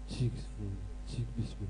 Cik bismi.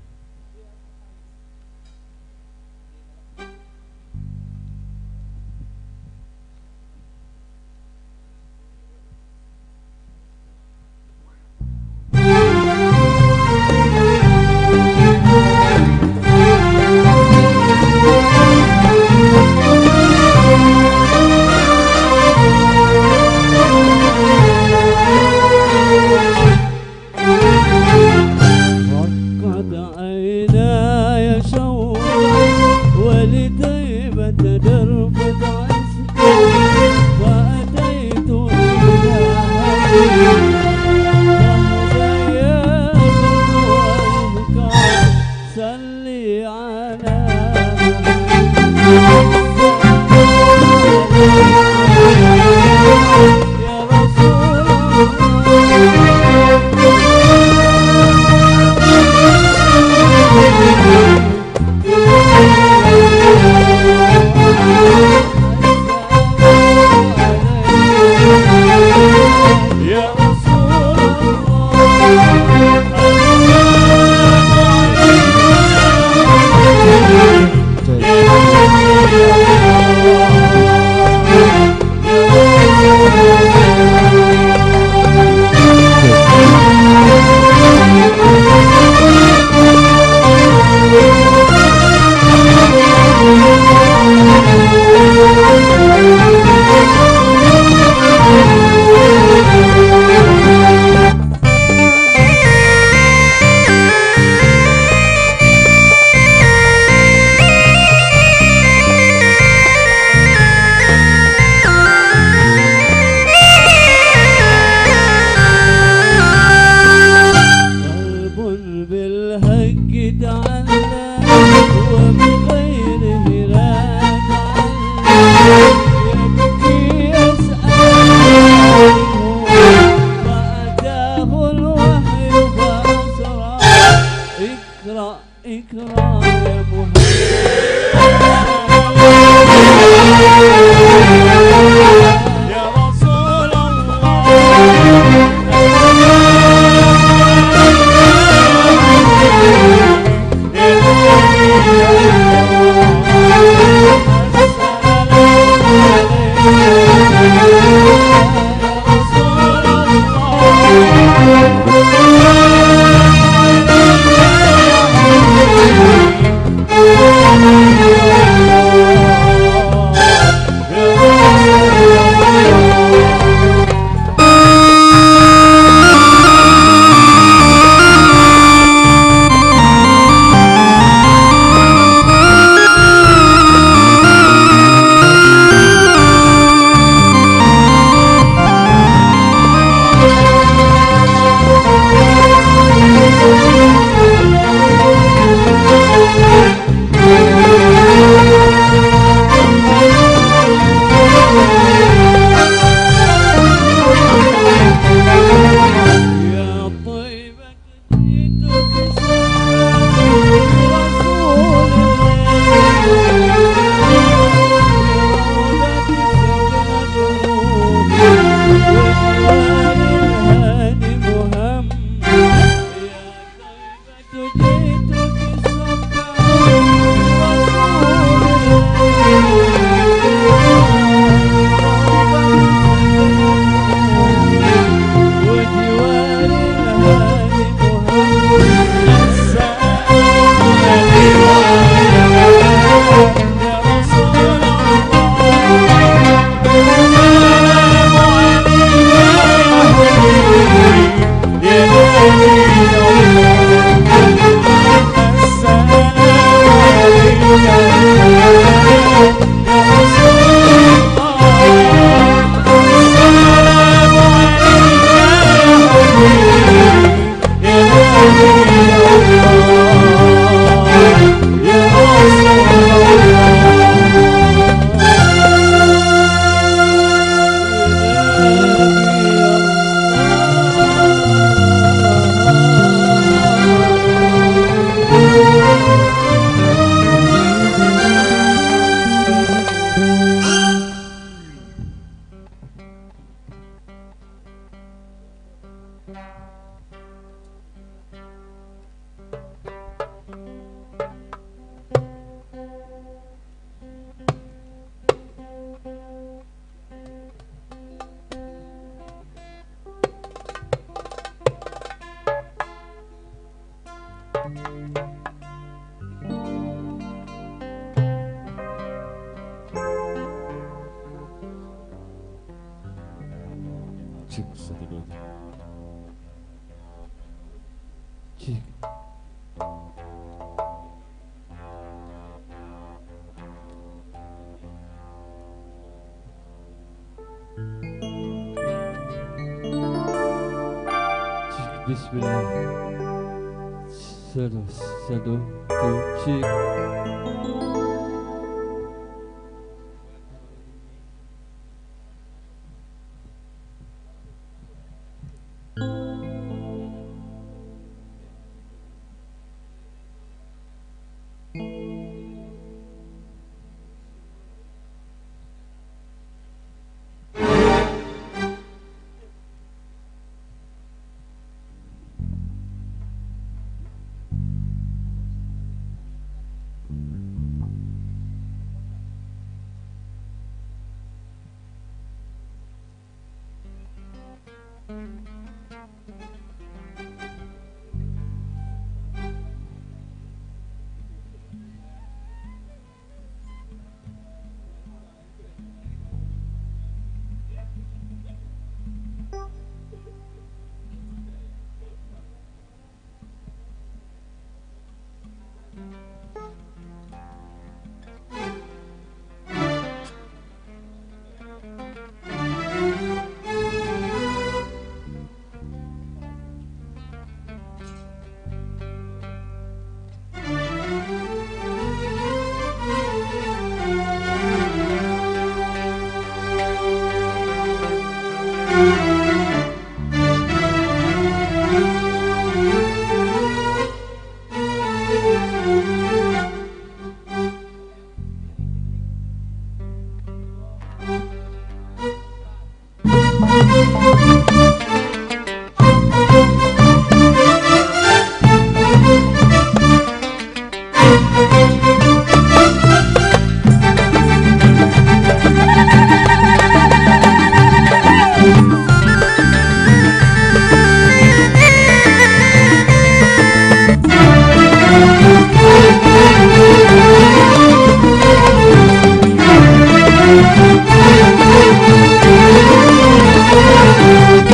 Cek 1 2 3. Cek. Cek bismillah. 1 1 2 cek. Thank you.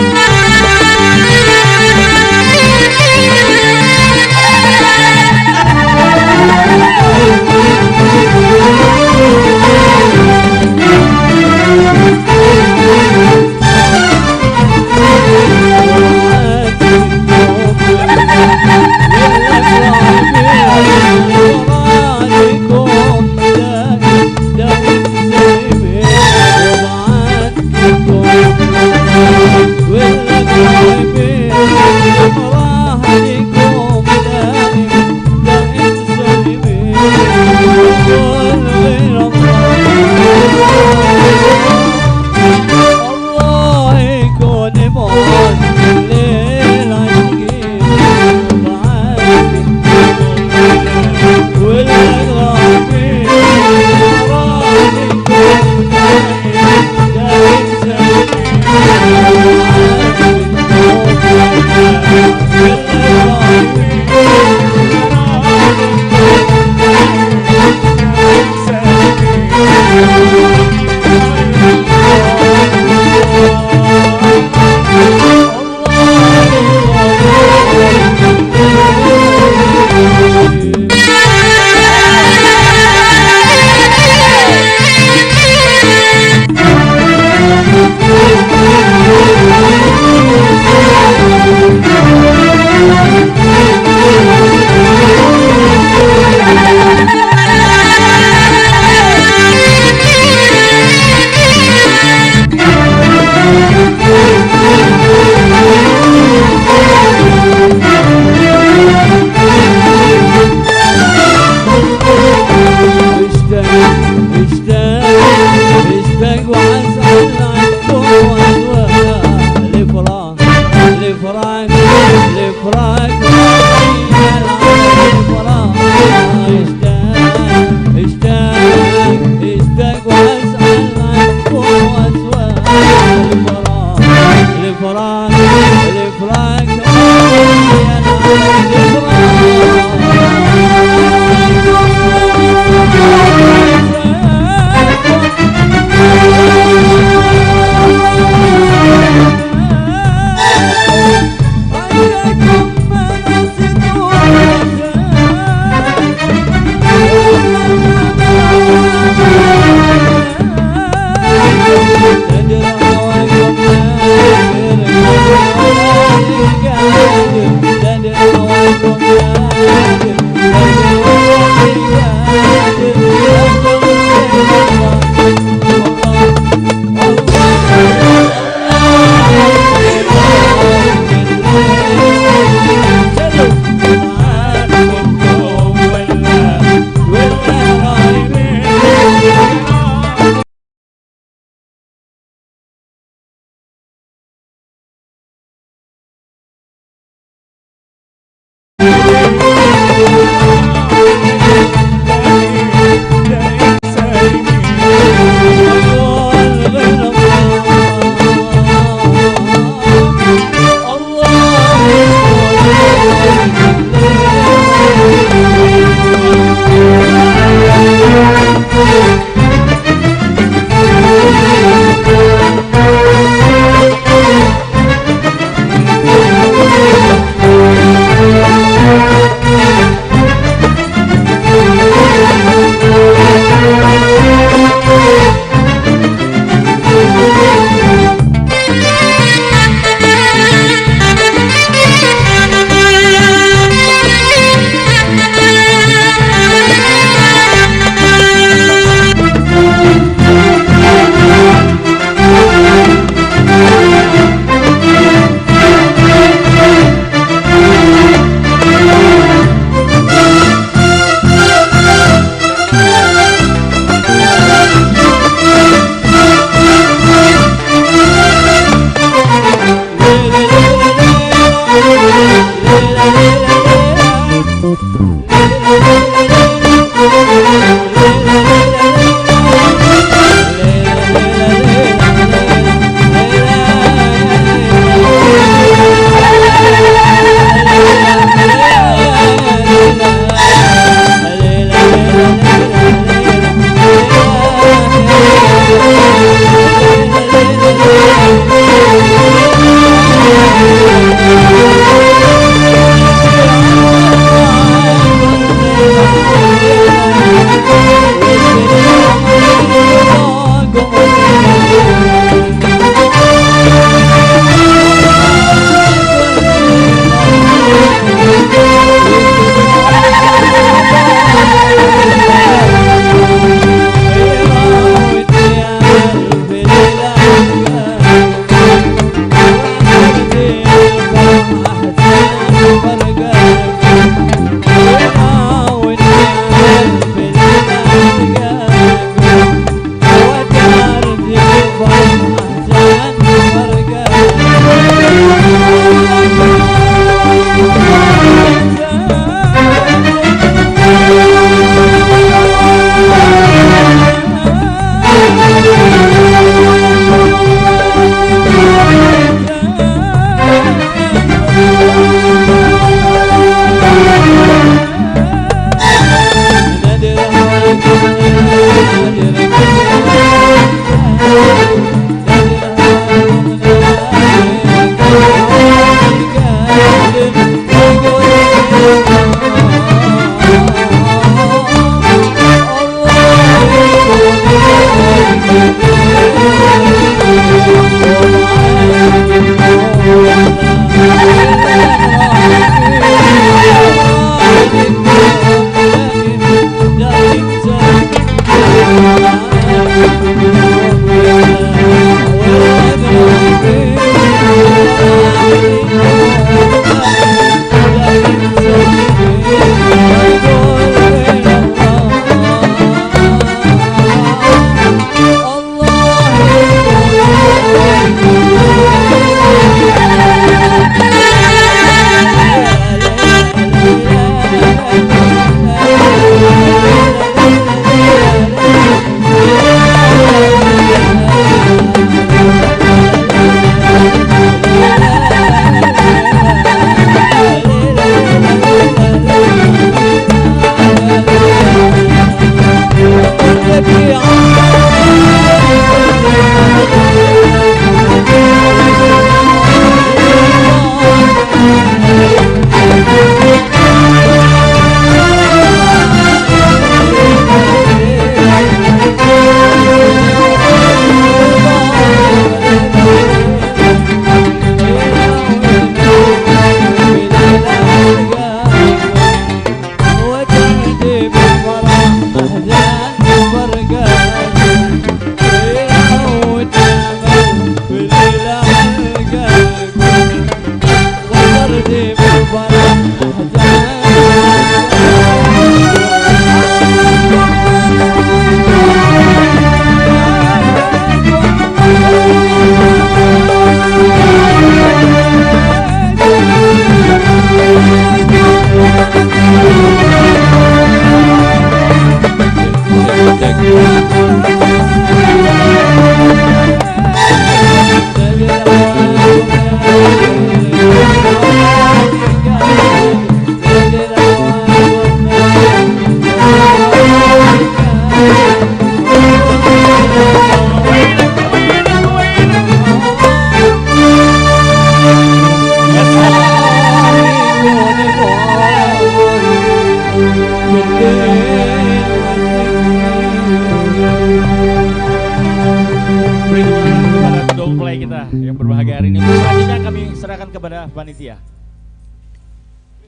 kita yang berbahagia hari ini. Selanjutnya kami serahkan kepada panitia.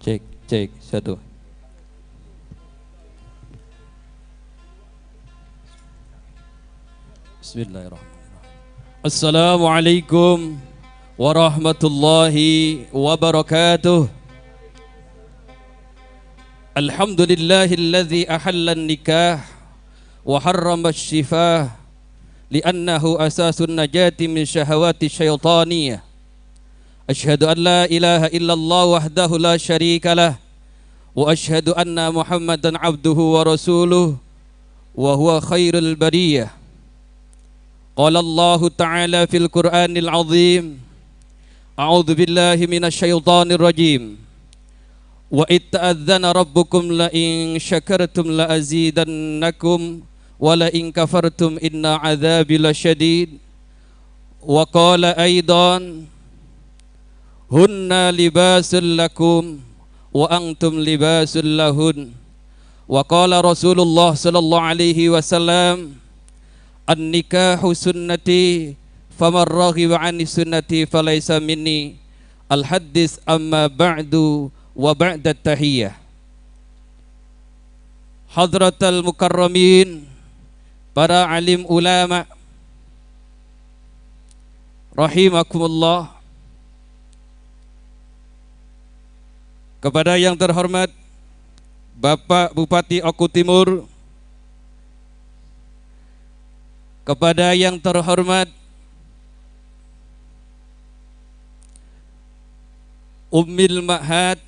Cek, cek, satu. Bismillahirrahmanirrahim. Assalamualaikum warahmatullahi wabarakatuh. Alhamdulillahilladzi ahalla an-nikah wa harrama asy-syifah li'annahu asasun najati min syahawati syaitaniyah. Asyhadu an la ilaha illallah wahdahu la syarika lah wa asyhadu anna Muhammadan abduhu wa rasuluh wa huwa khairul bariyah. Qala Allahu ta'ala fil Qur'anil azim, a'udzu billahi minasy syaithanir rajim. Wa id ta'adzana rabbukum la in syakartum la azidannakum wa la in kafartum inna 'adzabi lasyadid. Wa qala aidan hunna libasul lakum wa antum libasul lahun. Wa qala Rasulullah sallallahu alaihi wasallam, an-nikahu sunnati faman raghiba 'ani sunnati falaysa minni. Al-hadis amma ba'du wa ba'da tahiyyah. Hadratal mukarramin, para alim ulama rahimakumullah. Kepada yang terhormat Bapak Bupati Oku Timur, kepada yang terhormat Ummil Ma'had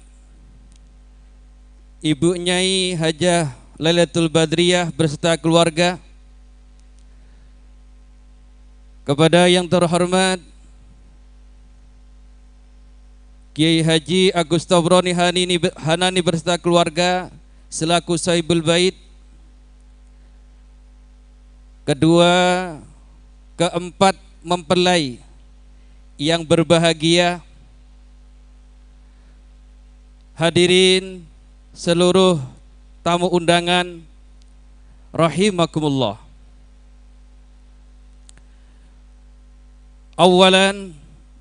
Ibu Nyai Hajah Lailatul Badriyah berserta keluarga, kepada yang terhormat Kiai Haji Agus Tabroni Hanani berserta keluarga selaku Sahibul Bait, kedua, keempat mempelai yang berbahagia, hadirin seluruh tamu undangan rahimakumullah. Awalan,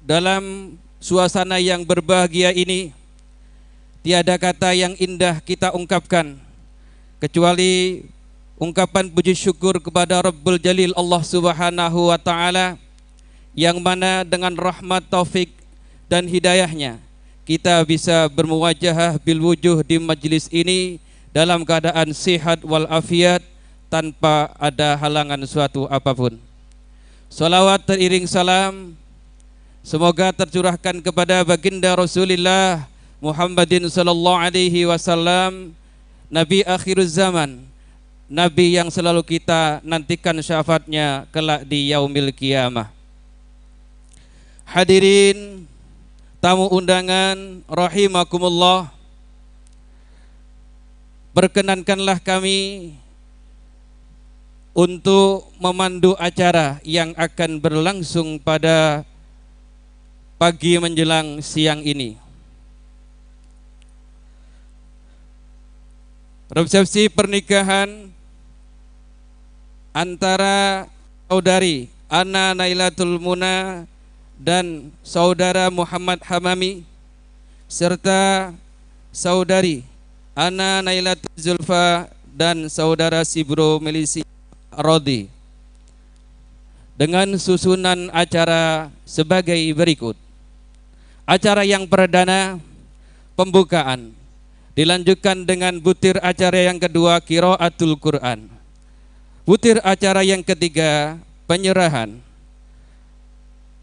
dalam suasana yang berbahagia ini tiada kata yang indah kita ungkapkan kecuali ungkapan puji syukur kepada Rabbul Jalil Allah Subhanahu wa Ta'ala, yang mana dengan rahmat, taufik dan hidayahnya kita bisa bermuwajahah bil wujuh di majlis ini dalam keadaan sehat walafiat tanpa ada halangan suatu apapun. Salawat teriring salam semoga tercurahkan kepada baginda Rasulullah Muhammadin sallallahu alaihi wasallam, Nabi akhiruz zaman, Nabi yang selalu kita nantikan syafaatnya kelak di yaumil kiamah. Hadirin tamu undangan rahimakumullah, perkenankanlah kami untuk memandu acara yang akan berlangsung pada pagi menjelang siang ini. Resepsi pernikahan antara saudari Ana Nailatul Muna dan saudara Muhammad Hamami serta saudari Ana Nailatul Zulfa dan saudara Sibro Melisi Rodi, dengan susunan acara sebagai berikut. Acara yang perdana, pembukaan, dilanjutkan dengan butir acara yang kedua, qiraatul Quran. Butir acara yang ketiga, penyerahan.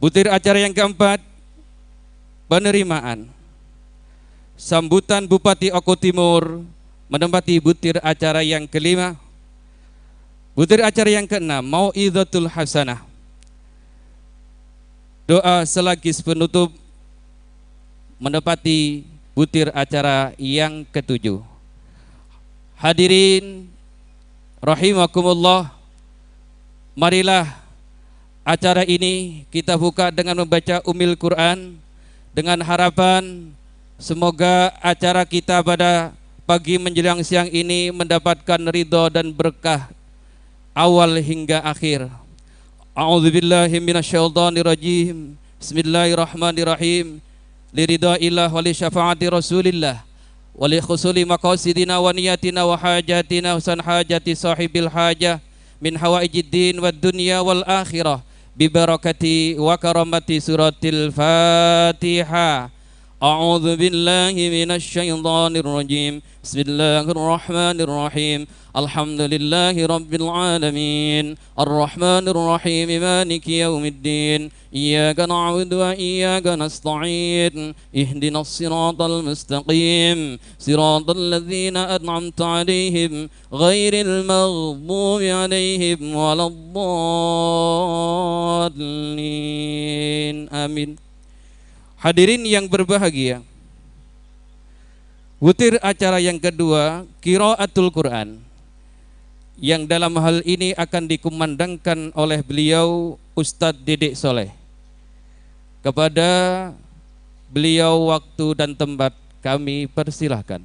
Butir acara yang keempat, penerimaan. Sambutan Bupati Oku Timur menempati butir acara yang kelima. Butir acara yang keenam, mau'izatul hasanah. Doa selagis penutup menempati butir acara yang ketujuh. Hadirin rahimakumullah, marilah acara ini kita buka dengan membaca Ummul Quran dengan harapan semoga acara kita pada pagi menjelang siang ini mendapatkan ridho dan berkah awal hingga akhir. A'udzu billahi minasyaitonir rajim. Bismillahirrahmanirrahim. Lirida'illah wa li syafaati Rasulillah wa li khusuli maqasidina wa niyatina wa hajatina husan hajati sahibil hajah min hawaijid din wad dunya wal akhirah bi barakati wa karamati suratil Fatihah. A'udzu billahi minasyaitonir rajim. Bismillahirrahmanirrahim. Alhamdulillahi rabbil alamin. Arrahmanir rahim. Maliki yaumiddin. Iyyaka na'budu wa iyyaka nasta'in. Ihdinas siratal mustaqim. Siratal ladzina an'amta 'alaihim ghairil maghdubi 'alaihim waladdallin. Amin. Hadirin yang berbahagia, butir acara yang kedua, qiraatul Quran, yang dalam hal ini akan dikumandangkan oleh beliau Ustadz Didik Soleh. Kepada beliau waktu dan tempat kami persilahkan.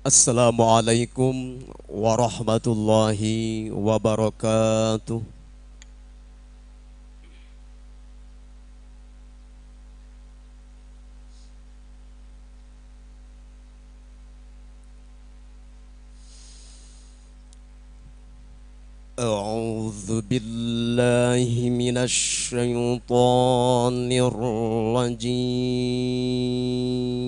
Assalamualaikum warahmatullahi wabarakatuh. A'udzu billahi minasy syaithanir rajim.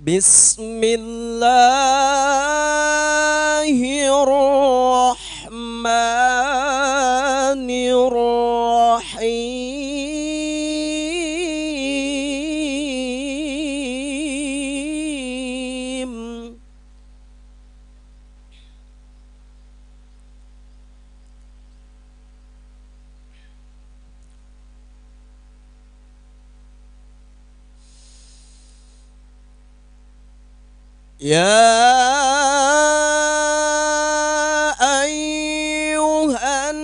Bismillahirrahmanirrahim. Ya ayyuhan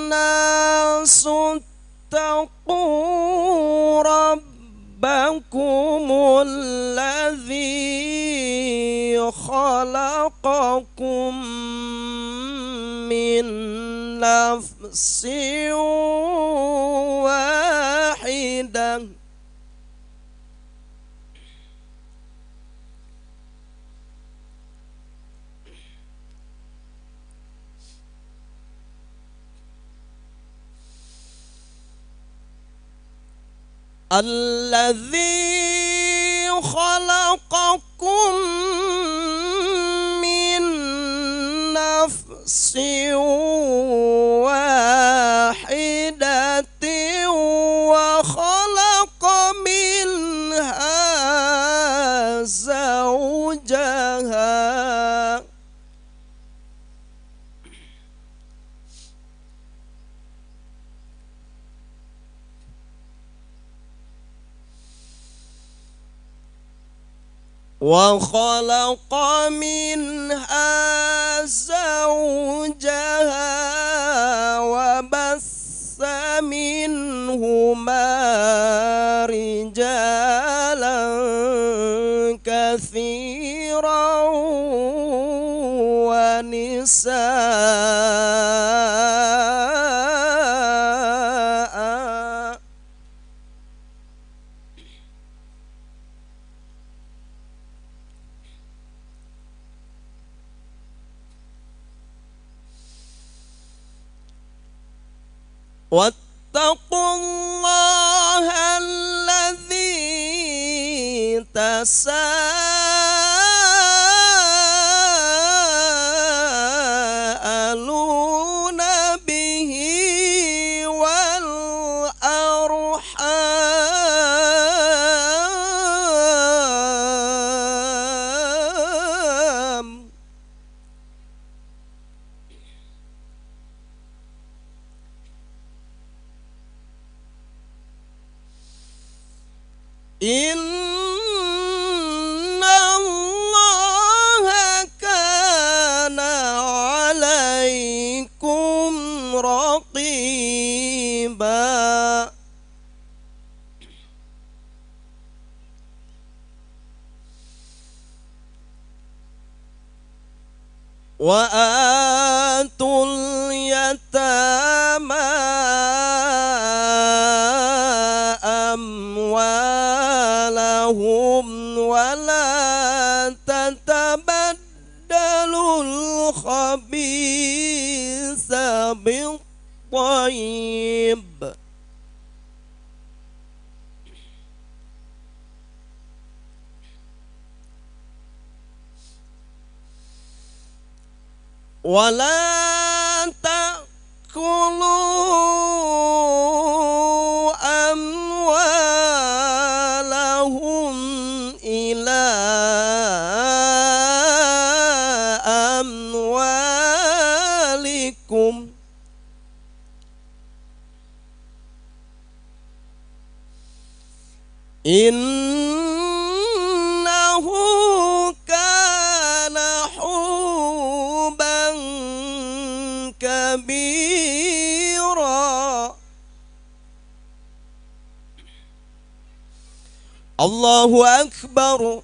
nasu taqu rabbakumul ladzi khalaqakum min nafsin wahidah. الذي خلقكم من نفس واحدة وخلق منها زوجها وخلق منها زوجها وبث منهما رجالا كثيرا ونساء. واتقوا الله الذي تساءلون به والأرحام إن الله كان عليكم رقيبا. وآتوا اليتامى أموالهم ولا تتبدلوا الخبيث بالطيب ولا تأكلوا أموالهم إلى أموالكم إنه كان حوبا كبيرا. الله أكبر.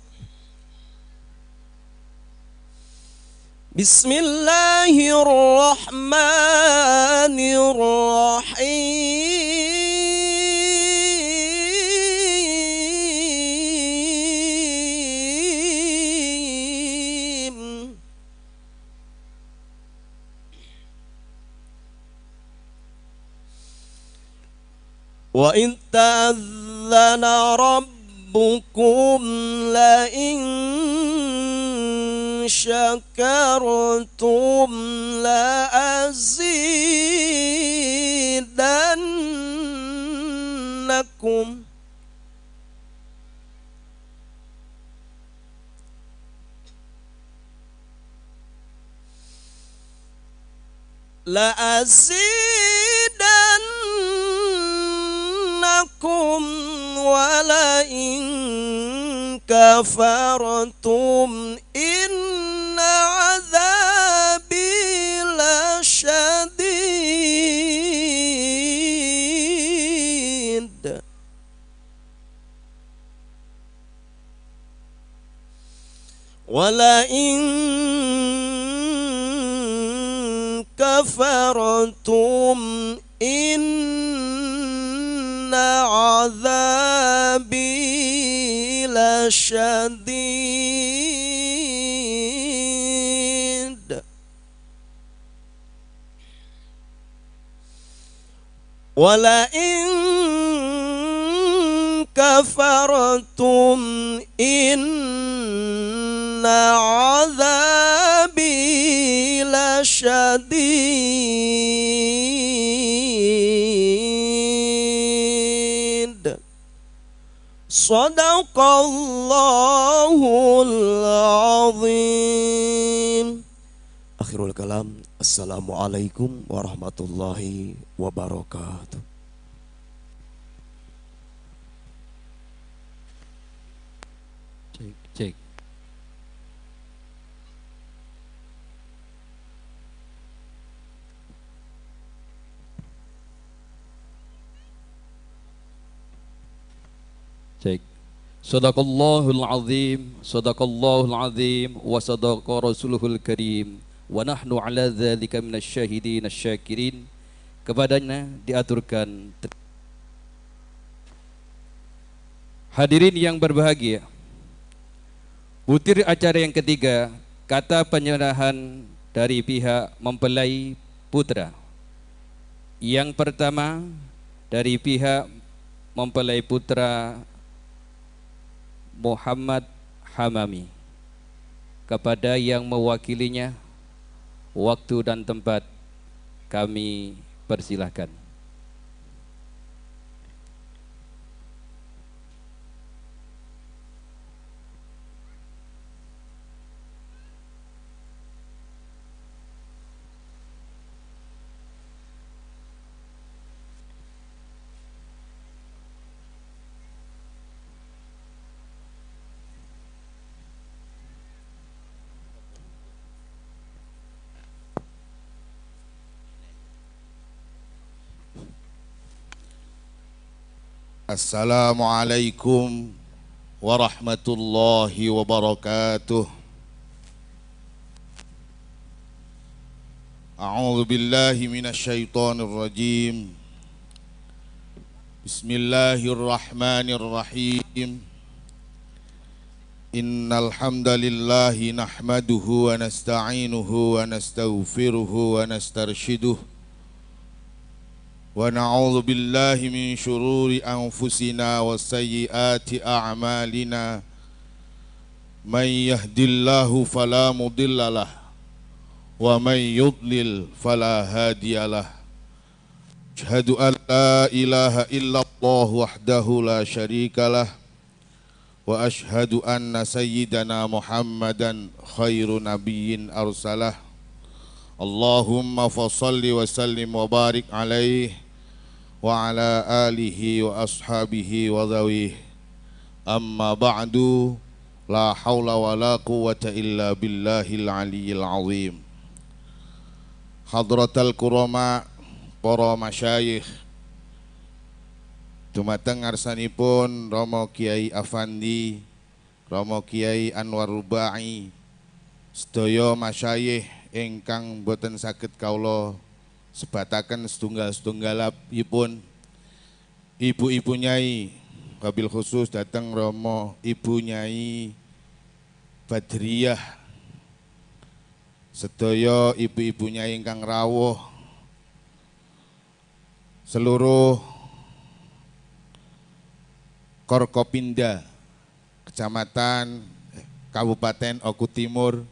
بسم الله الرحمن الرحيم. وإذ تأذن ربكم لئن شكرتم لأزيدنكم ولئن كفرتم إن عذابي لشديد. ولئن كفرتم إن عذابي لشديد. ولئن كفرتم إن عذابي لشديد. صدق الله العظيم. Akhirul kalam. Assalamualaikum warahmatullahi wabarakatuh. Cek, cek. Cek. Sadaqallahul azim, sadaqallahul azim, wa sadaqa rasuluhul karim, wa nahnu ala dzalika minasyahidin asyakirin. Kepadanya diaturkan. Hadirin yang berbahagia, butir acara yang ketiga, kata penyerahan dari pihak mempelai putra. Yang pertama dari pihak mempelai putra Muhammad Hamami. Kepada yang mewakilinya, waktu dan tempat kami persilahkan. Assalamualaikum warahmatullahi wabarakatuh. A'udzu billahi minasyaitonir rajim. Bismillahirrahmanirrahim. Innal hamdalillahi nahmaduhu wa nasta'inuhu wa nastaghfiruhu wa nastarshiduh. Wa na'udzu billahi min syururi anfusina wa sayyiati a'malina. May yahdihillahu fala mudhillalah wa may yudlil fala hadiyalah. Asyhadu an la ilaha illallah wahdahu la syarikalah wa asyhadu anna sayyidana Muhammadan khairu nabiyyin arsalah. Allahumma fassalli wa sallim wa barik alaihi wa ala alihi wa ashabihi wa dhawih. Amma ba'du, la hawla wa la quwwata illa billahil aliyyil azim. Hadratal kurama, para masyayikh, dumateng ngarsanipun Romo Kiai Afandi, Romo Kiai Anwar Rubai, sedaya masyayikh ingkang boten saged kawula sebataken setunggal-setunggalipun, ibu-ibu nyai, wabil khusus dateng Romo Ibu Nyai Badriyah, sedaya ibu-ibu nyai ingkang rawuh, seluruh Korkopinda Kecamatan Kabupaten Oku Timur,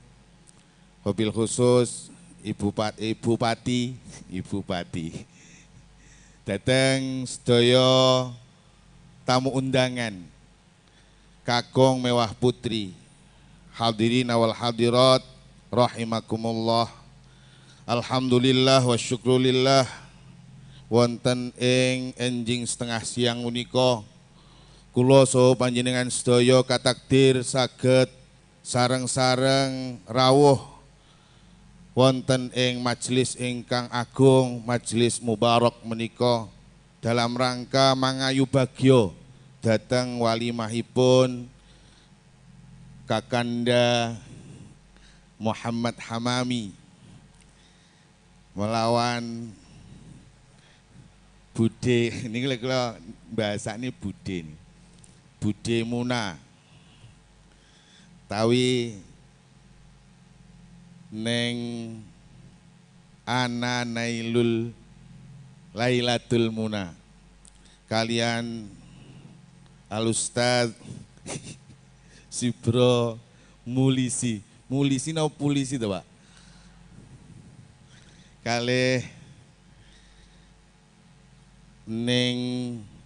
wabil khusus Ibu Pati, Ibu Pati, dateng sedaya tamu undangan kakung mewah putri, hadirin wal hadirat rahimakumullah. Alhamdulillah wa syukrulillah, wonten ing enjing setengah siang menika kula saha panjenengan sedaya katakdir saged sareng-sareng rawuh wonten ing majelis ingkang agung, majelis mubarak menika dalam rangka mangayu bagyo dhateng walimahipun Kakanda Muhammad Hamami melawan Bude. Ini kalau bahasane Bude, Bude Muna tawi neng ana nailul Lailatul Muna kalian Al Ustaz Sibro Mulisi, Mulisi no polisi to Pak, kalih neng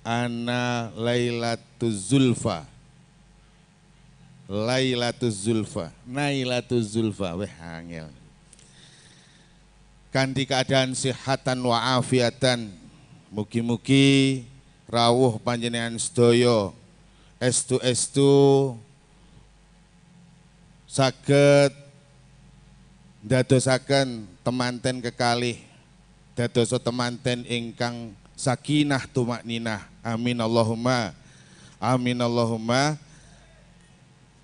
ana Lailatul Zulfa, Lailatul Zulfa, Nailatul Zulfa, weh angel. Kanthi keadaan sehatan wa afiatan, mugi-mugi rawuh panjenengan sedaya estu-estu saged ndadosaken temanten kekalih, dadosa temanten ingkang sakinah tumakninah. Amin Allahumma, amin Allahumma.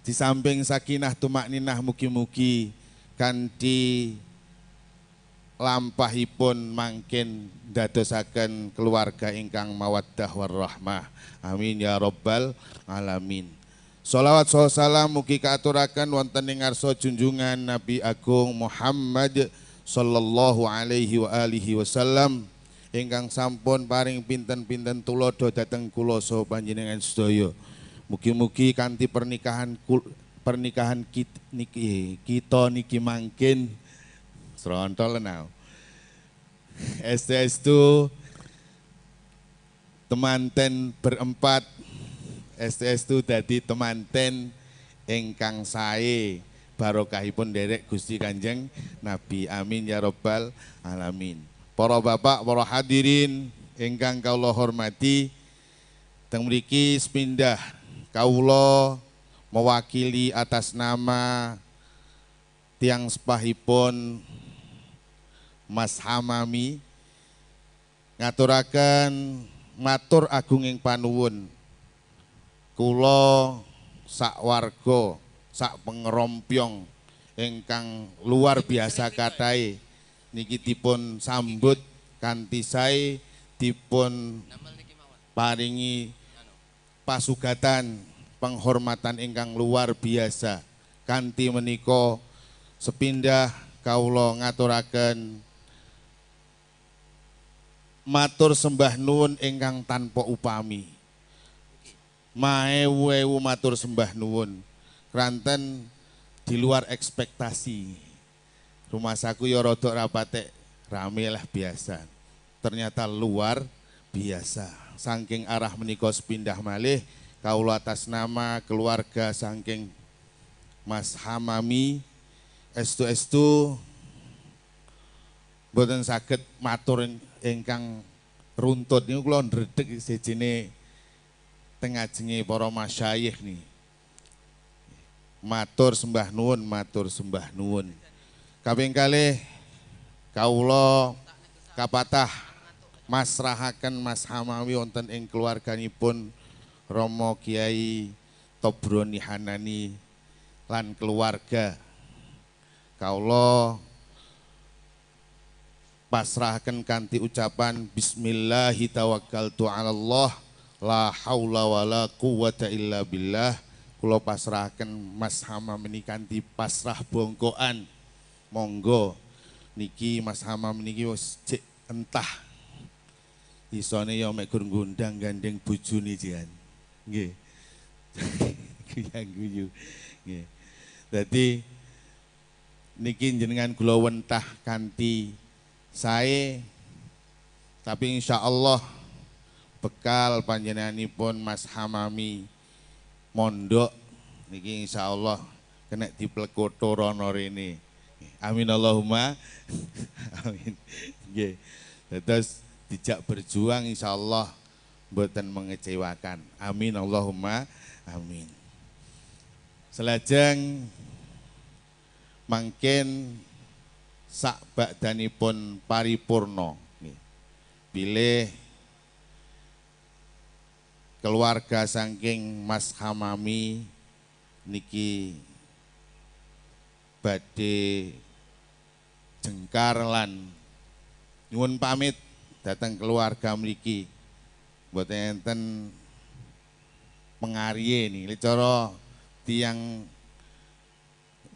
Di samping sakinah tumakninah, mugi-mugi kanthi lampahipun mangkin dadosaken keluarga ingkang mawaddah warahmah. Amin ya rabbal alamin. Sholawat salam mugi kaaturaken wonten ing ngarsa junjungan Nabi Agung Muhammad sallallahu alaihi wa alihi wasallam ingkang sampun paring pinten-pinten tuladha dhateng kula saha panjenengan sedaya. Mugi-mugi kanthi pernikahan pernikahan niki kita niki mangkin srontol now. Estu temanten berempat, estu dadi temanten ingkang sae barokahipun derek Gusti Kanjeng Nabi. Amin ya rabbal alamin. Para bapak, para hadirin ingkang kawula hormati, teng mriki sepindah kawula mewakili atas nama tiyang sepahipun Mas Hamami ngaturaken matur agunging panuwun. Kula sak warga, sak pengerompyong ingkang luar biasa kathahe niki dipun sambut kanthi sae, dipun paringi pasugatan penghormatan ingkang luar biasa. Kanthi menika sepindah kawula ngaturaken matur sembah nuwun ingkang tanpa upami. Maewu-ewu matur sembah nuwun. Kranten di luar ekspektasi. Rumah saku ya rodok rapatek rame lah biasa. Ternyata luar biasa. Saking arah menika sepindah malih kawula atas nama keluarga saking Mas Hamami estu-estu mboten saged matur ingkang runtut niku kula ndredeg sejene teng ajenge para masyayikh nih. Matur sembah nuwun, matur sembah nuwun. Kaping kalih kawula kapatah masrahaken Mas Hamawi wonten ing keluarganipun Romo Kiai Tobroni Hanani lan keluarga. Kawula pasrahaken kanthi ucapan bismillahi tawakkaltu ala Allah la haula wala quwata illa billah. Kula pasrahaken Mas Hamami kanthi pasrah bongkoan. Monggo niki Mas Hamami niki wis cek entah. Isone ya mek gur ngundang gandeng bojone jian. Nggih. Guyu. Nggih. Dadi niki jenengan kula wentah kanthi sae, tapi insyaallah bekal panjenenganipun Mas Hamami mondok niki insyaallah kena diplekoto rono rene. Amin Allahumma amin. Nggih. Terus dijak berjuang insyaallah mboten mengecewakan. Amin Allahumma amin. Selajeng mangkin sak bakdanipun paripurna nggih. Bilih keluarga saking Mas Hamami niki badhe jengkar lan nyuwun pamit dateng keluarga mriki. Mboten enten pengariye niki. Cara tiyang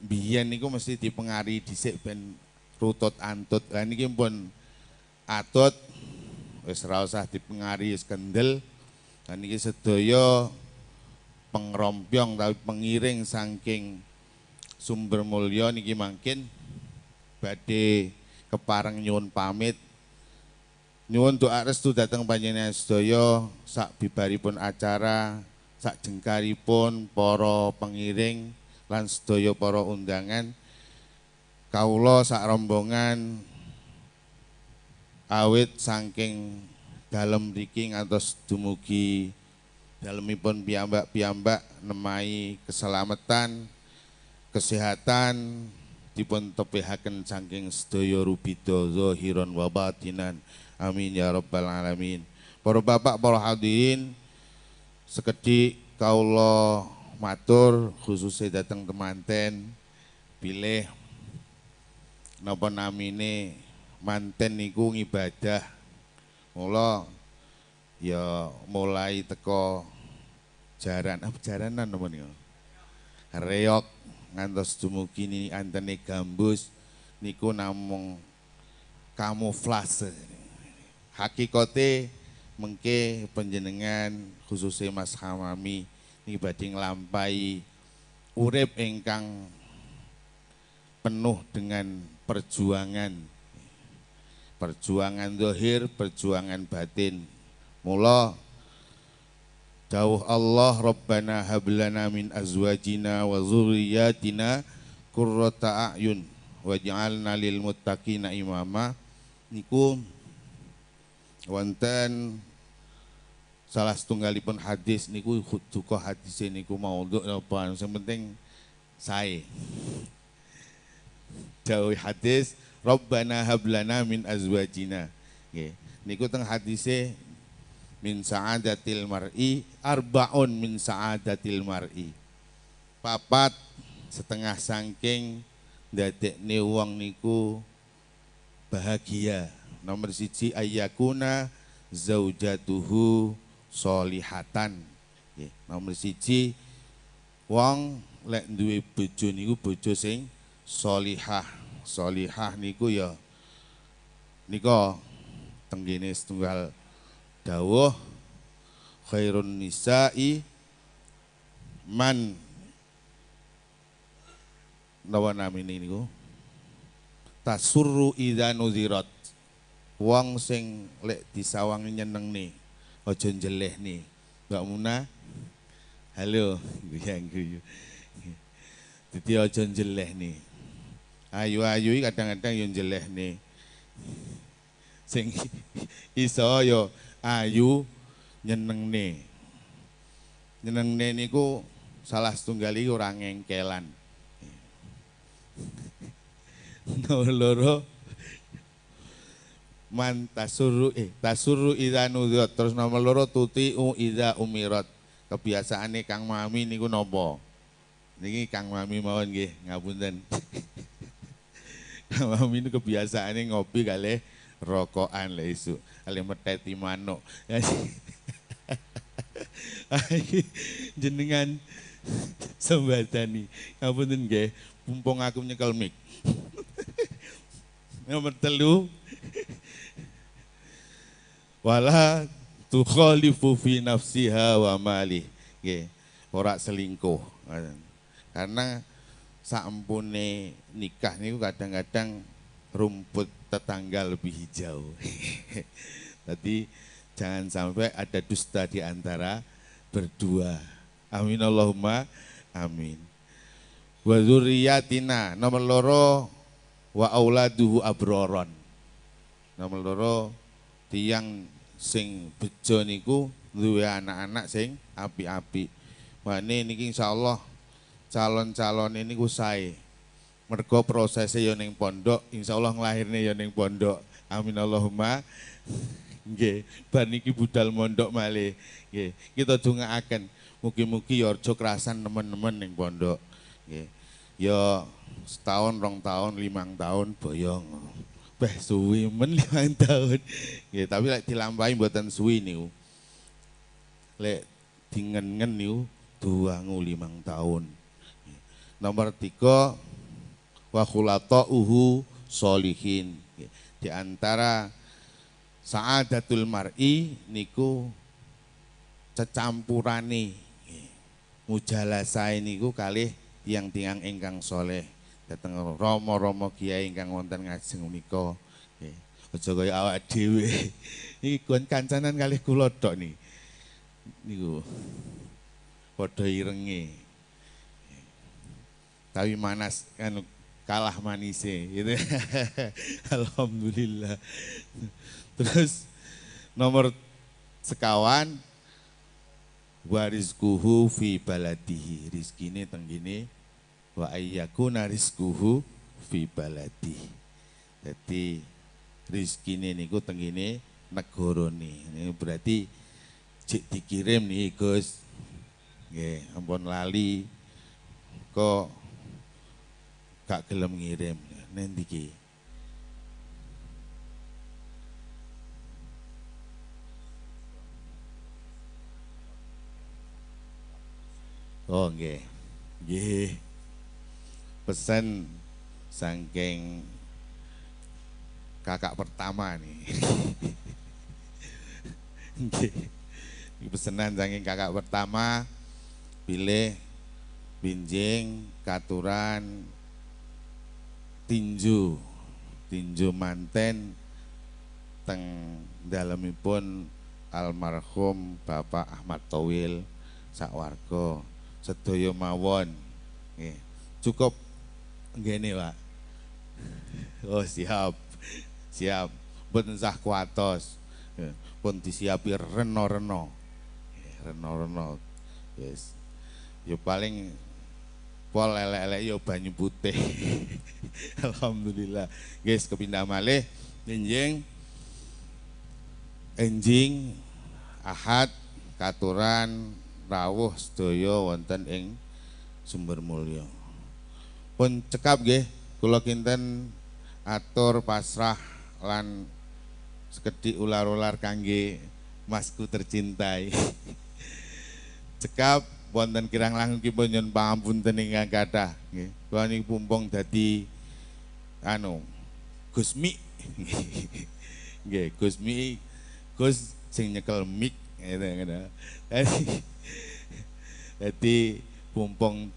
biyen niku mesti dipengari dhisik ben rutut antut. Lah niki pun atut wis ora usah dipengari wis kendel. Lah niki sedaya pengrombyong tapi pengiring saking Sumber Mulya niki mangkin badhe kepareng nyuwun pamit. Nyuwun doa restu dhateng panjenengan sedaya sak bibaripun acara, sak jengkaripun para pengiring lan sedaya para undangan. Kawula sak rombongan awit saking dalem mriki ngantos dumugi dalemipun piyambak-piyambak nemahi keselamatan, kesehatan dipun tepihaken saking sedaya rubida zahiran wa batinan. Amin ya rabbal alamin. Para bapak, para hadirin, sekedhik kawula matur khususnya dateng temanten bilih napa namine manten niku ngibadah. Mula ya mulai teko jaran, apa jaranan napa niku? Reok ngantos dumugi niki antene gambus niku namung kamuflase. Hakikate mengke panjenengan khususnya Mas Hamami niki badhe nglampahi urip ingkang penuh dengan perjuangan. Perjuangan zahir, perjuangan batin. Mula dawuh Allah Rabbana hablana min azwajina wa dzurriyyatina qurrata a'yun waj'alna lil muttaqina imama. Niku wonten salah setunggalipun hadis niku duka hadise niku maudhu napa sing penting sae. Dawuh hadis Rabbana hablana min azwajina. Nggih. Niku teng hadise min sa'adatil mar'i arbaun min sa'adatil mar'i. Papat setengah sangking ndadekne wong niku bahagia. Nomor siji ayyakuna zaujatuhu solihatan. Nggih. Nomor siji wong lek duwe bojo niku bojo sing solihah. Solihah niku ya nika tenggene setunggal dawuh khairun nisa'i man napa namine niku tasurru idza nuzirat. Wong sing lek disawangi nyenengne aja njelehne. Mbak Muna halo guyu-guyu. Dadi aja njelehne. Ayu-ayu kadang-kadang yo njelehne. Sing iso yo ayu nyenengne. Nyenengne niku salah setunggal iki ora ngengkelan. Nomor loro man tasurru tasurru idza nudzat. Terus nomor loro tutiu idza umirat. Kebiasaane Kang Mami niku napa? Niki Kang Mami mawon nggih, ngapunten. Kang Mami niku kebiasaane ngopi kalih rokokan lek isuk, kalih meteti manuk. Jenengan sembadani. Ngapunten nggih, mumpung aku nyekel mic. Nomor telu wala tukhalifu fi nafsiha wa mali. Nggih, ora selingkuh. Karena sampune nikah niku kadang-kadang rumput tetangga lebih hijau. Jadi jangan sampai ada dusta di antara berdua. Amin Allahumma amin. Wa dzurriyyatina nomor loro wa auladuhu abroron. Nomor loro tiyang sing bejo niku duwe anak-anak sing api-api. Wah niki insyaallah calon-calon ini ku sae. Mergo prosesnya ya ning pondok, insyaallah nglahirne ya ning pondok. Amin Allahumma. Nggih, bar niki budal mondok malih. Nggih, kita dongaaken mugi-mugi ya aja kerasan nemen-nemen ning pondok. Nggih. Ya setahun, rong tahun, 5 tahun boyong. Beh suwi men 5 tahun. Nggih, tapi lek dilampahi mboten suwi niku. Lek dingen-ngen niku duangu 5 tahun. Nomor 3 wa khulata'uhu sholihin. Di antara sa'adatul mar'i niku cecampurane mujalasae niku kalih tiyang-tiyang ingkang soleh. Dateng rama-rama kiai ingkang wonten ngajeng menika. Nggih. Aja kaya awak dhewe. Niki gon kancanan kalih kula tok niki. Niku padha irenge. Tapi manas kan kalah manise gitu. Alhamdulillah. Terus nomor sekawan warizkuhu fi baladihi. Rizkine tenggine wa ayyakuna rizkuhu fi baladihi. Jadi rizkine niku tenggine negarane. Ini berarti jek dikirim nih Gus. Nggih, ampun lali kok gak gelem ngirim. Nendi iki? Oh nggih. Nggih. Pesan saking kakak pertama nih. Nggih. Iki pesenan saking kakak pertama bilih binjing katuran tinju tinju manten teng dalemipun almarhum Bapak Ahmad Towil sakwarga sedaya mawon. Nggih. Cukup nggene, Pak. Oh, siap. Siap. Mboten sah kuatos. Pun disiapi rena-rena. Rena-rena. Yes. Ya paling pol elek-elek ya banyu putih. Alhamdulillah. Guys, kepindah malih enjing enjing Ahad katuran rawuh sedaya wonten ing Sumber Mulya. Pun cekap nggih, kula kinten atur pasrah lan sekedhik ular-ular kangge masku tercintai. Cekap wonten kirang langkungipun nyuwun pangapunten ingkang kathah nggih. Kula niki pumpung dadi anu Gus Mik. Nggih, Gus Mik, Gus sing nyekel mik ngene. Dadi pumpung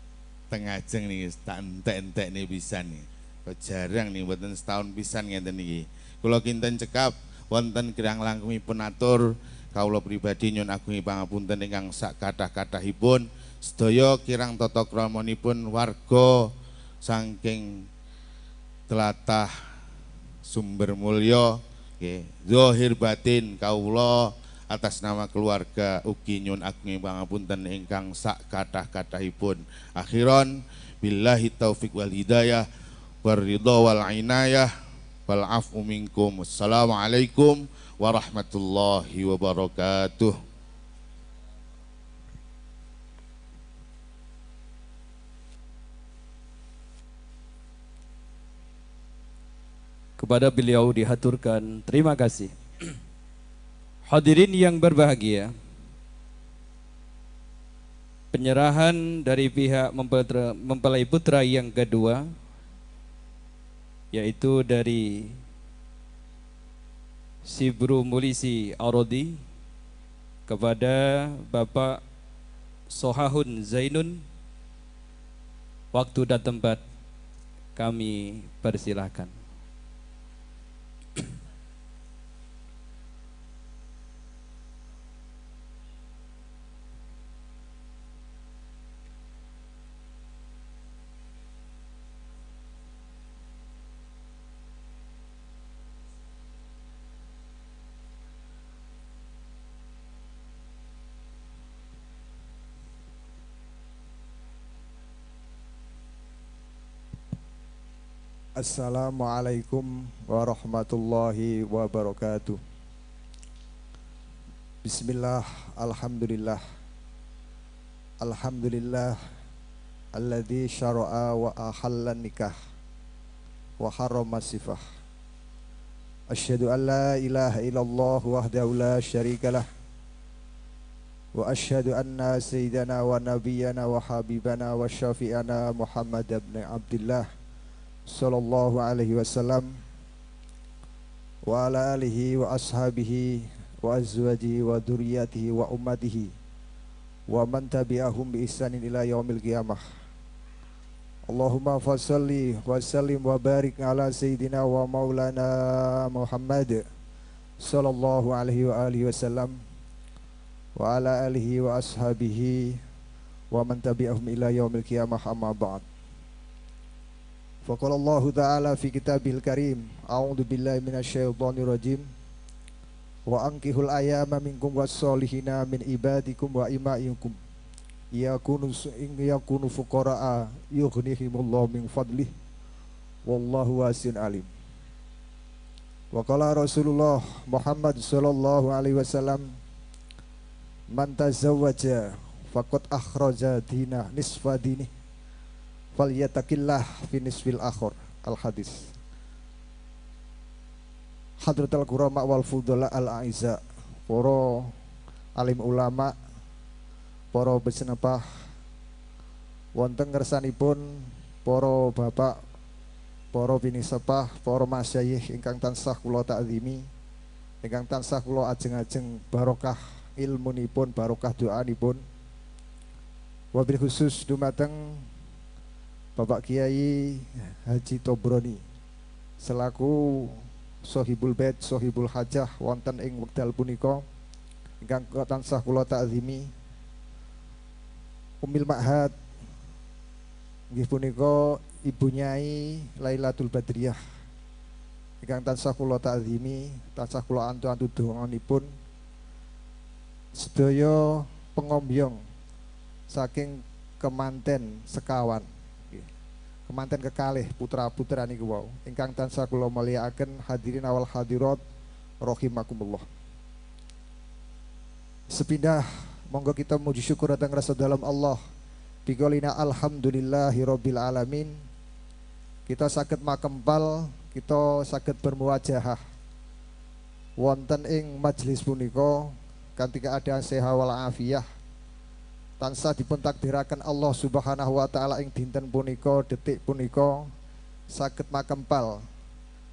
teng ajeng niki tak entek-entekne pisan niki. Kok jarang nih mboten setahun pisan ngenten niki. Kula kinten cekap wonten kirang langkungipun atur kawula pribadi nyuwun agungi pangapunten ingkang sak kathah-kathahipun sedaya kirang tata kramanipun warga saking tlatah Sumber Mulya nggih zahir batin kawula atas nama keluarga ugi nyuwun agungi pangapunten ingkang sak kathah-kathahipun. Akhiran billahi taufik wal hidayah waridha wal inayah wal afu minkum. Assalamualaikum warahmatullahi wabarakatuh. Kepada beliau dihaturkan terima kasih. Hadirin yang berbahagia, penyerahan dari pihak mempelai putra yang kedua, yaitu dari Sibru Mulisi Arodi kepada Bapak Sohahun Zainun. Waktu dan tempat kami persilahkan. Assalamualaikum warahmatullahi wabarakatuh. Bismillah, alhamdulillah. Alhamdulillah alladzi syara'a wa ahalla nikah wa harrama sifah. Asyhadu an la ilaha illallah wahdahu la syarikalah wa asyhadu anna sayyidana wa nabiyyana wa habibana wa syafi'ana Muhammad ibn Abdullah sallallahu alaihi wasallam wa ala alihi wa ashabihi wa azwajihi wa dzurriyyatihi wa ummatihi wa man tabi'ahum bi ihsanin ila yaumil qiyamah. Allahumma fassalli wa sallim wa barik ala sayyidina wa maulana Muhammad sallallahu alaihi wa alihi wasallam wa ala alihi wa ashabihi wa man tabi'ahum ila yaumil qiyamah, amma ba'd. Faqala Allahu ta'ala fi kitabil karim, a'udzu billahi minasyaitonir rajim, wa ankihul ayama minkum wassolihina min ibadikum wa imaikum yakunu fuqaraa yughnihimullahu min fadlih wallahu wasi'un alim. Wa qala Rasulullah Muhammad sallallahu alaihi wasallam, man tazawwaja faqad akhraja dina nisfa dinih falyattaqillah fi nisfil akhir. Al hadis. Hadratul kurama wal fudala al aiza, para alim ulama, para besenepah, wonten ngersanipun para bapak, para pinisepah, para masyayikh ingkang tansah kula takzimi. ingkang tansah kula ajeng-ajeng barokah ilmunipun, barokah doanipun. Wabil khusus dumateng Bapak Kiai Haji Tobroni selaku Sohibul Bait, Sohibul Hajah wonten ing wekdal punika ingkang tansah kula takzimi. Umil Ma'had nggih punika Ibu Nyai Lailatul Badriyah ingkang tansah kula takzimi, tansah kula antu-antu donganipun. Sedaya pengombyong saking kemanten sekawan, kemanten kekalih putra-putra niku wau ingkang tansah kula mulyakaken, hadirin awal hadirat rahimakumullah. Sepindah monggo kita muji syukur datang rasa dalam Allah bigolina alhamdulillahirabbil alamin. Kita saged makempal, kita saged bermuwajahah wonten ing majelis punika kanthi keadaan sehat wal afiyah. Tansah dipun takdiraken Allah Subhanahu wa taala ing dinten punika, detik punika saged makempal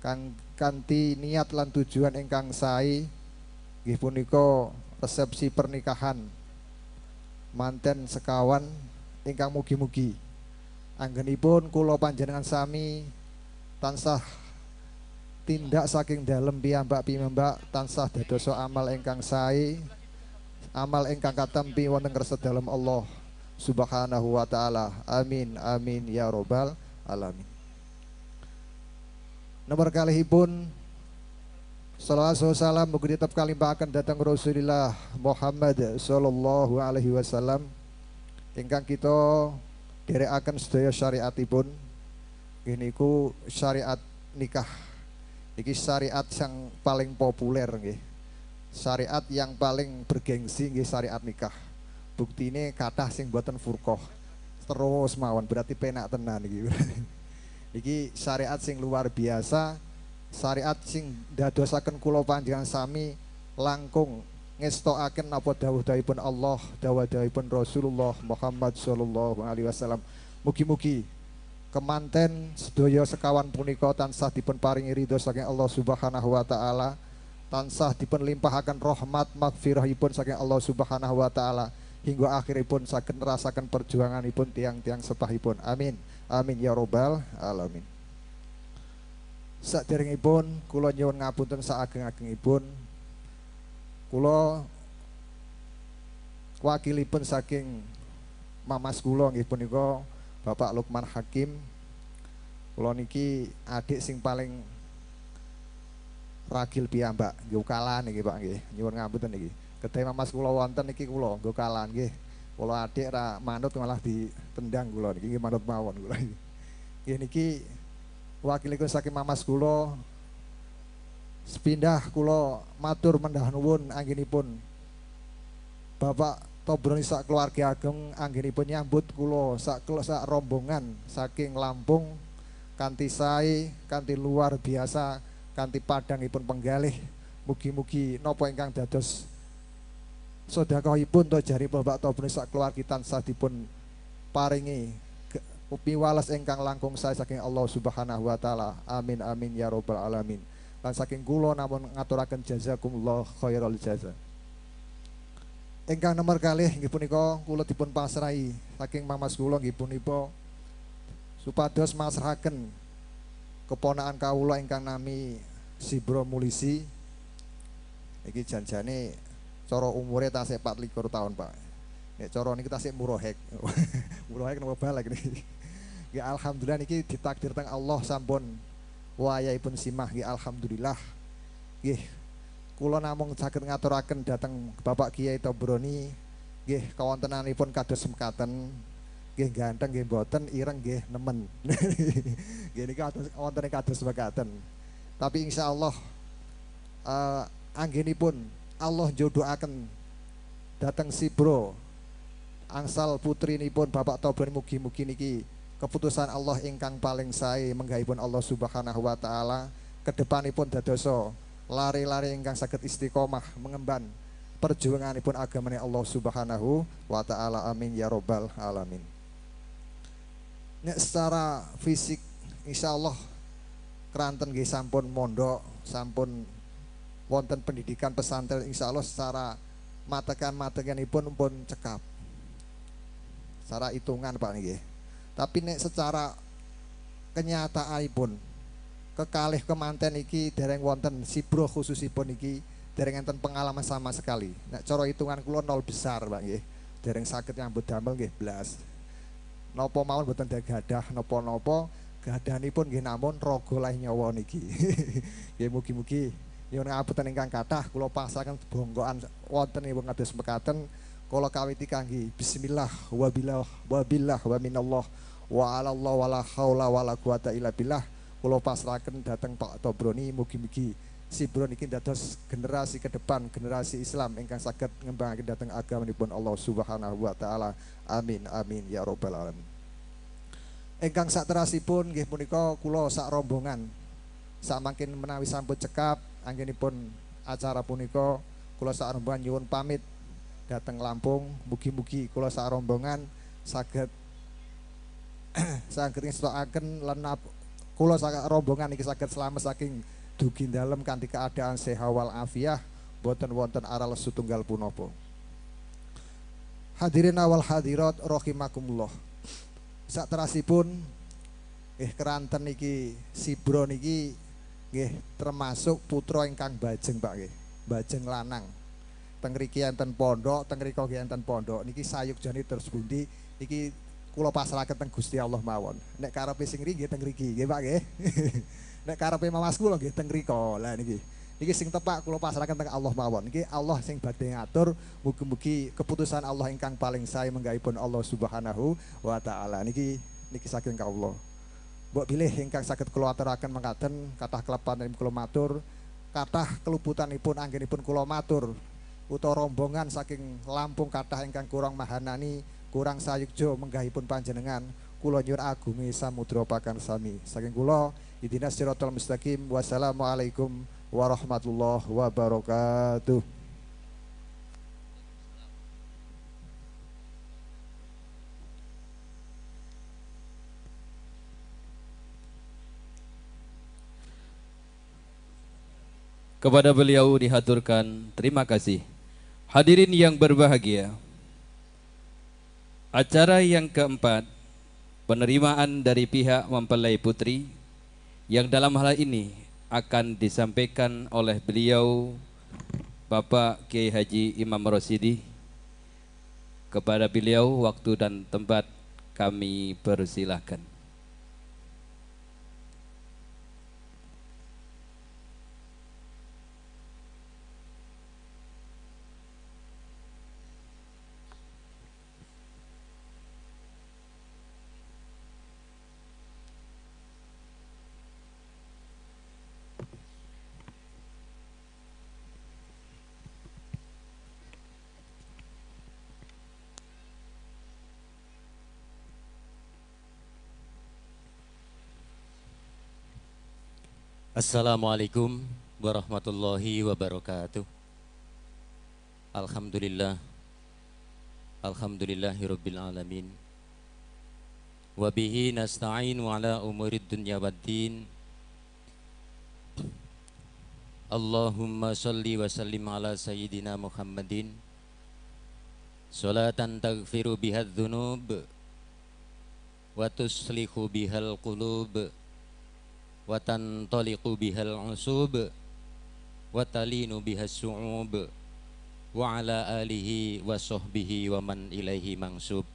kang kanthi niat lan tujuan ingkang sae nggih punika resepsi pernikahan manten sekawan ingkang mugi-mugi anggenipun kula panjenengan sami tansah tindak saking dalem piyambak-piyambak tansah dadosa amal ingkang sae, amal ingkang katampi wonten ngarsa dalem Allah Subhanahu wa taala. Amin amin ya robbal alamin. Nomor kalihipun salawat salam mugi tetep kalimpahaken dhateng Rasulillah Muhammad sallallahu alaihi wasallam ingkang kita dherekaken sedaya syariatipun. Nggih niku syariat nikah. Iki syariat yang paling populer nggih. Syariat yang paling bergengsi nggih syariat nikah. Buktine kathah sing mboten furqah. Terus mawon berarti penak tenan iki. Iki syariat sing luar biasa, syariat sing dadosaken kula panjenengan sami langkung ngestokaken napa dawuh-dawuhipun Allah, dawuh-dawuhipun Rasulullah Muhammad sallallahu alaihi wasallam. Mugi-mugi kemanten sedaya sekawan punika tansah dipun paringi ridho saking Allah Subhanahu wa taala, tansah dipun limpahaken rahmat magfirahipun saking Allah Subhanahu wa taala hingga akhiripun saged nerasaken perjuanganipun tiang-tiang sepahipun. Amin. Amin ya robbal alamin. Saderengipun kula nyuwun ngapunten saageng-agengipun, kula wakilipun saking mamas kula nggih punika Bapak Lukman Hakim. Kula niki adik sing paling ragil piyambak, nggih kalah niki Pak nggih. Nyuwun ngapunten niki. Kedhe mamas kula wonten niki kula nggo kalah nggih. Kula adik ra manut malah ditendang kula niki, nggih manut mawon kula iki. Nggih niki wakilipun saking mamas kula sepindah kula matur mendah nuwun anggenipun Bapak Tobroni sak keluarga ageng anggenipun nyambut kula sak rombongan saking Lampung kanthi sae, kanthi luar biasa, kanthi padhangipun penggalih. Mugi-mugi napa ingkang dados sedekahipun to jari Bapak Tobroni sak keluarga tansah dipun paringi piwales ingkang langkung sae saking Allah Subhanahu wa taala. Amin amin ya robbal alamin. Lan saking kula namung ngaturaken jazakumullah khairal jaza. Ingkang nomor kalih nggih punika kula dipun pasrahi saking mamas kula nggih punika supados masrahaken keponakan kawula ingkang nami Sibro Mulisi. Iki janjane cara umure tasih 24 tahun Pak. Nek cara niki tasih murohek. Murohek napa balik niki. Nggih alhamdulillah niki ditakdir teng Allah sampun wayahipun simah nggih alhamdulillah. Nggih kula namung saged ngaturaken dhateng Bapak Kiai Tobroni nggih kawontenanipun kados mekaten nggih ganteng nggih mboten, ireng nggih nemen. Nggih niki wonten kados mekaten. Tapi insyaallah anggenipun Allah njodohaken dhateng Sibro angsal putrinipun Bapak Tobroni, mugi-mugi niki keputusan Allah ingkang paling sae menggahipun Allah Subhanahu wa taala kedepanipun dadosa lari-lari ingkang saged istiqomah mengemban perjuanganipun agamane Allah Subhanahu wa taala. Amin ya robbal alamin. Nek secara fisik insyaallah keranten nggih sampun mondok, sampun wonten pendidikan pesantren insyaallah secara matekan-matekanipun pun cekap. Secara hitungan Pak nggih. Tapi nek secara kenyataanipun kekalih kemanten iki dereng wonten sibro khususipun iki dereng enten pengalaman sama sekali. Nek cara hitungan kula nol besar Pak nggih. Dereng saged nyambut damel nggih blas. Napa mawon mboten gadah napa-napa, gadahanipun nggih namung raga laih nyawa niki. Nggih mugi-mugi nyuwun ngapunten ingkang kathah kula pasrahaken bongkoan wonten ing kados mekaten kula kawiti kangge bismillah wabillah wabillah wa minallah wa 'alallah wala haula wala quwata illa billah. Kula pasrahaken dhateng Pak Tobroni, mugi-mugi Sibro niki dados generasi ke depan, generasi Islam ingkang saged ngembangaken dhateng agamanipun Allah Subhanahu wa taala. Amin amin ya rabbal alamin. Ingkang saterasipun nggih punika kula sak rombongan samangkin menawi sampun cekap anggenipun acara punika kula sak rombongan nyuwun pamit dhateng Lampung. Mugi-mugi kula sak rombongan saged saged ngestokaken lan kula sak rombongan iki saged slamet saking dugi dalem kanthi keadaan sehat wal afiah, boten wonten aral setunggal punapa. Hadirin awal hadirat rahimakumullah. Saterasipun nggih keranten niki Sibro niki nggih termasuk putra ingkang bajeng Pak nggih, bajeng lanang. Teng mriki enten pondok, teng mriko nggih enten pondok. Niki sayugjane terus pundi niki kula pasrahaken teng Gusti Allah mawon. Nek karepe sing ngriki nggih teng mriki nggih Pak nggih. Nek karepe mamas kula nggih teng mriko. Lah niki. Niki sing tepak kula pasrahaken teng Allah mawon. Niki Allah sing badhe ngatur, mugi-mugi keputusan Allah ingkang paling sae menggahipun Allah Subhanahu wa taala. Niki niki saking kawula. Mbok bilih ingkang saged kula aturaken mekaten kathah kelepatanipun kula matur, kathah keluputanipun anggenipun kula matur utawa rombongan saking Lampung kathah ingkang kurang mahanani, kurang sayukja menggahipun panjenengan. Kula nyuwun agungi samudra pakan sami. Saking kula ihdinas siratal mustaqim. Wassalamualaikum warahmatullahi wabarakatuh. Kepada beliau dihaturkan terima kasih. Hadirin yang berbahagia, acara yang keempat, penerimaan dari pihak mempelai putri yang dalam hal ini akan disampaikan oleh beliau Bapak Kiai Haji Imam Rosidi. Kepada beliau waktu dan tempat kami persilahkan. Assalamualaikum warahmatullahi wabarakatuh. Alhamdulillah, alhamdulillahirabbil alamin. Wabihi nasta'inu ala umurid dunya waddin. Allahumma salli wa sallim ala sayyidina Muhammadin. Salatan taghfiru bihadz dzunub wa tuslihu bihal qulub wa tantaliqu bihal usub wa talinu bihas su'ub wa ala alihi wa sahbihi wa man ilaihi mangsub.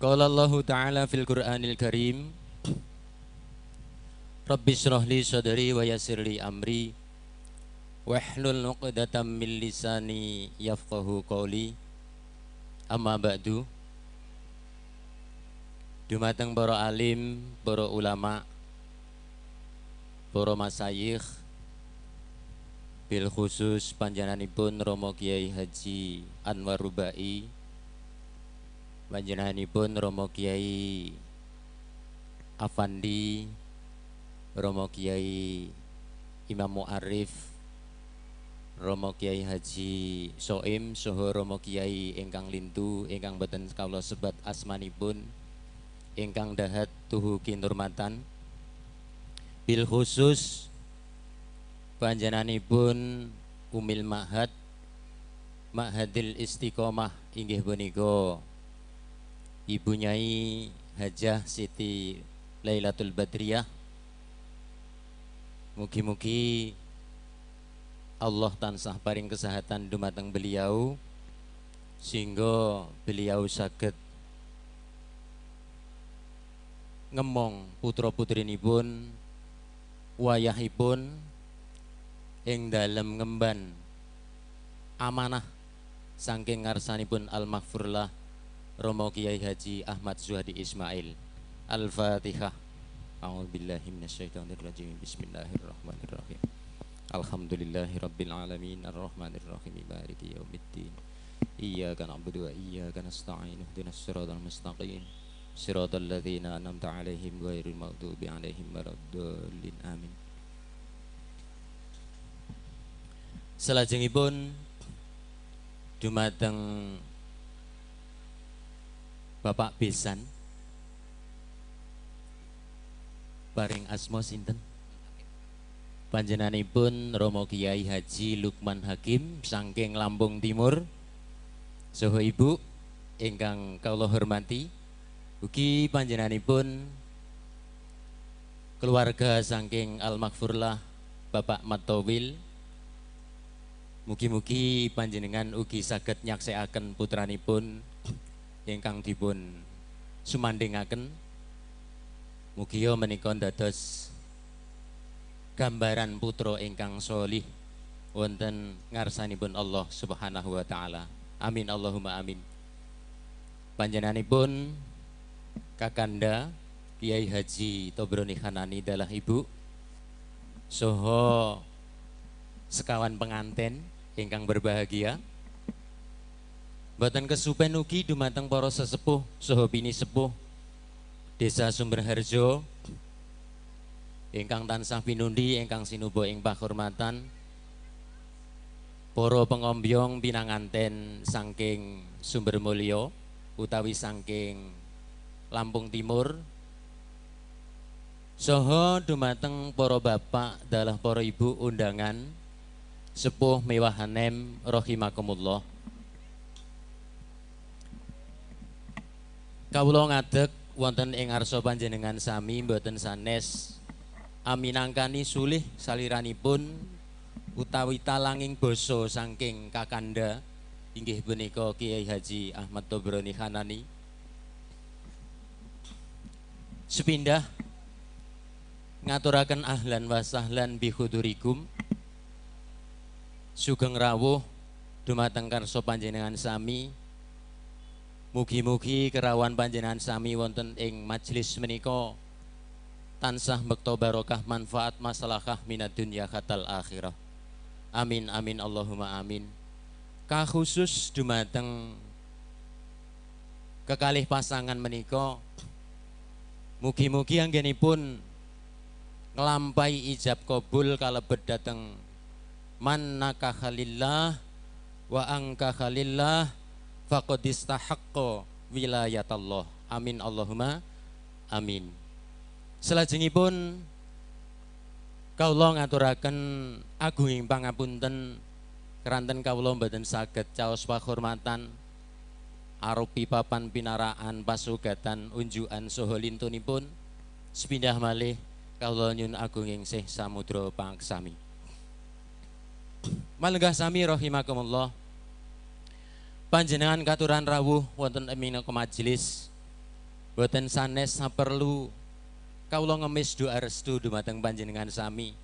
Qala Allahu ta'ala fil Qur'anil Karim, Rabbi shrah li sadri wa yassir li amri wahlul 'uqdatam min lisani yafqahu qawli. Amma ba'du. Dumateng para alim, para ulama, para masayikh, bil khusus panjenenganipun Romo Kiai Haji Anwar Rubai, panjenenganipun Romo Kiai Afandi, Romo Kiai Imam Mu'arif, Romo Kiai Haji Soim, soho Romo Kiai ingkang lintu, ingkang boten kawula sebat asmanipun, ingkang dahat tuhu kinurmatan, bil khusus Panjenenganipun Umil Ma'had Ma'hadil Istiqomah inggih punika Ibu Nyai Hajah Siti Lailatul Badriyah. Mugi-mugi Allah tansah paring kesehatan dumateng beliau sehingga beliau saged ngemong putra-putrinipun wayahipun ing dalem ngemban amanah saking ngarsanipun al-maghfurlah Romo Kiai Haji Ahmad Zuhadi Ismail. Al-Fatihah. A'udzubillahi minasyaitonirrajim. Bismillahirrahmanirrahim. Alhamdulillahirabbil alamin arrahmanirrahim maliki yaumiddin. Iyyaka na'budu wa iyyaka nasta'in ihdinas siratal mustaqim. Siratal ladzina an'amta 'alaihim ghairil maghdubi 'alaihim waladdallin. Amin. Salajengipun dumateng Bapak Besan paring asma sinten? Panjenenganipun Romo Kiai Haji Lukman Hakim saking Lampung Timur. Soho Ibu ingkang kawula hormati, ugi panjenenganipun keluarga saking al-maghfurlah Bapak Matowil. Mugi-mugi panjenengan ugi saged nyaksekaken putranipun ingkang dipun sumandingaken. Mugia menika dados gambaran putra ingkang solih wonten ngarsanipun Allah Subhanahu wa taala. Amin Allahumma amin. Panjenenganipun Kakanda Kiai Haji Tobroni Khanani dalah ibu soho sekawan penganten ingkang berbahagia. Boten kesupen ugi dumateng para sesepuh soho bini sepuh Desa Sumberharjo ingkang tansah pinundi ingkang sinuba ing pakurmatan, para pengombyong pinanganten saking Sumbermulyo utawi saking Lampung Timur, soho dumateng para bapak dalah para ibu undangan sepuh mewah hanem rahimakumullah. Kawula ngadeg wonten ing ngarsa panjenengan sami mboten sanes aminangkani sulih saliranipun utawi talanging basa saking Kakanda inggih punika Kiai Haji Ahmad Tobroni Khanani. Sepindah ngaturaken ahlan wa sahlan bi hudurikum, sugeng rawuh dumateng karsa panjenengan sami. Mugi-mugi kerawan panjenengan sami wonten ing majelis menika tansah mbekta barokah manfaat maslahah minad dunya khatal akhirah. Amin amin Allahumma amin. Kakhusus dumateng kekalih pasangan menika mugi-mugi anggenipun nglampahi ijab kabul kalebet dhateng man nakahalillah wa angkahalillah faqad istahaqqa wilayatallah. Amin Allahumma amin. Salajengipun kawula ngaturaken agunging pangapunten keranten kawula mboten saged caos pakurmatan arupi papan pinaraan pasugatan unjukan saha lintunipun. Sepindah malih kawula nyuwun agunging sih samudra pangaksami. Malenggah sami rahimakumullah. Panjenengan katuran rawuh wonten minangka majelis boten sanes saperlu kawula ngemis doa restu dumateng panjenengan sami.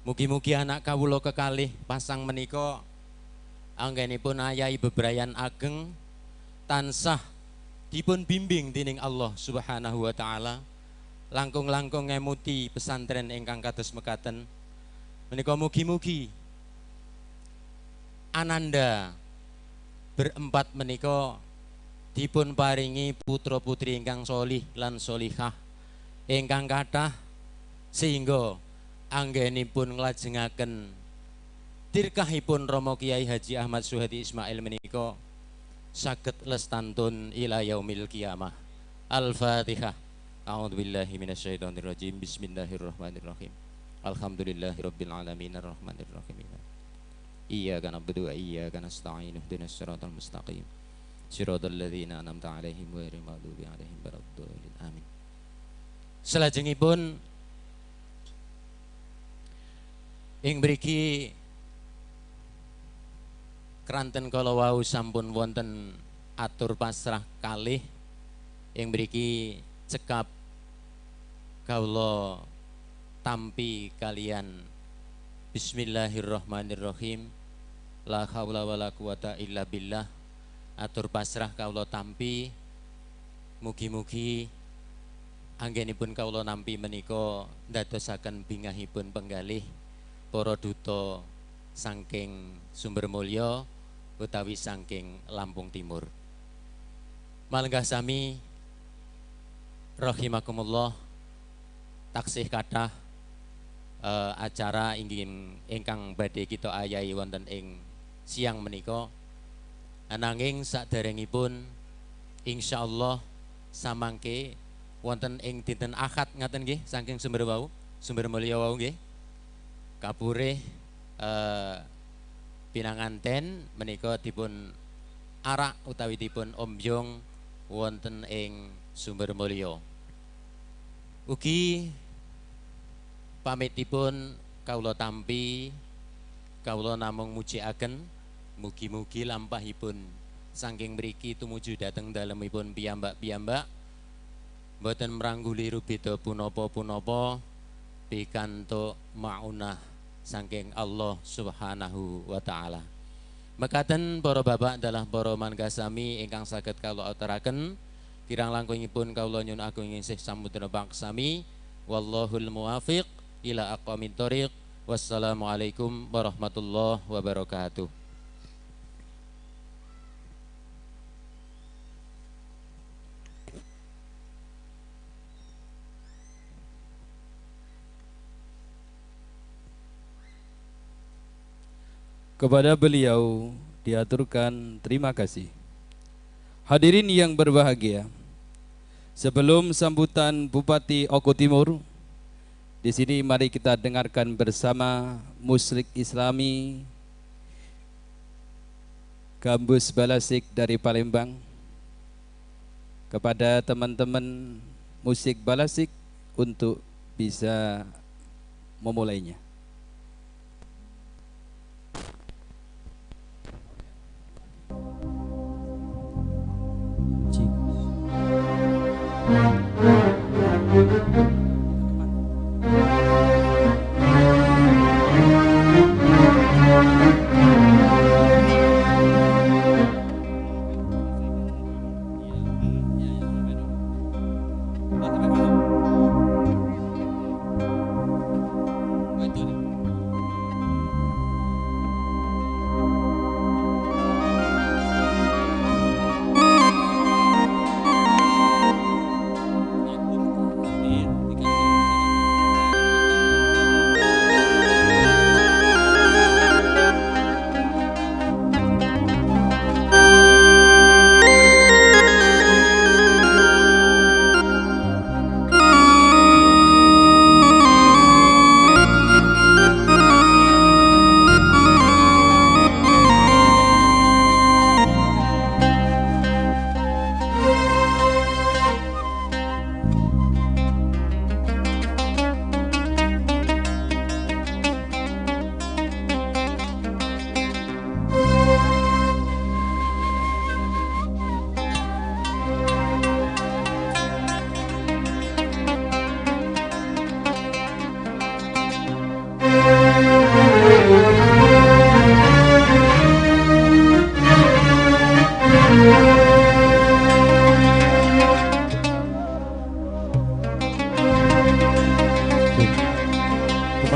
Mugi-mugi anak kawula kekalih pasang menika anggenipun ayahi bebrayan ageng tansah dipun bimbing dening Allah Subhanahu wa taala, langkung-langkung ngemuti pesantren ingkang kados mekaten. Menika mugi-mugi ananda berempat menika dipun paringi putra-putri ingkang solih lan solihah ingkang kathah sehingga anggenipun nglajengaken tirkahipun Romo Kiai Haji Ahmad Suhadi Ismail menika saged lestantun ila yaumil qiyamah. Al-Fatihah. A'udzubillahi minasyaitonirrajim. Bismillahirrahmanirrahim. Alhamdulillahirabbil alamin arrahmanir rahim. Iyyaka na'budu wa iyyaka nasta'in ihdinas siratal mustaqim. Siratal ladzina an'amta 'alaihim ghairil maghdubi 'alaihim waladdallin. Amin. Salajengipun ing mriki kranten kala wau sampun wonten atur pasrah kalih ing mriki cekap kawula tampi kalian bismillahirrahmanirrahim la haula wala quwata illa billah. Atur pasrah kawula tampi, mugi-mugi anggenipun kawula nampi menika ndadosaken bingahipun penggalih para duta saking Sumber Mulya utawi saking Lampung Timur. Malenggah sami rahimakumullah, taksih kathah acara ingkang badhe kita ayahi wonten ing siang menika. Ananging saderengipun insyaallah samangke wonten ing dinten Ahad ngaten nggih saking Sumber wau, Sumber Mulya wau nggih. Kapurih pinanganten menika dipun arak utawi dipun ombyong wonten ing Sumber Mulya. Ugi pamitipun kawula tampi, kawula namung mujiaken mugi-mugi lampahipun saking mriki tumuju dhateng dalemipun piyambak-piyambak mboten mrangguli rubeda punapa-punapa pikantuk maunah saking Allah Subhanahu wa taala. Mekaten para bapak dalah para manggasami ingkang saged kawula aturaken, kirang langkungipun kawula nyuwun agung sih samudra baksami. Wallahul muwafiq ila aqwamit thoriq. Wassalamualaikum warahmatullahi wabarakatuh. Kepada beliau diaturkan terima kasih. Hadirin yang berbahagia, sebelum sambutan Bupati Oku Timur, di sini mari kita dengarkan bersama musik Islami Gambus Balasik dari Palembang. Kepada teman-teman musik Balasik untuk bisa memulainya.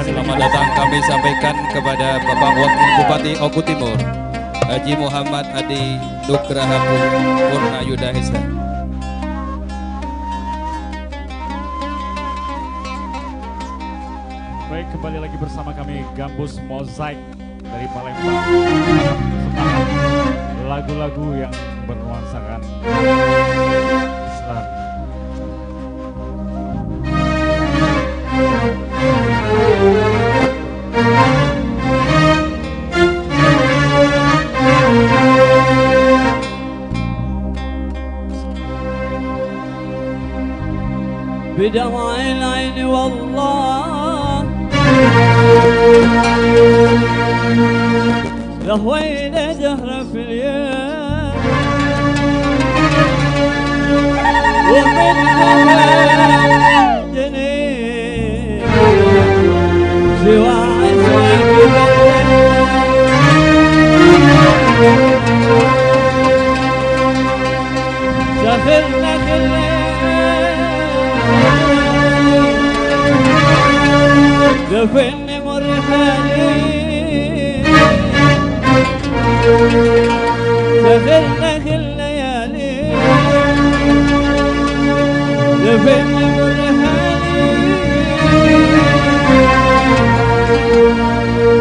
Selamat datang kami sampaikan kepada Bapak Wakil Bupati Oku Timur, Haji Muhammad Adi Nugraha Purna Yudha SH. Baik, kembali lagi bersama kami Gambus Mozaik dari Palembang akan mempersembahkan lagu-lagu yang bernuansakan Islam. Thank you. بدمع العين والله لهوينا دهر في اليوم ومن جنين سوى عزوك سخرنا خلنا دفن مرحالي سخرنا الليالي دفن مرحالي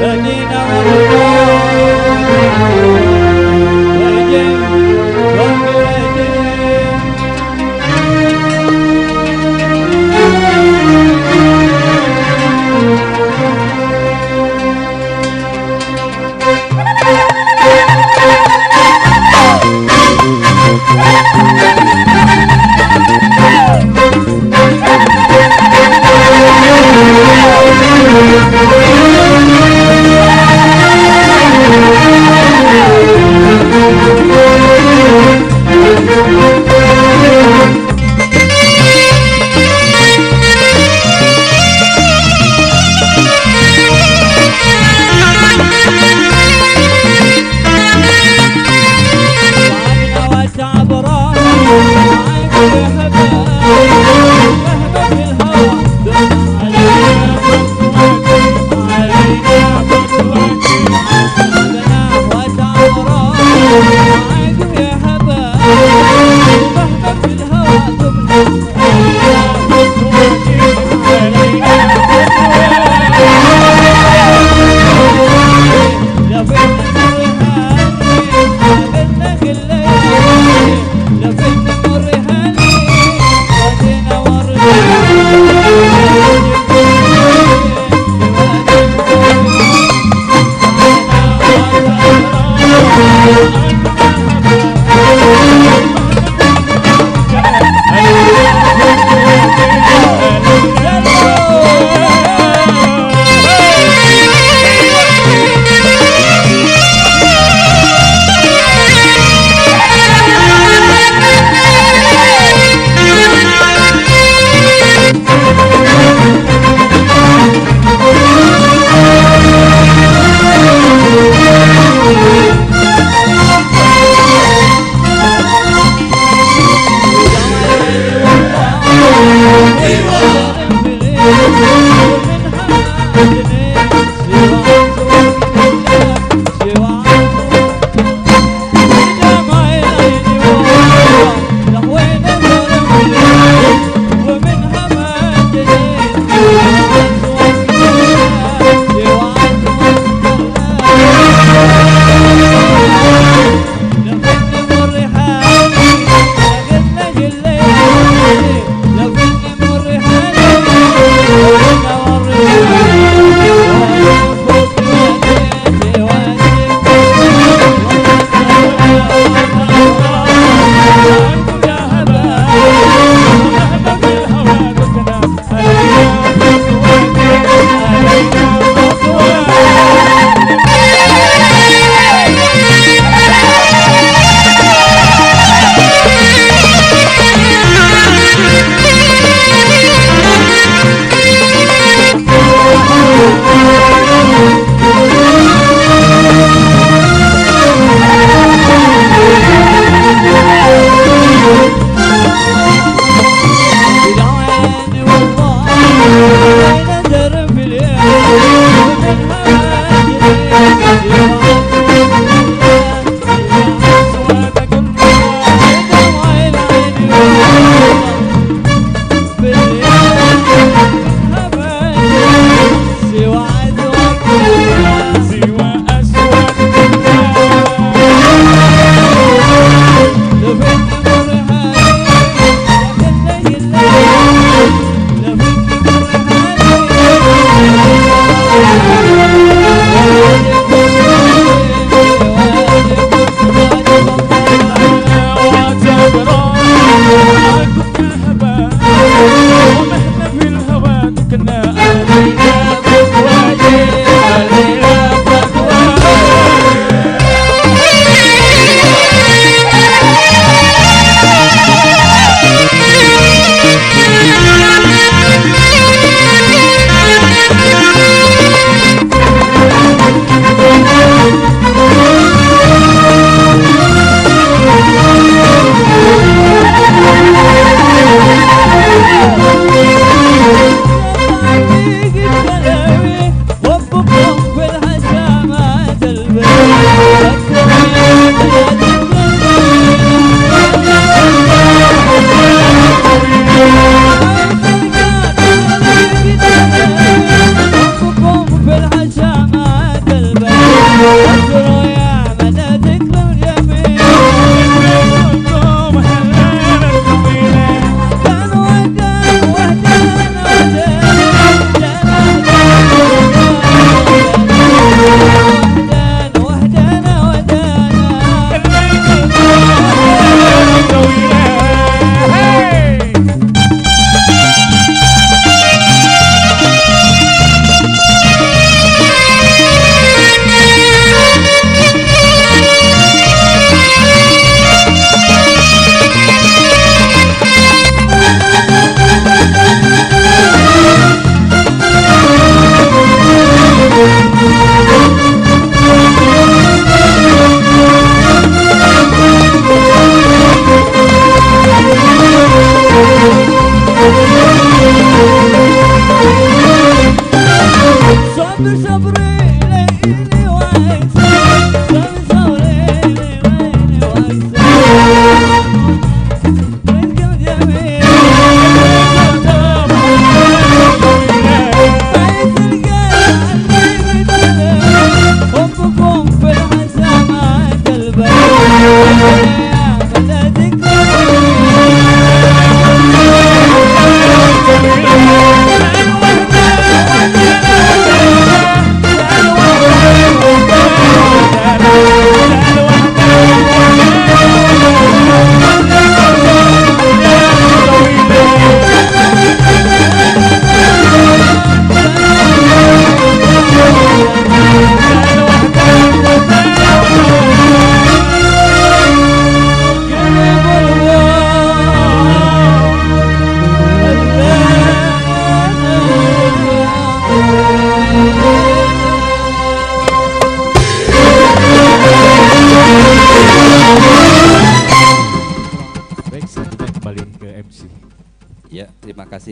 بنينا ورجال Thank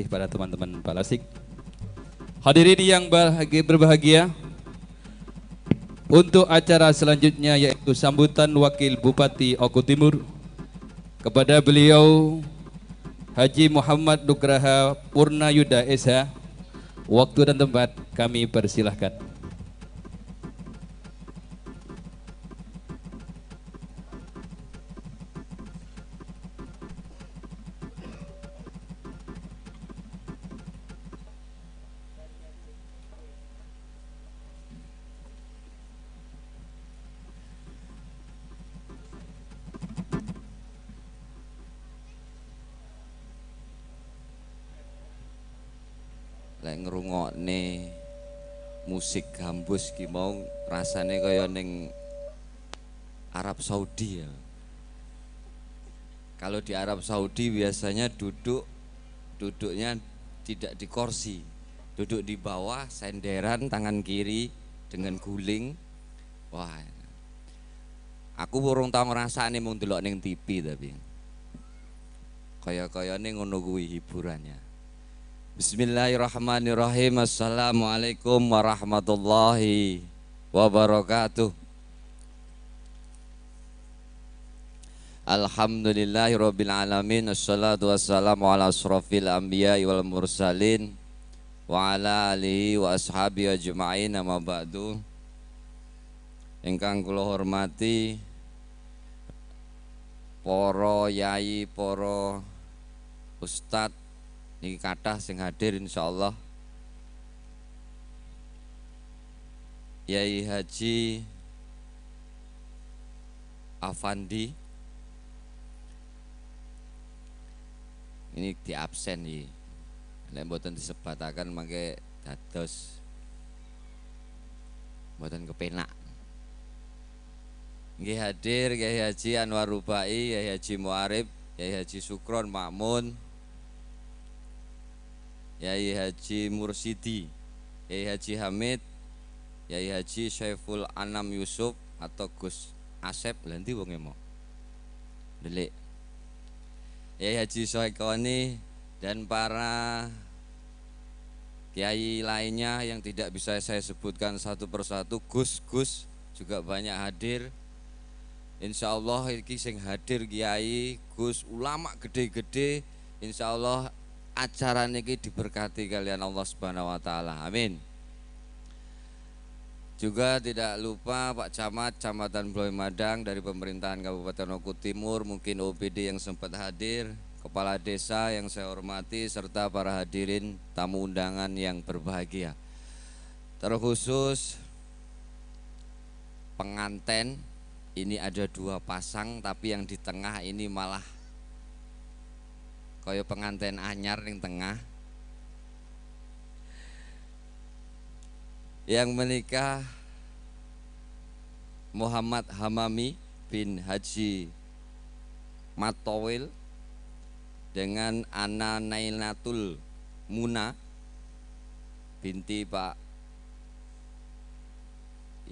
Pada teman-teman Palasik. Hadirin yang berbahagia, untuk acara selanjutnya yaitu sambutan Wakil Bupati Oku Timur kepada beliau Haji Muhammad Nugraha Purnayuda SH. Waktu dan tempat kami persilahkan. Lek ngrungokne musik gambus ki mau rasane kaya ning Arab Saudi ya. Kalau di Arab Saudi biasanya duduknya tidak di kursi, duduk di bawah senderan tangan kiri dengan guling. Wah, aku urung tau ngrasakne mung delok ning TV tapi kaya-kayane ngono kuwi hiburannya. Bismillahirrahmanirrahim. Assalamualaikum warahmatullahi wabarakatuh. Alhamdulillahirabbil alamin. Assalatu wassalamu ala asrafil anbiya'i wal mursalin wa ala alihi wa ashabi ajma'in, amma ba'du. Ingkang kula hormati para yai, para ustad niki kathah sing hadir insyaallah. Yai Haji Afandi ini di absen iki. Nek mboten disebataken mangke dados mboten kepenak. Nggih hadir Yai Haji Anwar Rubai, Yai Haji Muarib, Yai Haji Sukron Makmun, Yai Haji Mursidi, Yai Haji Hamid, Yai Haji Syaiful Anam Yusuf atau Gus Asep, lha ndi wonge mau? Ndelik. Yai Haji Soekoni dan para kiai lainnya yang tidak bisa saya sebutkan satu persatu, Gus-gus juga banyak hadir. Insya Allah iki sing hadir kiai, Gus, ulama gede-gede, insya Allah acara niki diberkati kalian Allah Subhanahu wa taala. Amin. Juga tidak lupa Pak Camat, Kecamatan Bloy Madang dari pemerintahan Kabupaten Oku Timur, mungkin OPD yang sempat hadir, Kepala Desa yang saya hormati, serta para hadirin tamu undangan yang berbahagia. Terkhusus pengantin, ini ada dua pasang, tapi yang di tengah ini malah kaya pengantin anyar yang tengah. Yang menikah Muhammad Hamami bin Haji Matowil dengan Ana Nailatul Muna binti Pak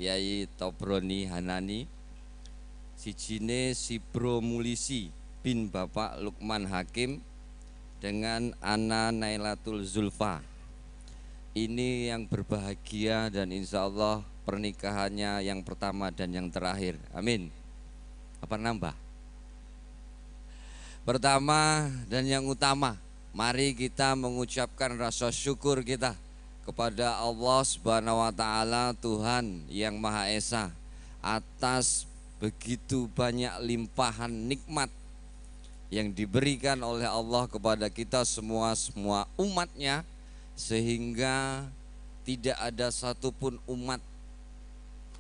Yai Tobroni Hanani, sijine Sibro Mulisi bin Bapak Lukman Hakim dengan Ana Nailatul Zulfa. Ini yang berbahagia dan insya Allah pernikahannya yang pertama dan yang terakhir. Amin. Apa nambah? Pertama dan yang utama, mari kita mengucapkan rasa syukur kita kepada Allah Subhanahu wa Ta'ala, Tuhan yang Maha Esa, atas begitu banyak limpahan nikmat yang diberikan oleh Allah kepada kita semua, semua umatnya, sehingga tidak ada satupun umat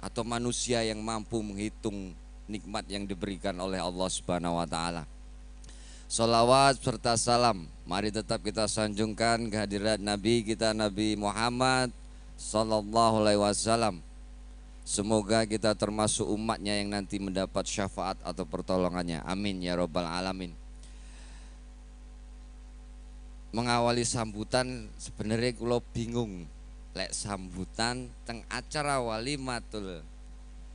atau manusia yang mampu menghitung nikmat yang diberikan oleh Allah Subhanahu wa Ta'ala. Salawat serta salam mari tetap kita sanjungkan kehadirat Nabi kita Nabi Muhammad Sallallahu Alaihi Wasallam. Semoga kita termasuk umatnya yang nanti mendapat syafaat atau pertolongannya. Amin ya robbal alamin. Mengawali sambutan sebenarnya kula bingung lek sambutan teng acara walimatul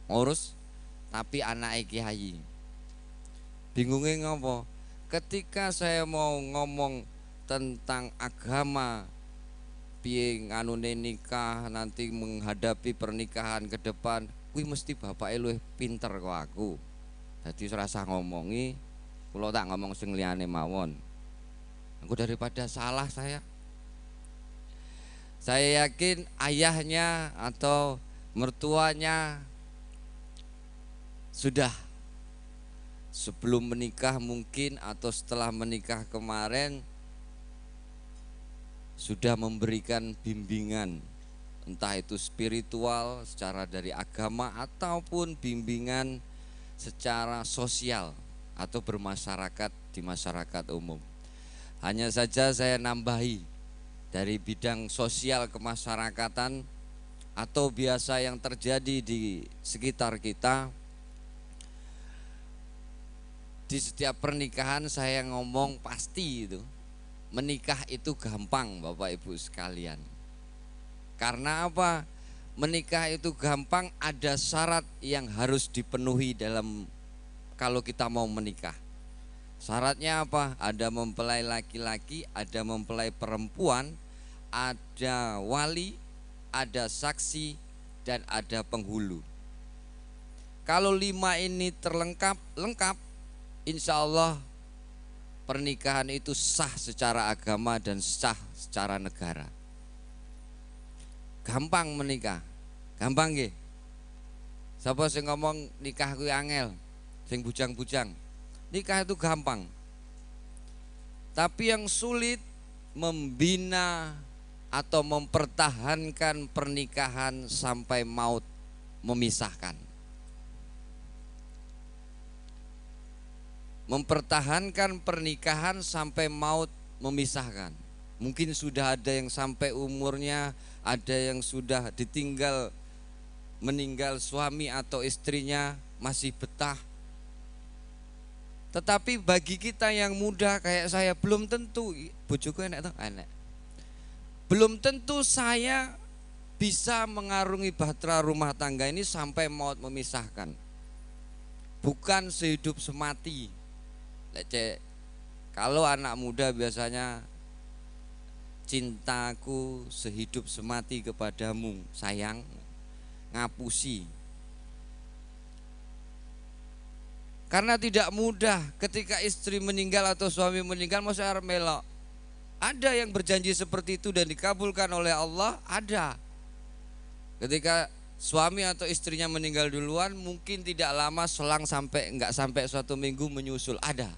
urus tapi anake kiai. Bingungnya ngopo? Ketika saya mau ngomong tentang agama, piye nganune nikah, nanti menghadapi pernikahan ke depan, kuwi mesti bapake luwih pinter kok aku. Dadi ora usah ngomongi, kula tak ngomong sing liyane mawon. Aku daripada salah saya. Saya yakin ayahnya atau mertuanya sudah sebelum menikah mungkin atau setelah menikah kemarin sudah memberikan bimbingan, entah itu spiritual secara dari agama ataupun bimbingan secara sosial atau bermasyarakat di masyarakat umum. Hanya saja saya nambahi dari bidang sosial kemasyarakatan atau biasa yang terjadi di sekitar kita. Di setiap pernikahan saya ngomong pasti itu, menikah itu gampang Bapak Ibu sekalian. Karena apa? Menikah itu gampang, ada syarat yang harus dipenuhi dalam kalau kita mau menikah. Syaratnya apa? Ada mempelai laki-laki, ada mempelai perempuan, ada wali, ada saksi, dan ada penghulu. Kalau lima ini terlengkap, lengkap, insya Allah pernikahan itu sah secara agama dan sah secara negara. Gampang menikah, gampang nggih. Sapa sing ngomong nikah kuwi angel, sing bujang-bujang. Nikah itu gampang. Tapi yang sulit membina atau mempertahankan pernikahan sampai maut memisahkan. Mempertahankan pernikahan sampai maut memisahkan. Mungkin sudah ada yang sampai umurnya, ada yang sudah ditinggal meninggal suami atau istrinya masih betah. Tetapi bagi kita yang muda kayak saya belum tentu, bojoku enek toh? Enek. Belum tentu saya bisa mengarungi bahtera rumah tangga ini sampai maut memisahkan. Bukan sehidup semati. Lecek, kalau anak muda biasanya cintaku sehidup semati kepadamu, sayang, ngapusi. Karena tidak mudah ketika istri meninggal atau suami meninggal masa arep melok. Ada yang berjanji seperti itu dan dikabulkan oleh Allah, ada. Ketika Suami atau istrinya meninggal duluan, mungkin tidak lama selang sampai enggak sampai suatu minggu menyusul ada.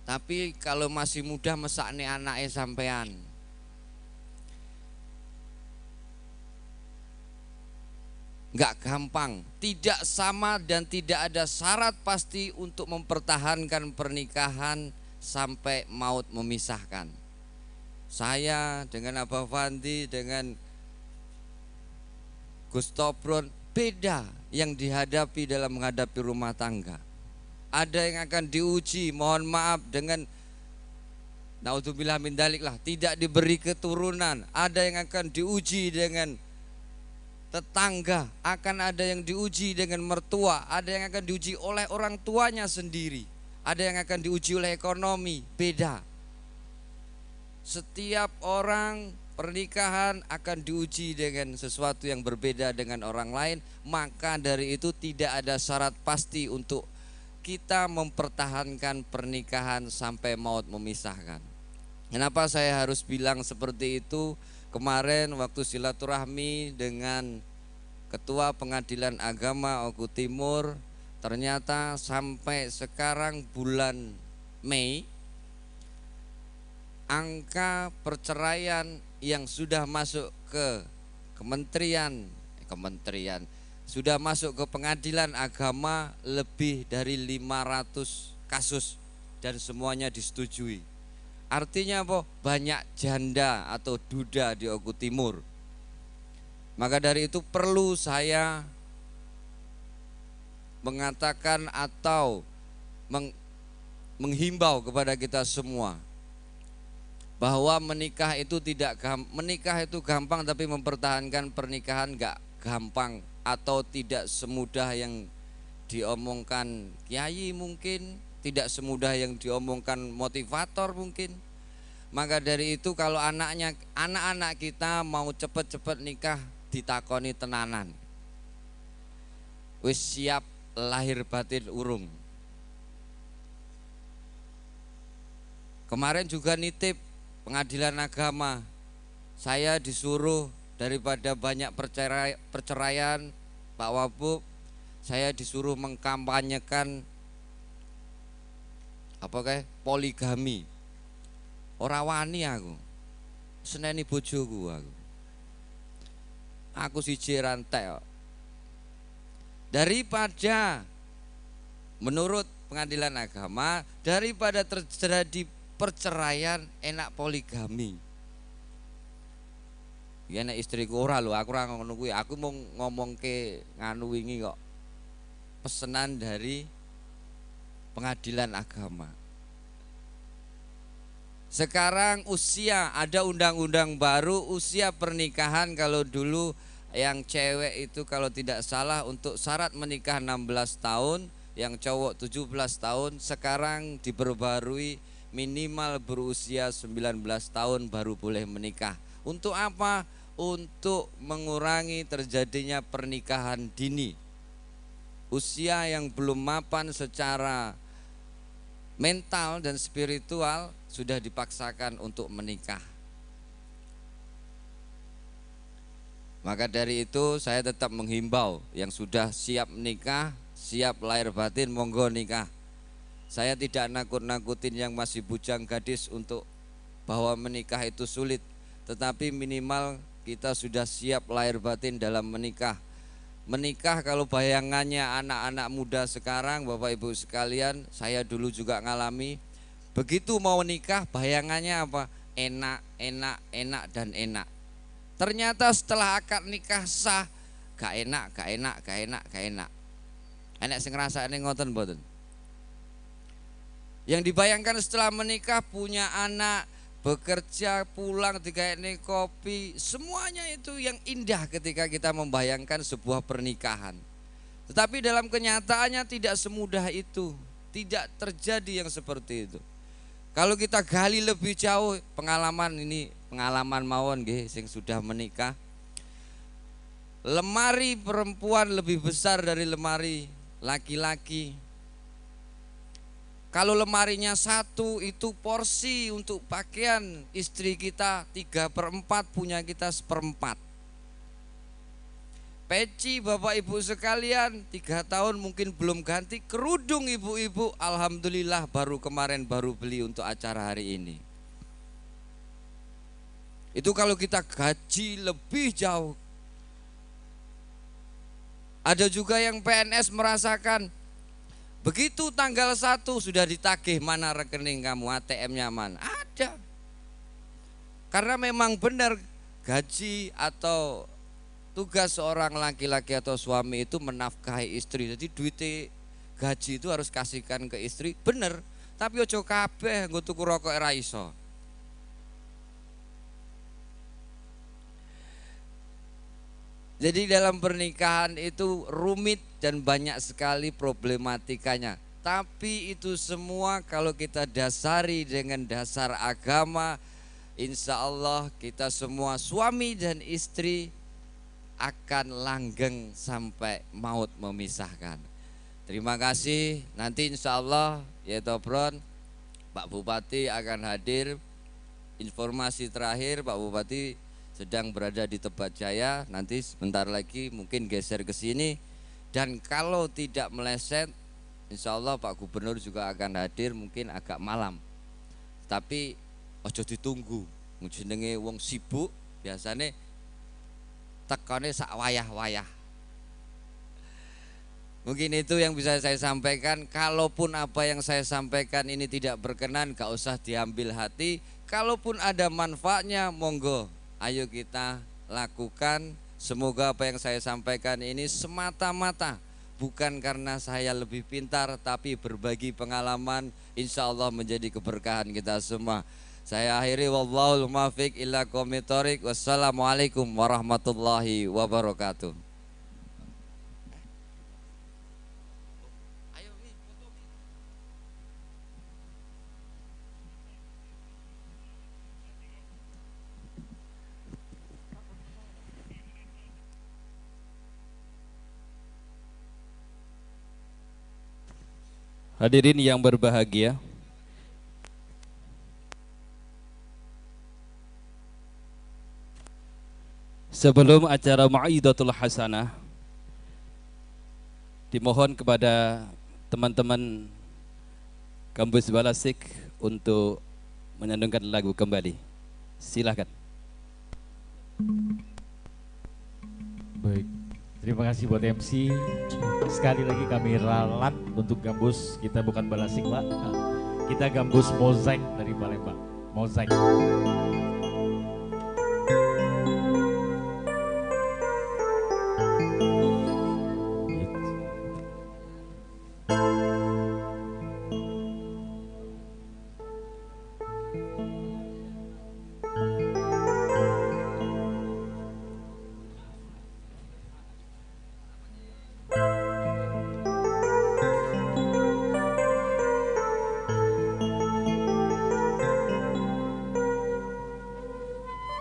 Tapi kalau masih muda mesakne anake sampean. Enggak gampang, tidak sama dan tidak ada syarat pasti untuk mempertahankan pernikahan sampai maut memisahkan. Saya dengan Abah Fandi, dengan Gus Tobron, beda yang dihadapi dalam menghadapi rumah tangga. Ada yang akan diuji, mohon maaf dengan naudzubillah min dalik lah, tidak diberi keturunan. Ada yang akan diuji dengan tetangga, akan ada yang diuji dengan mertua, ada yang akan diuji oleh orang tuanya sendiri, ada yang akan diuji oleh ekonomi, beda. Setiap orang pernikahan akan diuji dengan sesuatu yang berbeda dengan orang lain. Maka dari itu tidak ada syarat pasti untuk kita mempertahankan pernikahan sampai maut memisahkan. Kenapa saya harus bilang seperti itu? Kemarin waktu silaturahmi dengan Ketua Pengadilan Agama Oku Timur, ternyata sampai sekarang bulan Mei, angka perceraian yang sudah masuk ke kementerian sudah masuk ke pengadilan agama lebih dari 500 kasus dan semuanya disetujui. Artinya apa? Banyak janda atau duda di Oku Timur. Maka dari itu perlu saya mengatakan atau menghimbau kepada kita semua bahwa menikah itu tidak menikah itu gampang, tapi mempertahankan pernikahan enggak gampang atau tidak semudah yang diomongkan kiai mungkin, tidak semudah yang diomongkan motivator mungkin. Maka dari itu kalau anak-anak kita mau cepet-cepet nikah, ditakoni tenanan. Wis siap lahir batin urung. Kemarin juga nitip pengadilan agama, saya disuruh daripada banyak perceraian Pak Wabub, saya disuruh mengkampanyekan apa kayak poligami. Ora wani aku, seneni bojoku aku. Aku siji rantek. Daripada menurut pengadilan agama, daripada terjadi perceraian enak poligami. Ya nek istriku ora lho, aku ora ngono kuwi, aku mau ngomongke nganu wingi kok. Pesenan dari pengadilan agama. Sekarang usia, ada undang-undang baru usia pernikahan. Kalau dulu yang cewek itu kalau tidak salah untuk syarat menikah 16 tahun, yang cowok 17 tahun, sekarang diperbarui minimal berusia 19 tahun baru boleh menikah. Untuk apa? Untuk mengurangi terjadinya pernikahan dini. Usia yang belum mapan secara mental dan spiritual sudah dipaksakan untuk menikah. Maka dari itu saya tetap menghimbau yang sudah siap menikah, siap lahir batin, monggo nikah. Saya tidak nakut-nakutin yang masih bujang gadis untuk bahwa menikah itu sulit, tetapi minimal kita sudah siap lahir batin dalam menikah. Menikah kalau bayangannya anak-anak muda sekarang, Bapak Ibu sekalian, saya dulu juga ngalami. Begitu mau nikah bayangannya apa? Enak, enak, enak, dan enak. Ternyata setelah akad nikah sah, gak enak, gak enak, gak enak, gak enak. Enak sing ngrasakne ngoten mboten? Yang dibayangkan setelah menikah punya anak, bekerja, pulang, digaekne kopi, semuanya itu yang indah ketika kita membayangkan sebuah pernikahan. Tetapi dalam kenyataannya tidak semudah itu, tidak terjadi yang seperti itu. Kalau kita gali lebih jauh, pengalaman ini, pengalaman mawon nggih sing sudah menikah. Lemari perempuan lebih besar dari lemari laki-laki. Kalau lemarinya satu itu porsi untuk pakaian istri kita 3/4, punya kita 1/4. Peci Bapak Ibu sekalian 3 tahun mungkin belum ganti. Kerudung ibu-ibu alhamdulillah baru kemarin baru beli untuk acara hari ini. Itu kalau kita gaji lebih jauh. Ada juga yang PNS merasakan begitu tanggal 1 sudah ditagih mana rekening kamu, ATM-nya mana. Ada. Karena memang benar gaji atau tugas seorang laki-laki atau suami itu menafkahi istri. Jadi duit gaji itu harus kasihkan ke istri, bener. Tapi ojo kabeh nggo tuku rokok ora iso. Jadi dalam pernikahan itu rumit dan banyak sekali problematikanya. Tapi itu semua kalau kita dasari dengan dasar agama, insya Allah kita semua suami dan istri akan langgeng sampai maut memisahkan. Terima kasih. Nanti insya Allah ya Tobron, Pak Bupati akan hadir. Informasi terakhir Pak Bupati sedang berada di Tebat Jaya. Nanti sebentar lagi mungkin geser ke sini. Dan kalau tidak meleset, insya Allah Pak Gubernur juga akan hadir mungkin agak malam. Tapi ojo ditunggu. Jenenge wong sibuk biasanya tekone sak wayah-wayah. Mungkin itu yang bisa saya sampaikan. Kalaupun apa yang saya sampaikan ini tidak berkenan, gak usah diambil hati. Kalaupun ada manfaatnya, monggo, ayo kita lakukan. Semoga apa yang saya sampaikan ini semata-mata bukan karena saya lebih pintar, tapi berbagi pengalaman, insya Allah menjadi keberkahan kita semua. Saya akhiri, wallahul muwaffiq ila aqwamit thoriq. Wassalamualaikum warahmatullahi wabarakatuh. Hadirin yang berbahagia, sebelum acara Mau'idatul Hasanah, dimohon kepada teman-teman Gambus Balasik untuk menyandungkan lagu kembali. Silakan. Baik, terima kasih buat MC. Sekali lagi kami ralat untuk Gambus, kita bukan Balasik, Pak. Kita Gambus Mozaik dari Palembang. Mozaik. We'll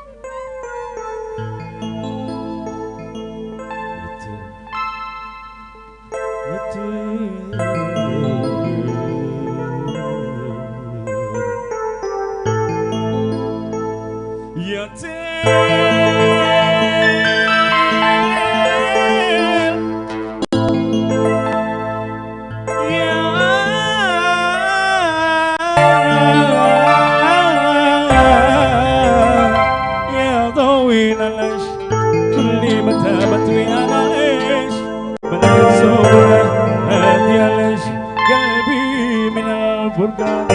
be right back.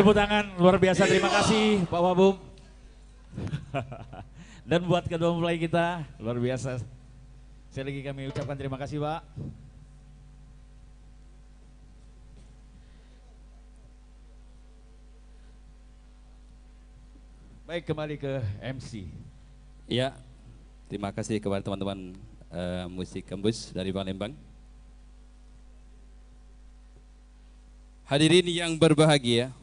Tepuk tangan luar biasa, terima kasih Pak Wabub. Dan buat kedua mempelai kita, luar biasa. Sekali lagi kami ucapkan terima kasih Pak. Baik, kembali ke MC. Ya, terima kasih kepada teman-teman musik gambus dari Palembang. Hadirin yang berbahagia,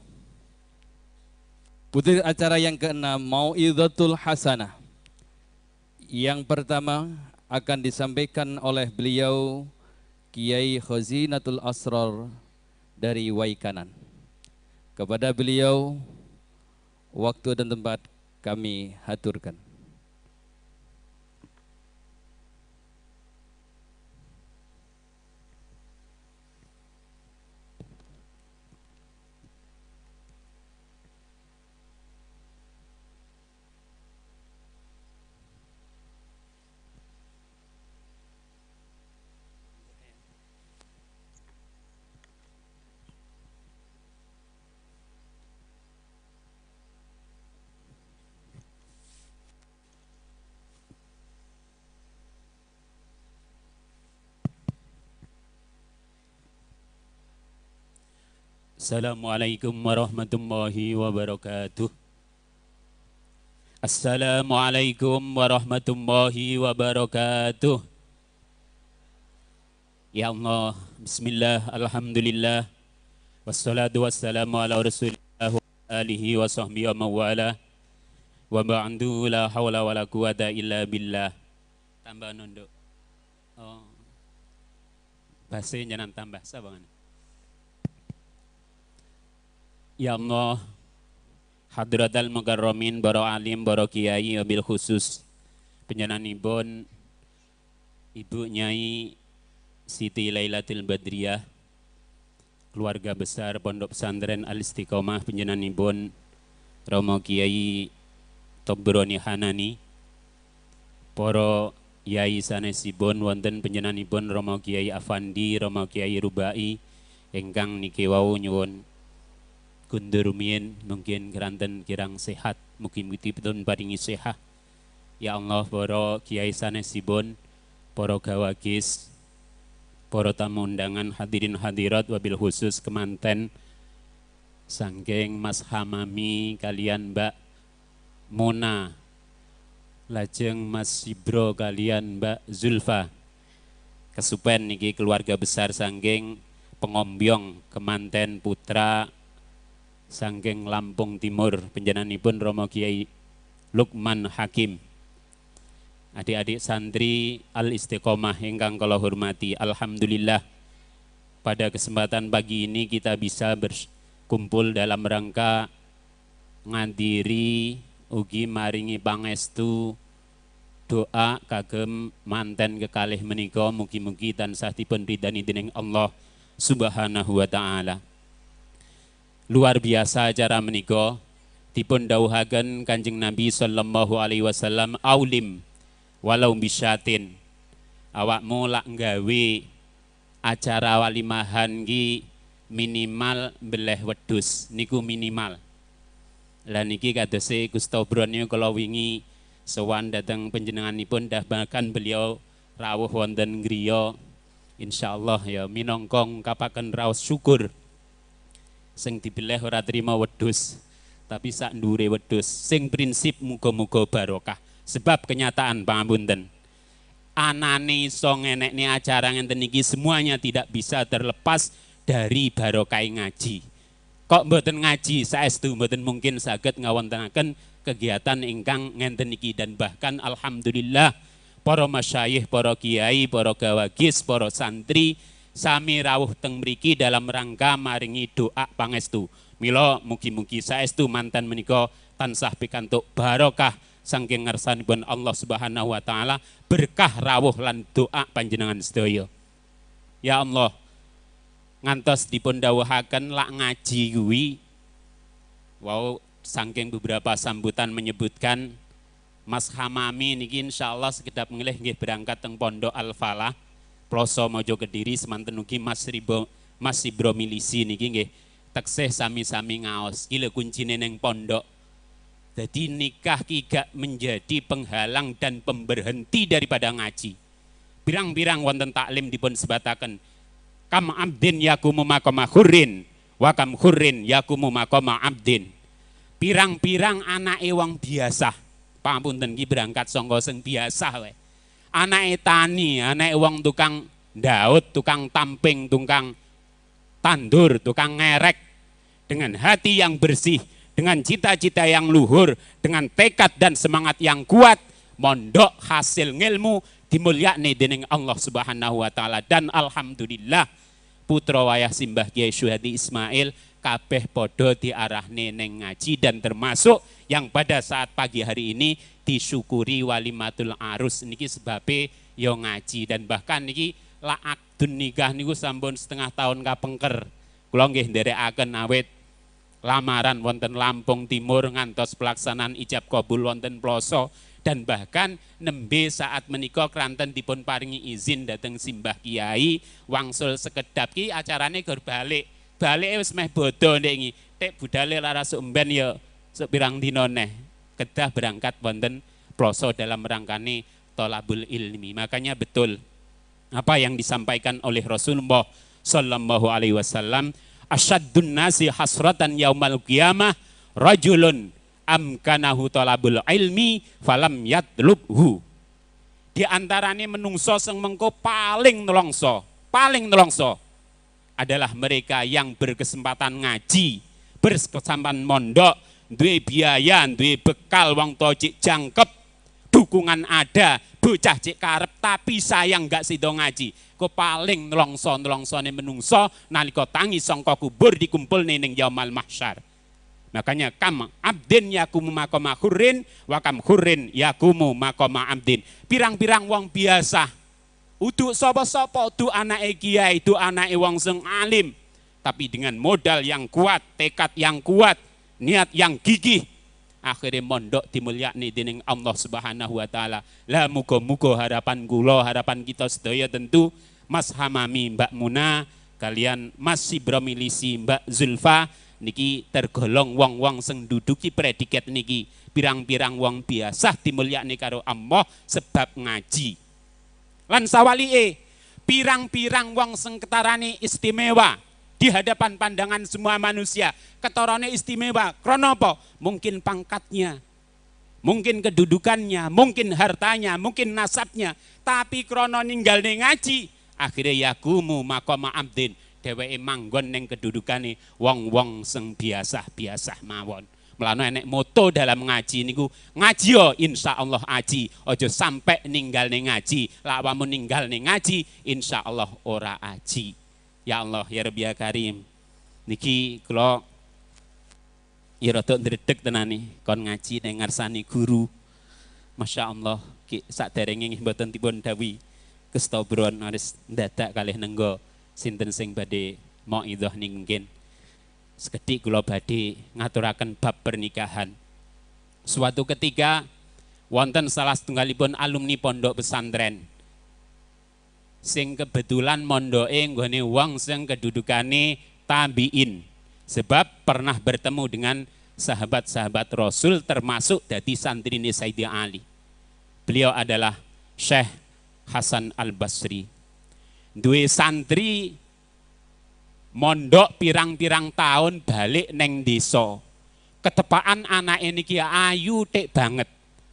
butir acara yang keenam, Mau'izatul Hasanah. Yang pertama akan disampaikan oleh beliau Kiai Khazinatul Asrar dari Waikanan. Kepada beliau waktu dan tempat kami haturkan. Assalamualaikum warahmatullahi wabarakatuh. Assalamualaikum warahmatullahi wabarakatuh. Ya Allah, bismillah, alhamdulillah, wassalatu wassalamu ala rasulillah wa alihi wa sahbihi wa mawala. Wa ba'du, la hawla wa la quwata illa billah. Tambah nunduk. Oh. Bahasa jangan tambah sabangan. Ya Allah, hadratal mukarramin, para alim, para kiai, wabil khusus panjenenganipun Ibu Nyai Siti Lailatul Badriyah, keluarga besar Pondok Pesantren Al Istiqomah, panjenenganipun Romo Kiai Tobroni Hanani, para yai sanesipun wonten panjenenganipun Romo Kiai Afandi, Romo Kiai Rubai, ingkang niki wau nyuwun kundur rumiyin mungkin keranten kirang sehat, mugi-mugi dipun paringi sehat. Ya Allah, para kiai sanesipun, para gawagis, para tamu undangan, hadirin hadirat, wabil khusus kemanten sangking Mas Hamami kalian Mbak Mona, lajeng Mas Sibro kalian Mbak Zulfa. Kesupen niki keluarga besar sangking Pengombyong kemanten putra sangking Lampung Timur, panjenenganipun Romo Kiai Lukman Hakim. Adik-adik santri Al Istiqomah ingkang kula hormati, alhamdulillah pada kesempatan pagi ini kita bisa berkumpul dalam rangka ngadiri ugi maringi pangestu doa kagem manten kekalih menika, mugi-mugi tansah dipun ridani dening Allah Subhanahu wa taala. Luar biasa acara menika dipun dawuhaken Kanjeng Nabi sallallahu alaihi wasallam, aulim walau bisyatin. Awakmu lak nggawe acara walimahan ki minimal beleh wedhus niku minimal. Lah niki kadose Gus Tobron niku kala wingi sowan dhateng panjenenganipun, dah bahkan beliau rawuh wonten griya. Insyaallah ya minangka ngungkapaken raos syukur. Sing dibeleh ora trima wedhus, tapi sak ndure wedhus. Sing prinsip muga-muga barokah. Sebab kenyataan pangapunten, anane iso ngenekne acara ngenten iki semuanya tidak bisa terlepas dari barokah ngaji. Kok mboten ngaji saestu mboten mungkin saged ngawontenaken kegiatan ingkang ngenten iki. Dan bahkan alhamdulillah para masyayikh, para kiai, para gawagis, para santri sami rawuh teng mriki dalam rangka maringi doa pangestu. Mila mugi-mugi saestu manten menika tansah pikantuk barokah saking ngarsanipun Allah Subhanahu wa taala, berkah rawuh lan doa panjenengan sedaya. Ya Allah, ngantos dipun dawuhaken lak ngaji kuwi wau saking beberapa sambutan menyebutkan Mas Hamami niki insyaallah sekedap ngelih nggih berangkat teng Pondok Al Falah Ploso Mojo Kediri, semanten ugi Mas Ribo, Mas Ibro Milisi niki nggih Teksih sami-sami ngaos. Iki lho kuncine ning pondok. Jadi nikah ki gak menjadi penghalang dan pemberhenti daripada ngaji. Pirang-pirang wonten taklim dipun sebataken. Kam abdin yakumu maqama hurrin wa kam hurrin yakumu maqama abdin. Pirang-pirang anake wong biasa. Pangapunten ki berangkat sangka sing biasa wae. Anake tani, anake wong tukang ndaut, tukang tamping, tukang tandur, tukang ngerek, dengan hati yang bersih, dengan cita-cita yang luhur, dengan tekad dan semangat yang kuat, mondok hasil ngilmu dimulyakne dening Allah Subhanahu wa taala. Dan alhamdulillah putra wayah simbah Kiai Syuhadi Ismail kabeh padha diarahne neng ngaji, dan termasuk yang pada saat pagi hari ini disyukuri walimatul arus niki sebabe yo ngaji. Dan bahkan niki la akdun nikah niku sampun setengah tahun kapengker. Kula nggih nderekaken awit lamaran wonten Lampung Timur ngantos pelaksanaan ijab kabul wonten Ploso, dan bahkan nembe saat menika kranten dipun paringi izin dateng simbah kiai wangsul sekedap ki acarane gor balik. Balike wis meh bodho ndek iki. Tek budale lara sok mben ya sok pirang dina neh. Kedah berangkat wonten Ploso dalam rangkane tolabul ilmi. Makanya betul apa yang disampaikan oleh Rasulullah sallallahu alaihi wasallam, asyaddun nasi hasratan yaumal qiyamah rajulun amkanahu talabul ilmi falam yatlubhu. Di antarane menungso sing mengko paling nelongso adalah mereka yang berkesempatan ngaji, berkesempatan mondok, duwe biaya, duwe bekal, wong tua cik jangkep, dukungan ada, bocah cik karep, tapi sayang gak sido ngaji. Ko paling nelongso-nelongsone menungso nalika tangi sangka kubur dikumpulne ning yaumal mahsyar. Makanya kam abdin yakumu maqama hurrin wa kam hurrin yakumu maqama abdin. Pirang-pirang wong biasa, uduk sapa-sapa, uduk anake kiai, uduk anake wong sing alim, tapi dengan modal yang kuat, tekad yang kuat, niat yang gigih, akhirnya mondok dimulyakne dening Allah Subhanahu wa taala. Lah muga-muga harapan kula, harapan kita sedaya tentu Mas Hamami, Mbak Muna, kalian Mas Sibromilisi, Mbak Zulfa niki tergolong wong-wong sing duduki predikat niki, pirang-pirang wong biasa dimulyakne karo Allah sebab ngaji. Lan sawalike pirang-pirang wong sing ketarane istimewa di hadapan pandangan semua manusia, ketarane istimewa krana apa? Mungkin pangkatnya, mungkin kedudukannya, mungkin hartanya, mungkin nasabnya, tapi krana ninggalne ngaji, akhirnya yakumu maqama abdin, dheweke manggon ning kedudukane wong-wong sing biasa-biasa mawon. Mulane enek moto dalam ngaji niku, ngaji yo insyaallah aji, aja sampe ninggalne ngaji. Lak awakmu ninggalne ngaji, insyaallah ora aji. Ya Allah ya Rabbi ya Karim. Niki kula ya rada ndredeg tenane kon ngaji ning ngarsane guru. Masya Allah, ki saderenge nggih mboten dipun dawuhi kestobron aris ndadak kalih nenggo sinten sing badhe mauidhah niki mungkin. Sekedhik kula badhe ngaturaken bab pernikahan. Suatu ketika wonten salah setunggalipun alumni pondok pesantren sing kebetulan mondoke nggone wong sing kedudukane tabiin, sebab pernah bertemu dengan sahabat-sahabat Rasul termasuk dadi santrine Sayyidina Ali. Beliau adalah Syekh Hasan Al-Basri. Duwe santri mondok pirang-pirang tahun balik neng desa. Ketepaan anake niki ayu tik banget.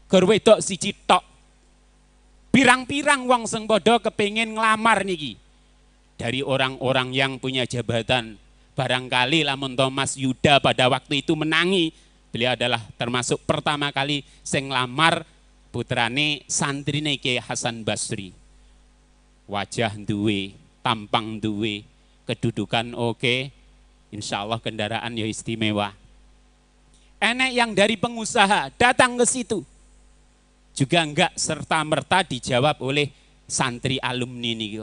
Gur wedok siji tok. Pirang-pirang wong sing padha kepengin nglamar niki. Dari orang-orang yang punya jabatan. Barangkali lamun Thomas Yuda pada waktu itu menangi, beliau adalah termasuk pertama kali sing nglamar putrane santrine Kiai Hasan Basri. Wajah duwe, tampang duwe, kedudukan oke, insya Allah kendaraan ya istimewa. Enek yang dari pengusaha datang ke situ, juga enggak serta-merta dijawab oleh santri alumni niki.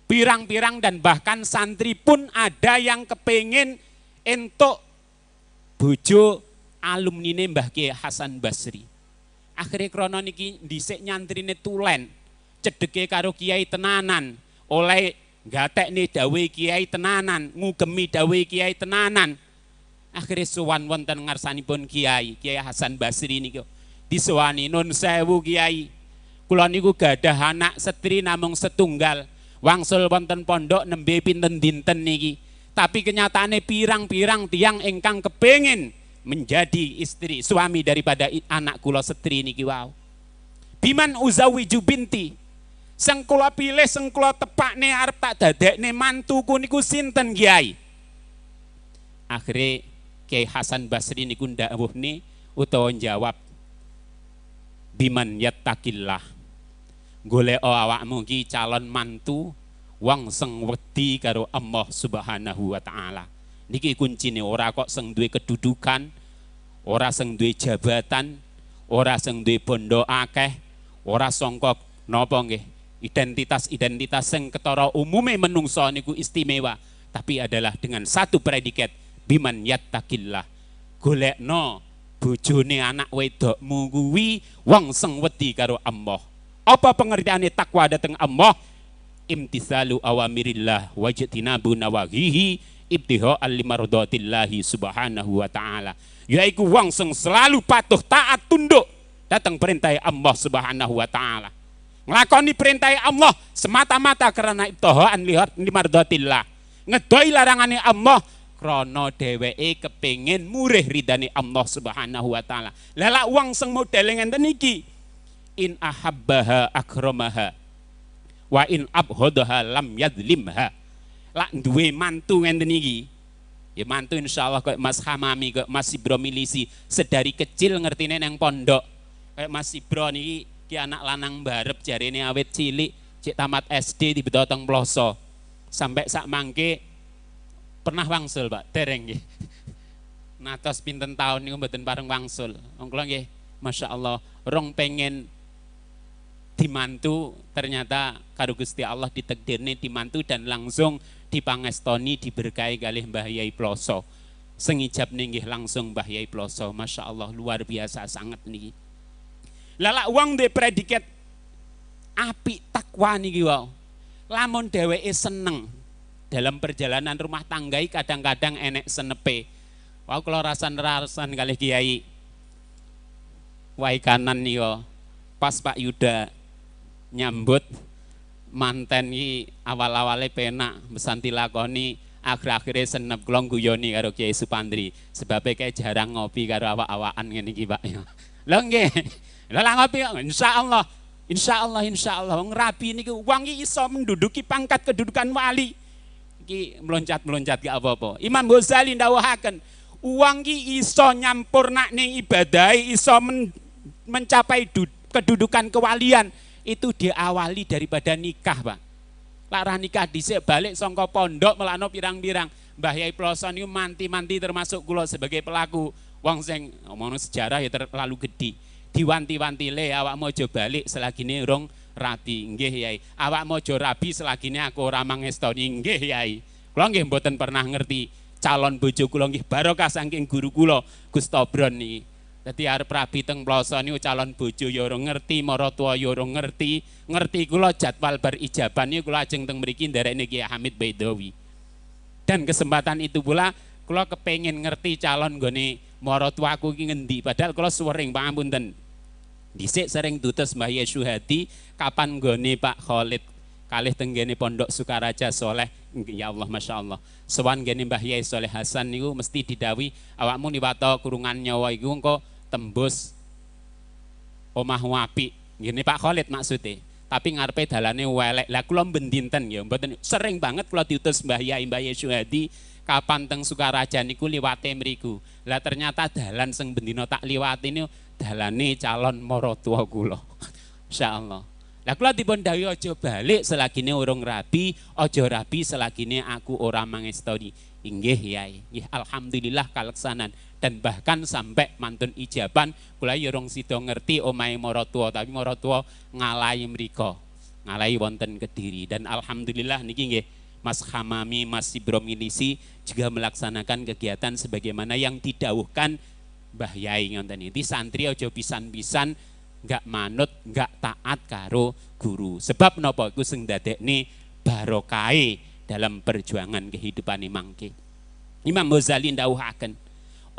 Pirang-pirang dan bahkan santri pun ada yang kepengin entuk bojo alumnine Mbah Kiai Hasan Basri. Akhirnya krono niki dhisik nyantrine tulen, cedeke karo kiai tenanan, oleh Gatekne dawuhe kiai tenanan, ngugemi dawuhe kiai tenanan. Akhire sowan wonten ngarsanipun kiai, Kiai Hasan Basri niku. Disowani, "Nun sewu kiai. Kula niku gadah anak setri namung setunggal. Wangsul wonten pondok nembe pinten dinten niki. Tapi kenyataane pirang-pirang tiang ingkang kepengin menjadi istri, suami daripada anak kula setri niki wau. Biman uzawiju binti. Sing kula pilih, sing kula tepakne arep tak dadekne mantuku niku sinten kiai?" Akhire Kiai Hasan Basri niku ndawuhne utawa jawab, "Biman yattaqillah." Golek awakmu ki calon mantu wong sing wedi karo Allah Subhanahu wa taala. Niki kuncine, ora kok sing duwe kedudukan, ora sing duwe jabatan, ora sing duwe bondo akeh, ora sangka napa nggih identitas-identitas sing ketara umume menungso niku istimewa, tapi adalah dengan satu predikat, biman yattaqillah. Golekno bojone anak wedokmu kuwi wong sing wedi karo Allah. Apa pengertiane takwa dateng Allah? Imtithalu awamirillah wajtinabu nawahihi ibtiha limardatillahi subhanahu wa ta'ala. Yaiku wong sing selalu patuh, taat, tunduk dateng perintah Allah Subhanahu wa taala. Nglakoni perintah Allah semata-mata karena ibtihaan limardatillah. Ngedohi larangane Allah krana dheweke kepengin murih ridane Allah Subhanahu wa taala. Lah lak wong sing modele ngenten iki, in ahabbaha akramaha wa in abghadaha lam yadlimha. Lak duwe mantu ngenten iki, ya mantu insyaallah kayak Mas Hamami, kayak Mas Ibro Milisi, sedari kecil ngertine nang pondok. Kayak Mas Ibro niki ki anak lanang barep jarene awit cilik, cek tamat SD dibeto teng Ploso. Sampai sak mangke pernah wangsul, Pak, dereng nggih. Natos pinten tahun niku mboten pareng wangsul. Wong kula nggih, Masya Allah, rong pengen dimantu, ternyata karo Gusti Allah ditakdirne dimantu dan langsung dipangestoni, diberkahi kalih Mbah Yai Ploso. Sing ijab nggih langsung Mbah Yai Ploso. Masya Allah, luar biasa sangat niki. Lha lak wong duwe predikat apik takwa niki wau. Lamun dheweke seneng dalam perjalanan rumah tangga, kadang-kadang enek senepe. Wau kula rasan-rasan kalih Kiai Wai kanan niku pas Pak Yuda nyambut manten iki, awal-awale penak mesan dilakoni, akhir-akhire senep. Kula guyoni karo Kiai Supandri, sebabe kayak jarang ngopi karo awak-awakan ngene iki, Pak. Lho nggih. Lha lah ngopi insyaallah. Insyaallah, insyaallah wong rabi niku wong iki iso menduduki pangkat kedudukan wali. Iki meloncat-meloncat gak apa-apa. Imam Ghazali ndawuhaken, wong iki iso nyampurnakne ibadahe, iso mencapai kedudukan kewalian itu diawali daripada nikah, Pak. Lara nikah dhisik balik sangka pondok melano pirang-pirang. Mbah Yai Ploso niku manti-manti, termasuk kula sebagai pelaku wong sing ngomongno sejarah ya terlalu gede. Diwanti-wanti, "Le, awakmu aja balik selagine urung rabi." "Nggih, Yai." "Awakmu aja rabi selagine aku ora mangestoni." "Nggih, Yai." Kula nggih mboten pernah ngerti calon bojo kula nggih barokah saking guru kula Gus Tobron niki. Dadi arep rabi teng Ploso niku calon bojo ya ora ngerti, maratuwa ya ora ngerti. Ngerti kula jadwal bar ijaban niku kula ajeng teng mriki nderekne Kiai Hamid Baidowi. Dan kesempatan itu pula kula kepengin ngerti calon nggone maratuwaku iki ngendi. Padahal kula sering, pangapunten. Dhisik sering dutus Mbah Yai Suhadi kapan nggone Pak Khalid kalih tenggene Pondok Sukaraja Soleh. Ya Allah, Masya Allah. Sowan nggene Mbah Yai Soleh Hasan niku mesti didawi, "Awakmu liwato kurungan nyawa iku engko tembus omah apik." Ngene Pak Khalid maksude. Tapi ngarepe dalane welek. Lah kula ben dinten ya mboten, sering banget kula diutus Mbah Yai, Mbah Yai Suhadi kapan teng Sukaraja niku liwate mriku. Lah ternyata dalan sing bendina tak liwati niku dalane calon maratuwa kula. Insyaallah. Lah kula dipun dawuhi, "Aja balik selagine urung rabi, aja rabi selagine aku ora mangestoni." "Inggih, Yai." Nggih, alhamdulillah kaleksanan dan bahkan sampai mantun ijaban kula ya urung sida ngerti omahe maratuwa, tapi maratuwa ngalahi mriko. Ngalahi wonten Kediri dan alhamdulillah niki nggih Mas Hamami, Mas Ibro Milisi juga melaksanakan kegiatan sebagaimana yang didawuhkan Mbah Yai ngoten iki. Santri aja pisan-pisan nggak manut, nggak taat karo guru. Sebab napa? Iku sing dadekne barokahe dalam perjuangan kehidupan mangke. Imam Ghazali ndawuhaken,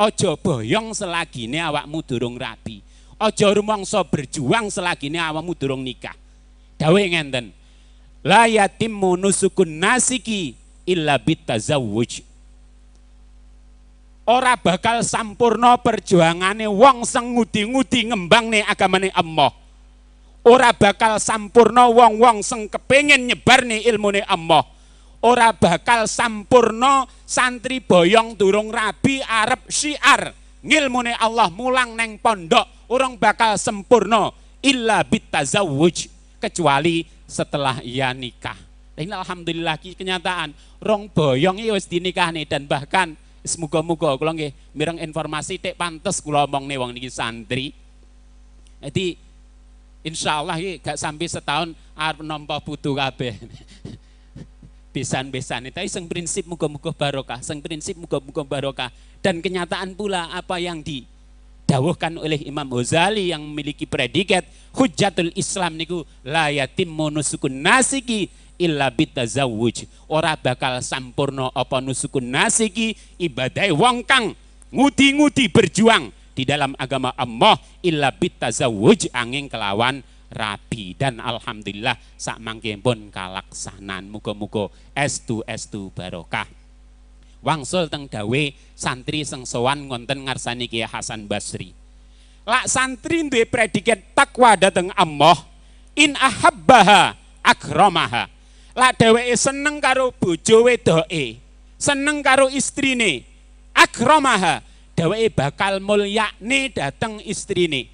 aja boyong selagine awakmu durung rabi. Aja rumangsa berjuang selagine awakmu durung nikah. Dawuhe ngenten, la yatimmu nusukun nasiki illa bitazawwuj. Ora bakal sampurna perjuangane wong sing ngudi-ngudi ngembangne agamane Allah. Ora bakal sampurna wong-wong sing kepengin nyebarne ilmune Allah. Ora bakal sampurna santri boyong durung rabi arep syiar ngilmune Allah mulang neng pondok, urung bakal sempurna illa bitazawwuj, kecuali setelah ia nikah. Ini alhamdulillah ki kenyataan rong boyong iki wis dinikahne, dan bahkan semoga-moga kula nggih mireng informasi tek pantes kula omongne wong niki santri. Jadi insyaallah iki gak sampai setahun arep nampa putu kabeh. Besan-besan tapi sing prinsip muga-muga barokah, sing prinsip muga-muga barokah. Dan kenyataan pula apa yang didawuhkan oleh Imam Ghazali yang memiliki predikat Hujjatul Islam niku la yatimmu nusukun nasiki illa bitazawwuj. Ora bakal sampurna apa nusukun nasiki ibadahe wong kang ngudi-ngudi berjuang di dalam agama Allah illa bitazawwuj angin kelawan rabi. Dan alhamdulillah sak mangke pun kalaksanan, muga-muga estu estu barokah. Wangsul teng dawe santri sing sowan ngonten ngarsani Kiai Hasan Basri. Lak santri duwe predikat takwa dhateng Allah, in ahabbaha akramaha. Lak dheweke seneng karo bojo wedoke, seneng karo istrine, akramaha, dheweke bakal mulyakne dhateng istrine.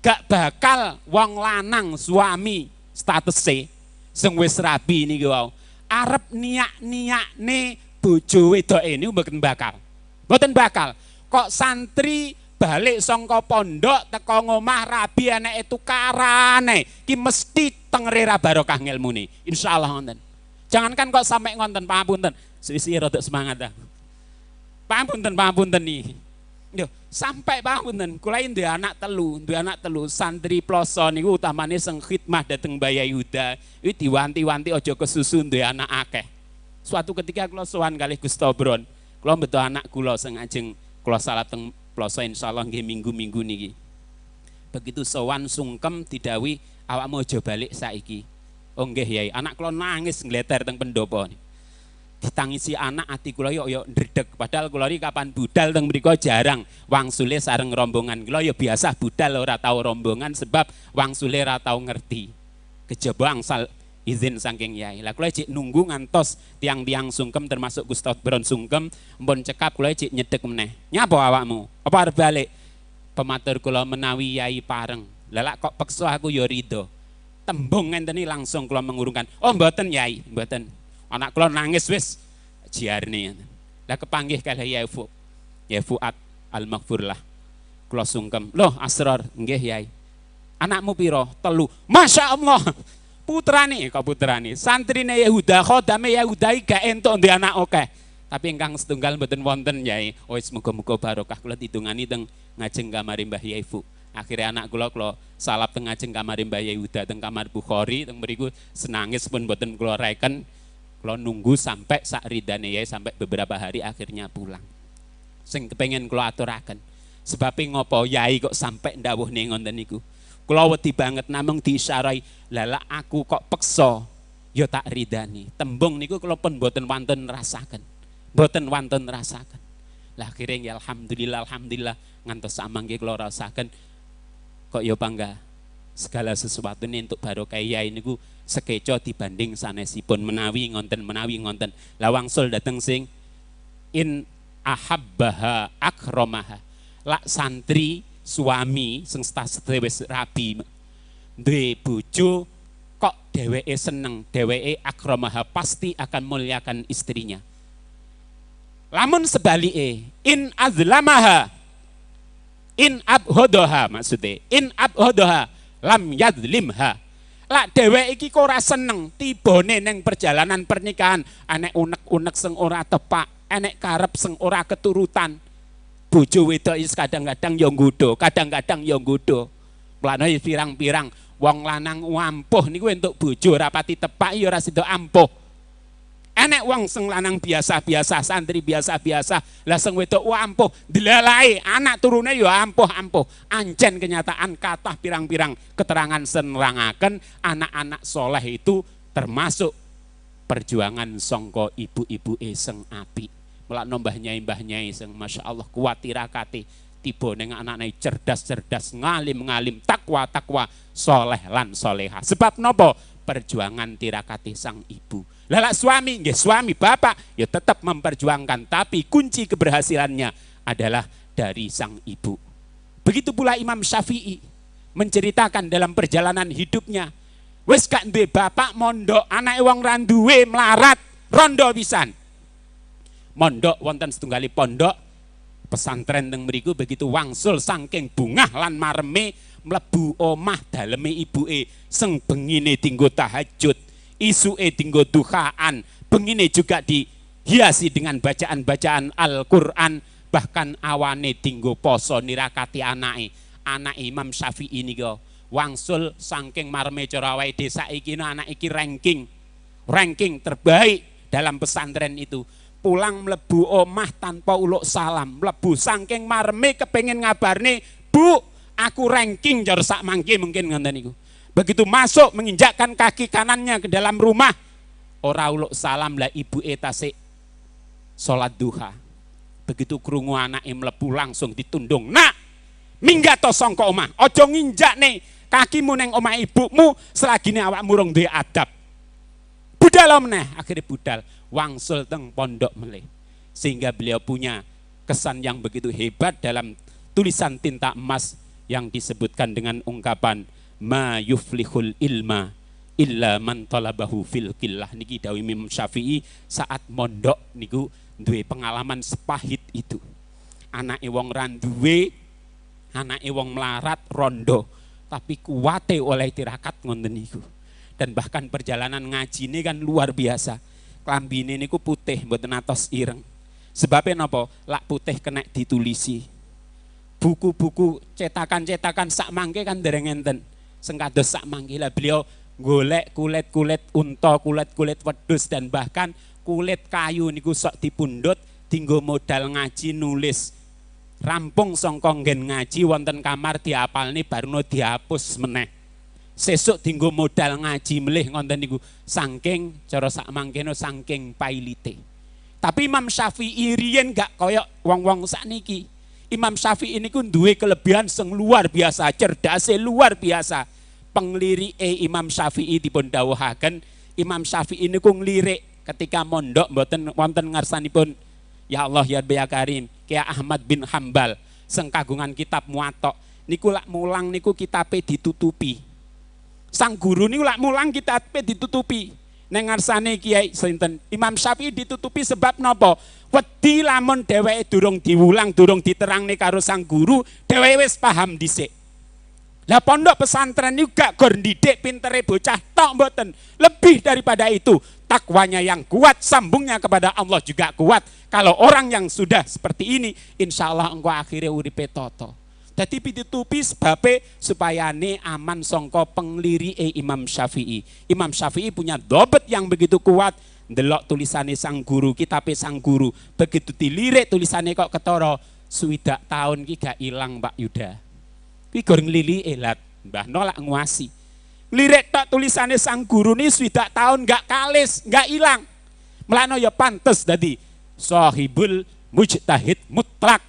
Gak bakal wong lanang suami statuse sing wis rabi niki wau arep niak-niakne bojo wedoke niku mboten bakal. Mboten bakal. Kok santri balik saka pondok teko ngomah rabi anake tukarane ki mesti tengere ra barokah ngilmune. Insyaallah ngoten. Jangankan kok sampe ngonten, pangapunten. Suwi-suwi rada semangat ta. Pangapunten, pangapunten niki. Yo, sampai pangapunten, kula duwe anak telu, duwe anak telu, santri ploso niku utamane sing khidmah dhateng Mbah Yehuda, iki diwanti-wanti aja kesusu duwe anak akeh. Suatu ketika kula sowan kalih Gus Tobron, kula mbeto anak kula sing ajeng kula salat teng ploso insyaallah nggih minggu-minggu niki. Begitu sowan sungkem didhawuhi awakmu aja balik saiki. Oh nggih Yai, anak kula nangis ngleter teng pendopo. Ditangisi anak ati kula yo yo ndredeg, padahal kula iki kapan budal teng mriku jarang, wangsule sareng rombongan kula yo biasa budal ora tau rombongan sebab wangsule ora tau ngerti. Kejaba angsal izin saking yai. Lah kula cik nunggu ngantos tiang-tiang sungkem termasuk Gus Tobron sungkem mpun cekap kula cik nyedek meneh. Nyapa awakmu? Apa arep balik? Pematur kula menawi yai pareng. Lah lak kok peksa aku yo rido. Tembung ngenten iki langsung kula mengurungkan. Oh mboten yai, mboten. Anak kula nangis wis jiarne. Lah kepanggih kalih Yai Fu. Yai Fuad Al-Maghfurlah. Kula sungkem. Loh Asror, nggih Yai. Anakmu piro? 3. Masya Allah. Putrane kok putrane. Santrine Yehuda, khodame Yehuda iki gak entuk ndek anak akeh. Tapi ingkang setunggal mboten wonten Yai. Oh wis muga-muga barokah kula didongani teng ngajeng kamare Mbah Yai Fu. Akhirnya anak kula kula salap teng ngajeng kamare Mbah Yehuda teng kamar Bukhari teng mriku senangis pun mboten kula reken. Kula nunggu sampai sak ridane Yai sampai beberapa hari akhirnya pulang. Sing kepengin kula aturaken. Sebabe ngopo Yai kok sampai ndawuhne ngonten niku. Kula wedi banget namung diisyarai, lha lak aku kok peksa ya tak ridani. Tembung niku kula pun mboten wantun rasaken. Mboten wantun rasaken. Lah akhire ya alhamdulillah alhamdulillah ngantos samangke kula rasaken kok ya bangga. Segala sesuatu ini untuk barokah Yai niku sekeco dibanding sanesipun menawi ngonten menawi ngonten. Lah wangsul dateng sing in ahabbaha akramaha. Lak santri suami sing status wis rabi duwe bojo kok dheweke seneng, dheweke akramaha pasti akan muliakan istrinya. Lamun sebalike in azlamaha in abhodoha maksudnya in abhodoha lam yadlimha. Lak dheweke iki kok ora seneng tibone neng perjalanan pernikahan enek unek-unek sing ora tepak, enek karep sing ora keturutan. Bojo wedok is kadang-kadang ya nggodho, kadang-kadang ya nggodho. Mulane pirang-pirang Wong lanang ampuh niku entuk bojo ora pati tepak ya ora sida ampuh. Enek wong sing lanang biasa-biasa, santri biasa-biasa, lah sing wedok ampuh, dilalae anak turune ya ampuh-ampuh. Ancen kenyataan kathah pirang-pirang keterangan nerangaken anak-anak soleh itu termasuk perjuangan songko ibu-ibu sing apik. Mulakno mbah nyai sing masya Allah kuat tirakate, tiba ning anake cerdas-cerdas, ngalim-ngalim, takwa-takwa, soleh lan soleha. Sebab nopo? Perjuangan tirakate sang ibu. Lala suami, nggih suami bapak ya tetap memperjuangkan, tapi kunci keberhasilannya adalah dari sang ibu. Begitu pula Imam Syafi'i menceritakan dalam perjalanan hidupnya, wis gak duwe bapak mondok, anake wong ra duwe melarat, rondo pisan. Mondok wonten setunggali pondok pesantren teng mriku, begitu wangsul saking bungah lan mareme mlebu omah daleme ibuke sing bengine dinggo tahajud, isuke dinggo duhaan, bengine juga dihiasi dengan bacaan-bacaan Al-Qur'an, bahkan awane dinggo poso nirakati anake. Anak Imam Syafi'i nika wangsul saking mareme, cara awake desa iki anak iki ranking, ranking terbaik dalam pesantren itu. Pulang mlebu omah tanpa uluk salam, mlebu saking mareme kepengen ngabarne, "Bu, aku ranking," jar sak mangke mungkin ngoten niku. Begitu masuk menginjakkan kaki kanannya ke dalam rumah, ora uluk salam, lah ibuke tasik salat duha. Begitu krungu anake mlebu langsung ditundung, "Nak, minggat to sangka omah. Aja nginjakne kakimu neng omah ibumu selagine awakmu rung duwe adab. Budal meneh." Akhirnya budal, wangsul teng pondok melih. Sehingga beliau punya kesan yang begitu hebat dalam tulisan tinta emas yang disebutkan dengan ungkapan ma yuflihul ilma illa man talabahu fil qillah. Niki dawuh Imam Syafi'i saat mondok niku duwe pengalaman sepahit itu. Anake wong ra duwe, anake wong melarat rondo, tapi kuwate oleh tirakat ngoten niku. Dan bahkan perjalanan ngaji ini kan luar biasa. Klambine niku putih, mboten atos ireng. Sebabnya napa? Lak putih kena ditulisi. Buku-buku cetakan-cetakan sak mangke kan dereng enten. Sing kados sak mangke lah beliau golek kulit-kulit unta, kulit-kulit wedhus, dan bahkan kulit kayu niku sok dipundhut dinggo modal ngaji nulis. Rampung sangka nggen ngaji wonten kamar diapalne, baruno dihapus meneh. Sesuk dinggo modal ngaji melih ngoten niku, saking cara sak mangkene saking pailite. Tapi Imam Syafi'i riyen gak koyok wong-wong sakniki. Imam Syafi'i niku duwe kelebihan sing luar biasa, cerdase luar biasa. Penglirike Imam Syafi'i dipun dawuhaken, Imam Syafi'i niku nglirik ketika mondok mboten wonten ngarsanipun ya Allah ya Rabbi ya Karim, Kiai Ahmad bin Hambal sing kagungan kitab Muwatta niku lak mulang niku kitabe ditutupi. Sang guru niku lak mulang kitabe ditutupi. Neng ngarsane Kiai sinten Imam Syafi'i ditutupi sebab napa? Wedi lamun dheweke durung diwulang, durung diterangne karo sang guru, dheweke wis paham dhisik. Lah pondok pesantren niku gak gor ndidik pintere bocah tok, mboten. Lebih daripada itu, takwanya yang kuat, sambungnya kepada Allah juga kuat. Kalau orang yang sudah seperti ini, insya Allah engkau akhirnya uripe toto. Jadi ditutupi sebabe supaya ne aman songko penglirike Imam Syafi'i. Imam Syafi'i punya dobet yang begitu kuat. Ndelok tulisane sang guru, kitabe sang guru. Begitu dilirik tulisane kok ketara 60 tahun ki gak ilang, Pak Yuda. Ki gor nglilike lat, Mbah nolak nguasi. Lirik tok tulisane sang guru ni 60 tahun gak kalis, gak ilang. Mulane ya pantes dadi sahibul mujtahid mutlak.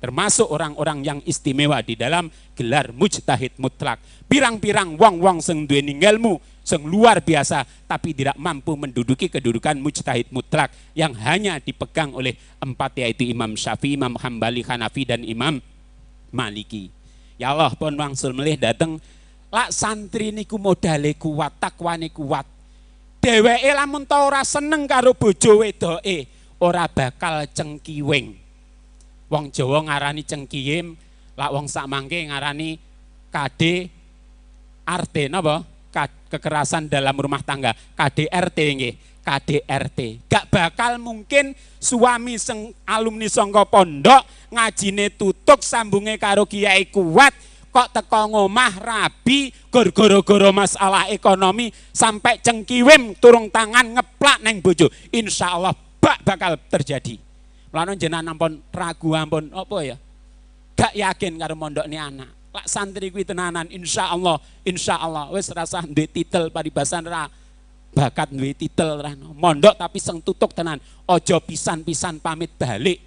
Termasuk orang-orang yang istimewa di dalam gelar mujtahid mutlak. Pirang-pirang wong-wong sing duweni ilmu sing luar biasa tapi tidak mampu menduduki kedudukan mujtahid mutlak yang hanya dipegang oleh empat, yaitu Imam Syafi'i, Imam Hambali, Hanafi, dan Imam Maliki. Ya Allah, pun wangsul melih dateng lak santri niku modale kuat, takwane kuat. Dheweke lamun ta ora seneng karo bojo wedoke, ora bakal cengkiwing. Wong Jawa ngarani cengkiyim, lak wong sak mangke ngarani KD RT napa? Kekerasan dalam rumah tangga, KDRT nggih, KDRT. Gak bakal mungkin suami sing alumni sangka pondok ngajine tutuk sambunge karo kiai kuat, Kok teko ngomah rabi gor goro-goro masalah ekonomi sampai cengkiwim turung tangan ngeplak neng bojo, insya Allah bak bakal terjadi. Mulane jenengan ampun ragu, ampun apa ya, gak yakin karo mondokne anak. Lak santri kuwi tenanan, insyaallah, insyaallah wis rasah duwe titel paribasan ra bakat duwe titel ra mondok tapi seng tutuk tenan. Aja pisan-pisan pamit balik.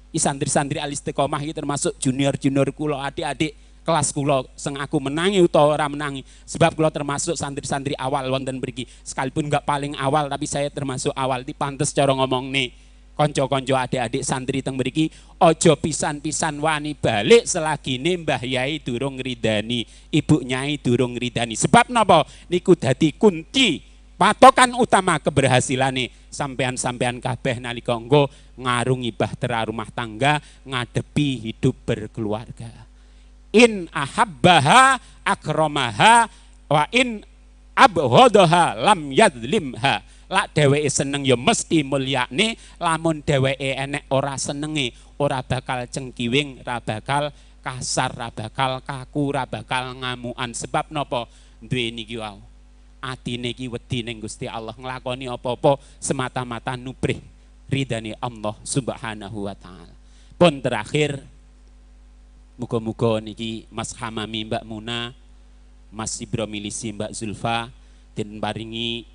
I santri-santri Al Istiqomah iki termasuk junior-junior kula, adik-adik kelas kula seng aku menangi utawa ora menangi, sebab kula termasuk santri-santri awal wonten mriki. Sekalipun enggak paling awal tapi saya termasuk awal. Di pantes cara ngomong nih konco-konco adik-adik santri teng mriki, aja pisan-pisan wani balik selagine Mbah Yai durung ngridani, Ibu Nyai durung ngridani. Sebab napa? Niku dadi kunci patokan utama keberhasilane sampean-sampean kabeh nalika engko ngarungi bahtera rumah tangga, ngadepi hidup berkeluarga. In ahabbaha akramaha wa in abghadaha lam yadlimha. Lak dheweke seneng ya mesti mulyakne, lamun dheweke enek ora senenge ora bakal cengkiwing, ora bakal kasar, ora bakal kaku, ora bakal ngamukan. Sebab napa? Duwe niki wau atine iki wedi ning Gusti Allah, nglakoni apa-apa semata-mata nubrih ridane Allah Subhanahu wa taala. Pun terakhir, muga-muga niki Mas Hamami Mbak Muna, Mas Ibro Milisi Mbak Zulfa den paringi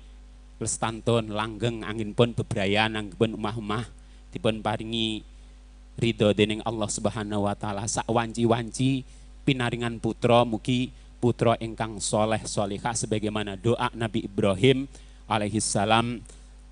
lestantun langgeng angin pun bebrayan, angin pun omah-omah dipun paringi ridho dening Allah Subhanahu wa taala. Sak wanci-wanci pinaringan putra, mugi putra ingkang soleh solihah sebagaimana doa Nabi Ibrahim alaihi salam,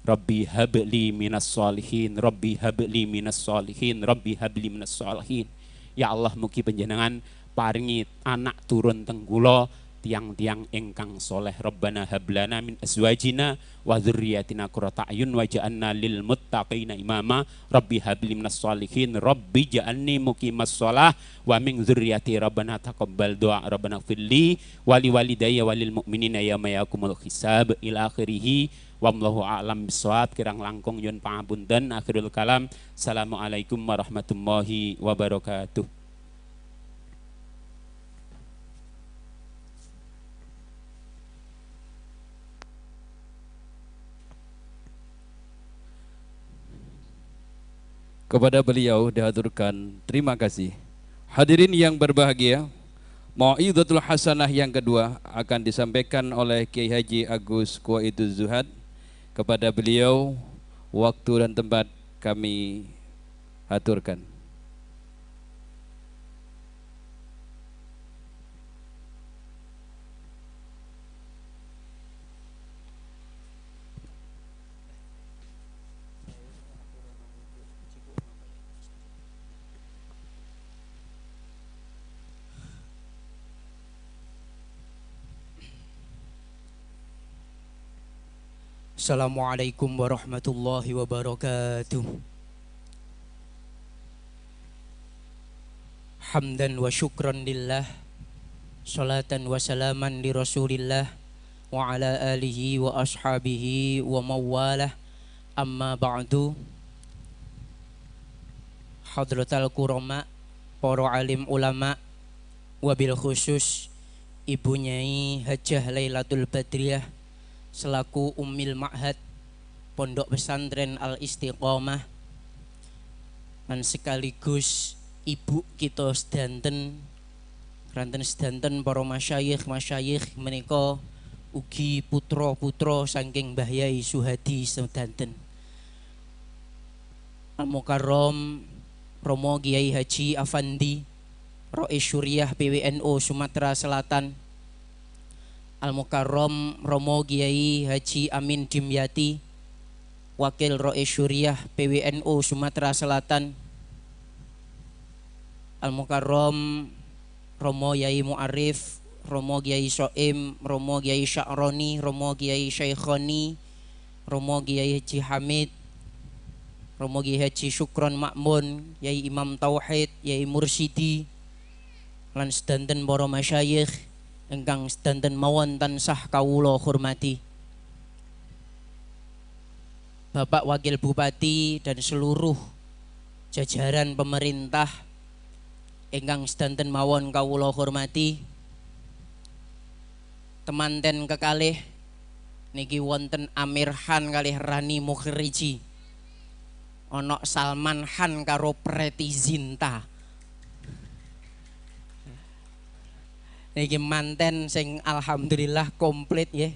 Rabbi habli minas solihin, Rabbi habli minas solihin, Rabbi habli minas solihin. Ya Allah, mugi panjenengan paringi anak turun teng kula tiang-tiang ingkang soleh. Rabbana hablana min azwajina wa dzurriyyatina qurrata a'yun waj'alna lil muttaqina imama. Rabbi habli minas solihin, Rabbi ja'alni muqimas shalah wa min dzurriyyati rabbana taqabbal du'a, rabbana ighfirli wa li walidayya walil mu'minina yauma yaqumul hisab ila akhirih. Wallahu a'lam bissawab. Kirang langkung nyuwun pangapunten. Akhirul kalam. Assalamualaikum warahmatullahi wabarakatuh. Kepada beliau dihaturkan terima kasih. Hadirin yang berbahagia, Mau'izatul Hasanah yang kedua akan disampaikan oleh Kiai Haji Agus Kuwaiduz Zuhad. Kepada beliau waktu dan tempat kami haturkan. Assalamualaikum warahmatullahi wabarakatuh. Hamdan wa syukran lillah, salatan wa salaman li rasulillah, wa ala alihi wa ashabihi wa mawalah. Amma ba'du. Hadratal kurama, para alim ulama, wabil khusus Ibu Nyai Hajah Lailatul Badriyah selaku Ummil Ma'had Pondok Pesantren Al Istiqomah, dan sekaligus ibu kita sedanten, ranten sedanten para masyayikh menika ugi putra-putra saking Mbah Yai Suhadi sedanten. Al Mukarram Romo Kiai Haji Afandi Rois Syuriah PWNU Sumatera Selatan, Al Mukarram Romo Kiai Haji Amin Dimyati Wakil Rois Syuriah PWNU Sumatera Selatan, Al Mukarram Romo Yai Mu'arif, Romo Kiai Soim, Romo Kiai Sya'roni, Romo Kiai Syaikhoni, Romo Kiai Haji Hamid, Romo Kiai Haji Syukron Makmun, Yai Imam Tauhid, Yai Mursidi, lan sedanten para masyayikh ingkang sedanten mawon tansah kawula hormati. Bapak Wakil Bupati dan seluruh jajaran pemerintah Ingkang sedanten mawon kawula hormati, temanten kekalih niki wonten Amir Han kalih Rani Mukherji, ana Salman Han karo Preti Zinta. Niki manten sing alhamdulillah komplit nggih.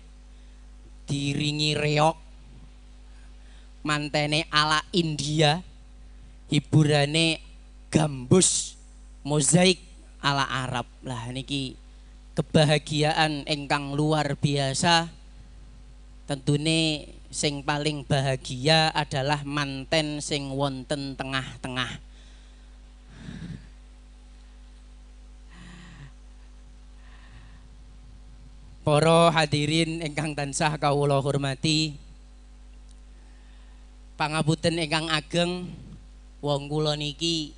Diringi reok, mantene ala India, hiburane gambus mozaik ala Arab. Lah niki kebahagiaan ingkang luar biasa. Tentune sing paling bahagia adalah manten sing wonten tengah-tengah. Para hadirin ingkang tansah kawula hormati, pangapunten ingkang ageng, wong kula niki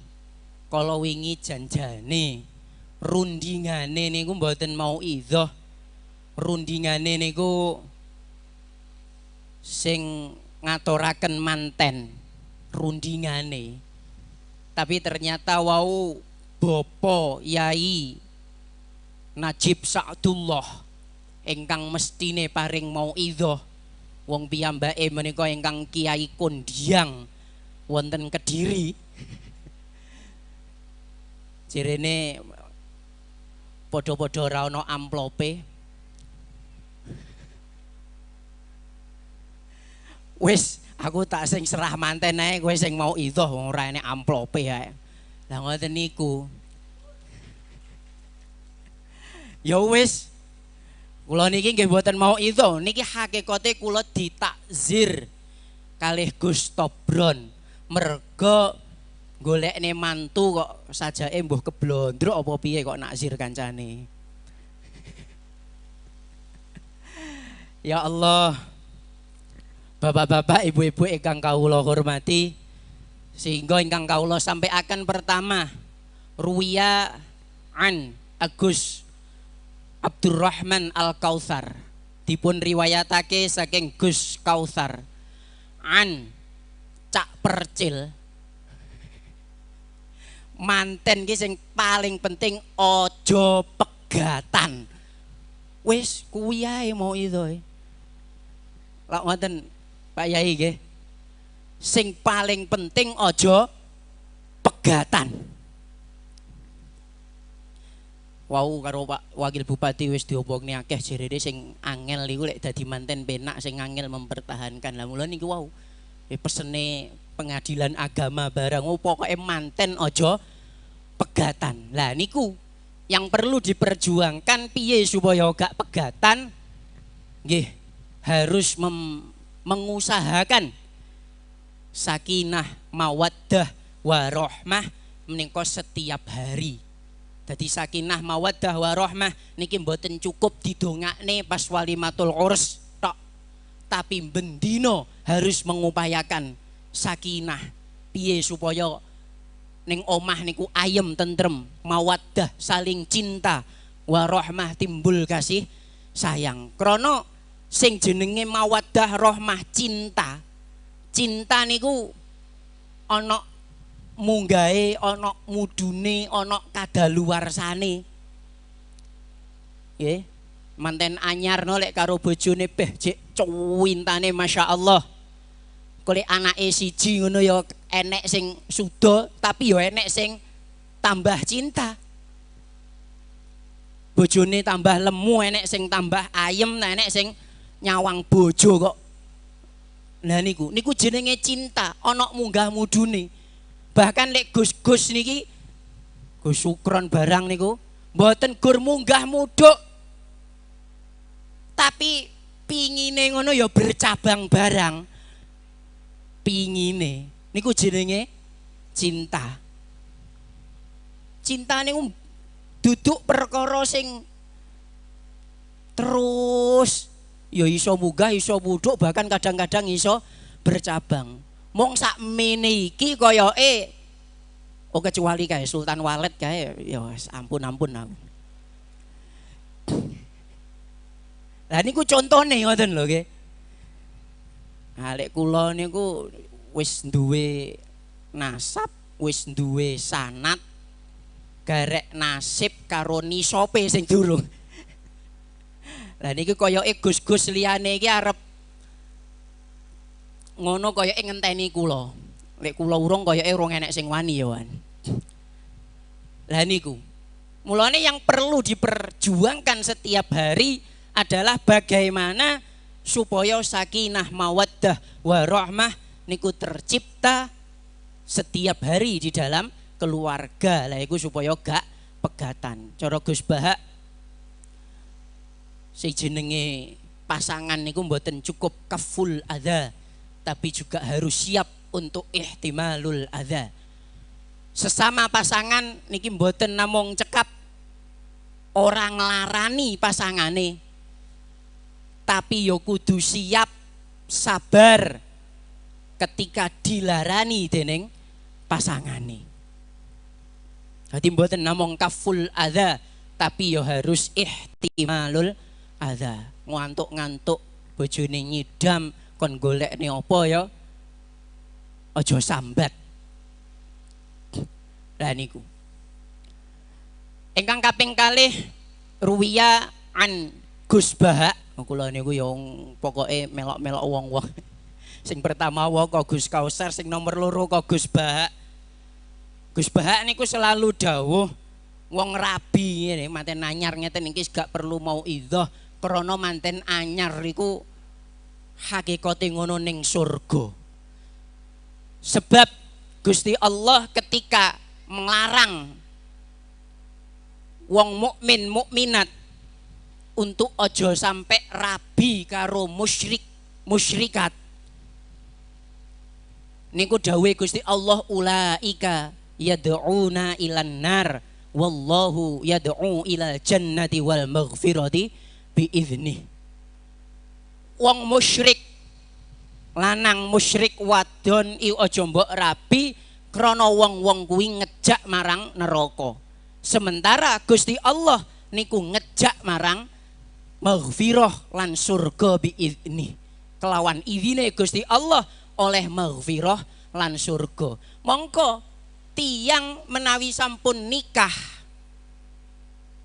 kala wingi janjane rundingane niku mboten mau idhoh. Rundingane niku sing ngaturaken manten rundingane. Tapi ternyata wau Bapak Yai Najib Sa'dullah ingkang mestine paring mau idhoh, wong piyambake menika ingkang kiai kondiang wonten Kediri. Jirene padha-padha ora ana amplope. Wis, aku tak sing serah manten ae, kowe sing mau idhoh wong ora enek amplope ae. Lah ngoten niku. Ya wis, kula niki nggih mboten mau idhoh, niki hakikate kula ditakzir kalih Gus Tobron mergo golekne mantu kok sajake mbuh keblondrok apa piye kok nakzir kancane. Ya Allah, bapak-bapak, ibu-ibu ingkang kawula hormati, sehingga ingkang kawula sampaikan pertama ruwiya an Agus Abdurrahman Al-Kautsar, dipun riwayatake saking Gus Kautsar an Cak Percil. Manten ki sing paling penting aja pegatan. Wis kuwi ae mau itu. Lak ngoten Pak Yai nggih. Sing paling penting aja pegatan. Wau karo Pak Wakil Bupati wis diomongne akeh jerene sing angel iku lek dadi manten penak, sing angel mempertahankan. Lah mula niku wau pesene pengadilan agama barang, oh, pokoke manten aja pegatan. Lah niku yang perlu diperjuangkan piye supaya gak pegatan nggih, harus mengusahakan sakinah, mawaddah, warohmah menika setiap hari. Dadi sakinah, mawaddah, warohmah niki mboten cukup didongakne pas walimatul urs tok, tapi bendino harus mengupayakan sakinah piye supaya ning omah niku ayem tentrem, mawaddah saling cinta, warohmah timbul kasih sayang. Krana sing jenenge mawaddah rohmah cinta, cinta niku ana munggahe, ana mudune, ana kadaluwarsane. Nggih, manten anyar no lek karo bojone beh jek cuwintane masyaallah. Kok lek anake siji ngono ya enek sing suda, tapi ya enek sing tambah cinta. Bojone tambah lemu, enek sing tambah ayem, enek sing nyawang bojo kok. Nah niku, niku jenenge cinta, ana munggah mudune. Bahkan lek Gus-gus niki, Gus Sukron barang niku, mboten gur munggah muduk, tapi pingine ngono ya bercabang barang. Pingine niku jenenge cinta. Cinta niku duduk perkara sing terus ya iso munggah, iso muduk, bahkan kadang-kadang iso bercabang. Mong sakmene iki koyoke, oh kecuali kae Sultan Waled kae ya ampun-ampun aku. Lah niku contone ngoten lho nggih. Nah lek kula niku wis duwe nasab, wis duwe sanad, Garek nasib karo nisope sing durung. Lah niki koyoke Gus-gus liyane iki arep ngono koyoke ngenteni kula. Lek kula urung koyoke urung enek sing wani ya, Wan. Lah niku. Mulane yang perlu diperjuangkan setiap hari adalah bagaimana supaya sakinah mawaddah warahmah niku tercipta setiap hari di dalam keluarga. Lah iku supaya gak pegatan. Cara Gus Bahak sing jenenge pasangan niku mboten cukup kaful adza, tapi juga harus siap untuk ihtimalul adza. Sesama pasangan niki mboten namung cekap ora nglarani pasangane, tapi yo kudu siap sabar ketika dilarani dening pasangane. Dadi mboten namung kaful adza, tapi yo harus ihtimalul adza. Ngantuk-ngantuk bojone nyidam kon golekne apa ya aja sambat. Lah niku. Ingkang kaping kalih ruwiya an Gus Bahak. Kula niku ya pokoke melok-melok wong-wong. Sing pertama wae kok Gus Kausar, sing nomor loro kok Gus Bahak. Gus Bahak niku selalu dawuh wong rabi ngene, manten anyar ngeten iki gak perlu mau idhoh krana manten anyar iku hakikate ngono ning surga. Sebab Gusti Allah ketika melarang wong mukmin mukminat untuk ojo sampai rabi karo musyrik musyrikat, niku dawuhe Gusti Allah ulaika yad'una ilan nar wallahu yad'u ilal jannati wal maghfirati biiznih. Wong musyrik lanang musyrik wadon i aja mbok rabi krana wong-wong kuwi ngejak marang neraka. Sementara Gusti Allah niku ngejak marang maghfirah lan surga biiznih. Kelawan izine Gusti Allah oleh maghfirah lan surga. Mongko tiyang menawi sampun nikah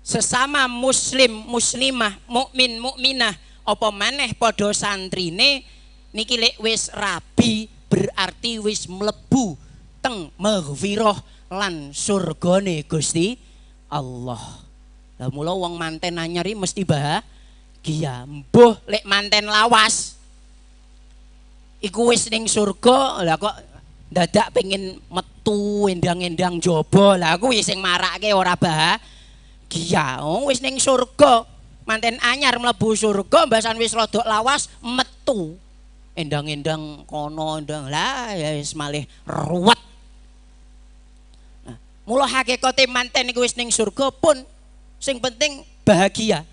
sesama muslim muslimah mukmin mukminah apa maneh padha santrine niki lek wis rabi berarti wis mlebu teng maghfirah lan surgane Gusti Allah. Lah mula wong manten anyar iki mesti bahagia. Mbuh lek manten lawas iku wis ning surga, lah kok dadak pengen metu endang-endang jaba. Lah kuwi sing marake ora bahagia. Oh wis ning surga, manten anyar mlebu surga, mbasan wis rodok lawas metu. Endang-endang kono endang lah ya wis malih ruwet. Nah, mula hakikate manten iku wis ning surga pun sing penting bahagia.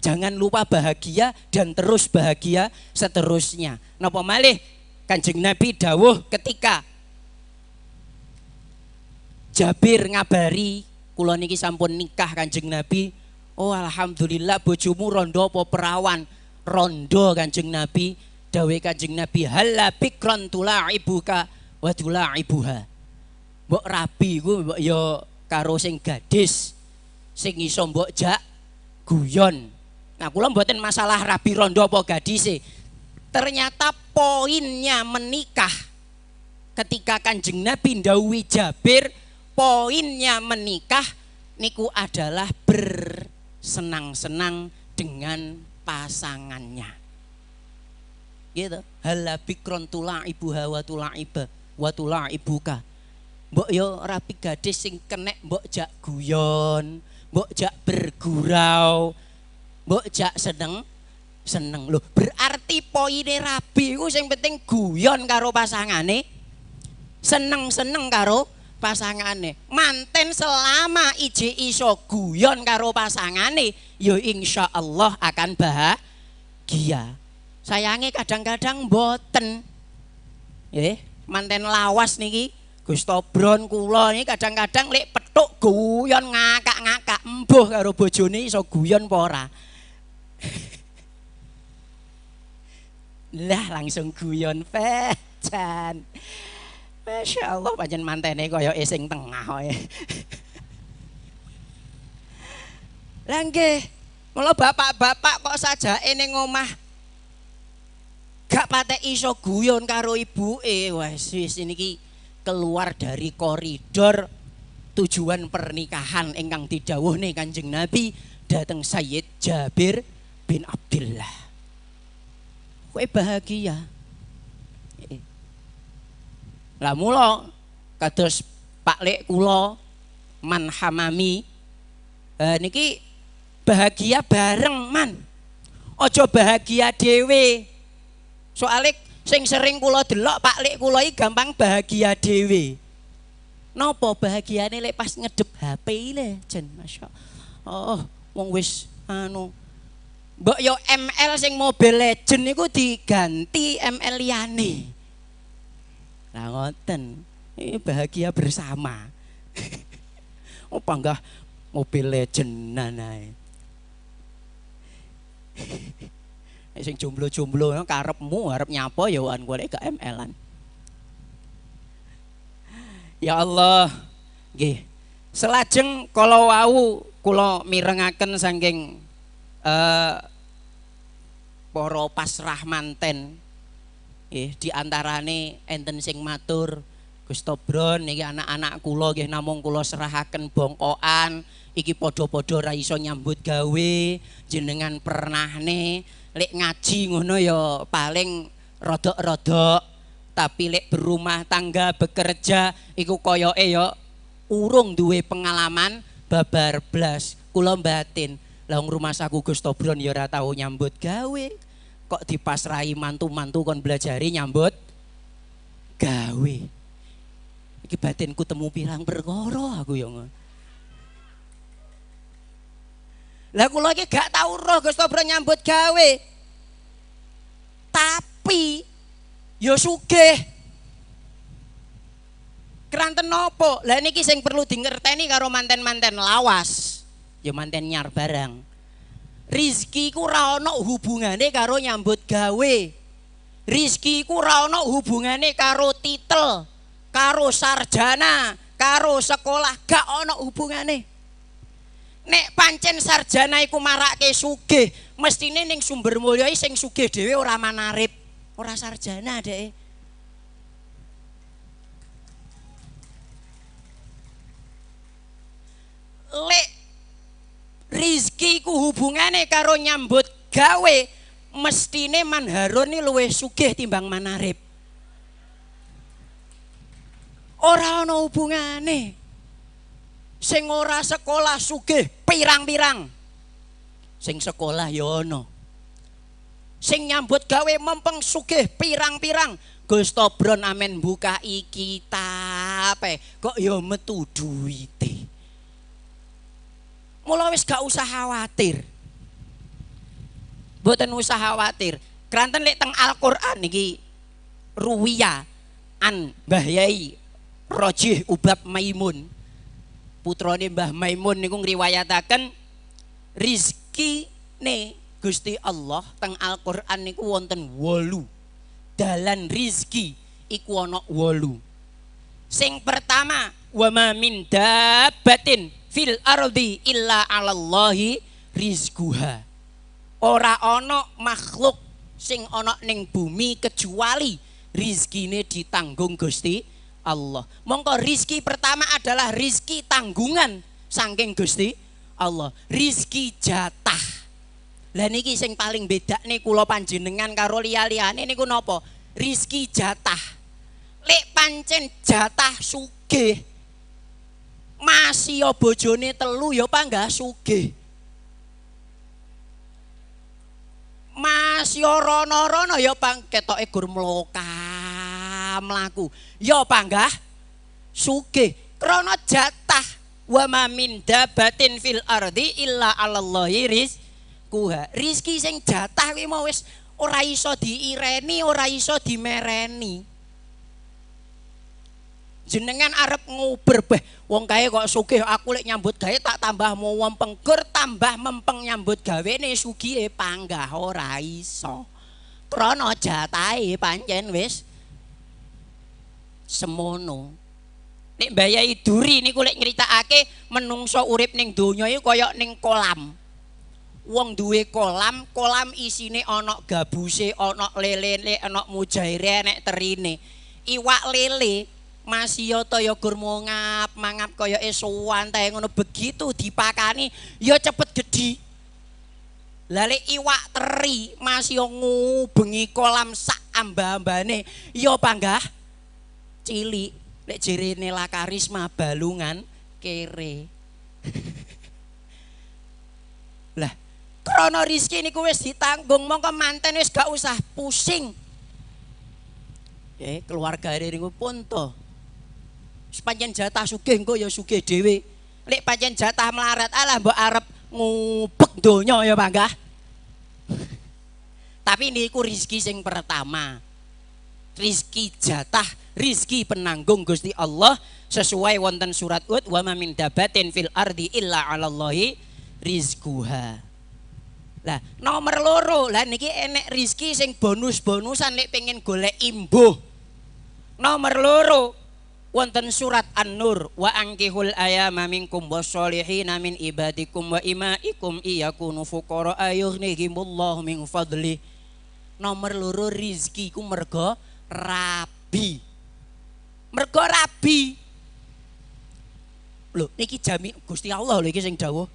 Jangan lupa bahagia dan terus bahagia seterusnya. Napa malih Kanjeng Nabi dawuh ketika Jabir ngabari kula niki sampun nikah Kanjeng Nabi. Oh alhamdulillah bojomu rondo apa perawan? Rondo Kanjeng Nabi. Dawuhe Kanjeng Nabi halla bikron tula'ibuka wa tula'ibuha. Mbok rabi iku mbok ya karo sing gadis sing iso mbok jak guyon. Nah kula mboten masalah rabi rondo apa gadise. Ternyata poinnya menikah ketika Kanjeng Nabi ndhawuhi Jabir, poinnya menikah niku adalah bersenang-senang dengan pasangannya. Gitu. Halla bikron tula'ibuha wa tula'iba wa tula'ibuka. Mbok yo rabi gadis sing kenek mbok jak guyon, mbok jak bergurau, mbok jak seneng seneng. Loh, berarti poine rabi iku sing penting guyon karo pasangane, seneng-seneng karo pasangane. Manten selama ije iso guyon karo pasangane, ya insyaallah akan bahagia. Sayange kadang-kadang mboten. Nggih, manten lawas niki Gus Tobron kula niki kadang-kadang lek petuk guyon ngakak-ngakak, embuh karo bojone iso guyon apa ora. Lah langsung guyon pejan. Masya Allah pancen mantene kaya sing tengah koe. Lah nggih, mula bapak-bapak kok sajake ning omah gak patek iso guyon karo ibuke. Wes wis niki keluar dari koridor tujuan pernikahan ingkang didhawuhne Kanjeng Nabi dhateng Sayyid Jabir bin Abdillah. Kowe bahagia. Lah mula kados Pak Lek kula Man Hamami niki bahagia bareng man. Aja bahagia dhewe. Soale sing sering kula delok Pak Lek kula iki gampang bahagia dhewe. Napa bahagiane lek pas ngedep HP le jen masyaallah. Oh, wong wis anu mbok yo ML sing Mobile Legend niku diganti ML liyane. Lah ngoten. Ini bahagia bersama. Oh panggah Mobile Legendan ae. Nek sing jomblo-jomblo karepmu arep nyapa ya wan kowe gak ML-an. Ya Allah, nggih. Selajeng kala wau kula mirengaken saking para pasrah manten. Nggih, diantarane enten sing matur, Gus Tobron niki anak-anak kula nggih namung kula serahaken bongkokan, iki padha-padha ra iso nyambut gawe, jenengan pernahne lek ngaji ngono ya paling rodok-rodok, tapi lek berumah tangga bekerja iku koyoke ya urung duwe pengalaman babar blas. Kula mbatin, lah wong rumasaku Gus Tobron ya ora tau nyambut gawe, kok dipasrahi mantu-mantu kon belajari nyambut gawe. Iki batinku temu pirang perkara aku ya ngono. Lah kula iki gak tau roh Gus Tobron nyambut gawe. Tapi ya sugih. Keranten nopo? Lah niki sing perlu dingerteni karo manten-manten lawas. Ya manten nyar barang. Rizki ku ora ana hubungane karo nyambut gawe. Rizki ku ora ana hubungane karo titel, karo sarjana, karo sekolah, gak ana hubungane. Nek pancen sarjana iku marake sugih, mestine ning Sumber Mulya iki sing sugih dhewe ora manarip, ora sarjana dheke. Lek rizki ku hubungane karo nyambut gawe, mestine Manharun iki luwih sugih timbang Manarip. Ora ana hubungane. Sing ora sekolah sugih pirang-pirang, sing sekolah ya ana. Sing nyambut gawe mempeng sugih pirang-pirang. Gus Tobron amen bukai kitab kok ya metu duwite. Mula wis gak usah khawatir. Mboten usah khawatir. Kranten lek teng Al-Qur'an niki ruwiya an Mbah Yai Rojih Ubab Maimun. Putrane Mbah Maimun niku ngriwayataken rizkine Gusti Allah teng Al-Qur'an niku wonten 8. Dalan rizki iku ana 8. Sing pertama, wa ma min dabbatin fil ardi illa 'alallahi rizquha. Ora ana makhluk sing ana ning bumi kecuali rizkine ditanggung Gusti Allah. Mongko rizki pertama adalah rizki tanggungan saking Gusti Allah, rizki jatah. Lah niki sing paling bedakne kula panjenengan karo liya-liyane niku napa? Rizki jatah. Lek pancen jatah sugih, masih ya bojone 3 ya panggah sugih. Masih rono-rono ya pang ketoke gur mlaku ya panggah sugih krana jatah. Wa ma min dabatin fil ardi illa 'alallahi rizquha. Rizki sing jatah kuwi mau wis ora iso diireni, ora iso dimereni. Jenengan arep nguber beh wong kae kok sugih, aku lek nyambut gawe tak tambah mempeng, gur tambah mempeng nyambut gawene sugihe panggah ora iso. Krana jatahe pancen wis semono. Nek Mbah Yai Duri niku lek nyritakake menungso urip ning donya iku kaya ning kolam. Wong duwe kolam, kolam isine ana gabuse, ana lelene, ana mujaire, enek terine. Iwak lele masih to ya gur mangap, mangap kaya santai ngono, begitu dipakani ya cepet gedhi. Lah lek iwak teri masih ngubengi kolam sak amba-ambane ya panggah cilik. Lek jerene La Karisma balungan kere. Lah krana rezeki niku wis ditanggung, mongko manten wis gak usah pusing. Keluarga niku pun to. Pancen jatah sugih engko ya sugih dhewe. Lek pancen jatah melarat alah mbok arep ngubek donya ya panggah. Tapi niku rezeki sing pertama. Rizki jatah, rizki penanggung Gusti Allah sesuai wonten surat Hud wa ma min dabatin fil ardi illa 'alallahi rizquha. Lah nomor loro, lah niki enek rizki sing bonus-bonusan lek pengen golek imbuh. Nomor loro wonten surat An-Nur wa ankihul ayama minkum wassolihina min ibadikum wa imaikum iyakunu fuqara ayughnihimullahu min fadli. Nomor loro rizki ku mergo rabi. Mergo rabi. Lho niki jamin Gusti Allah lho iki sing dawuh.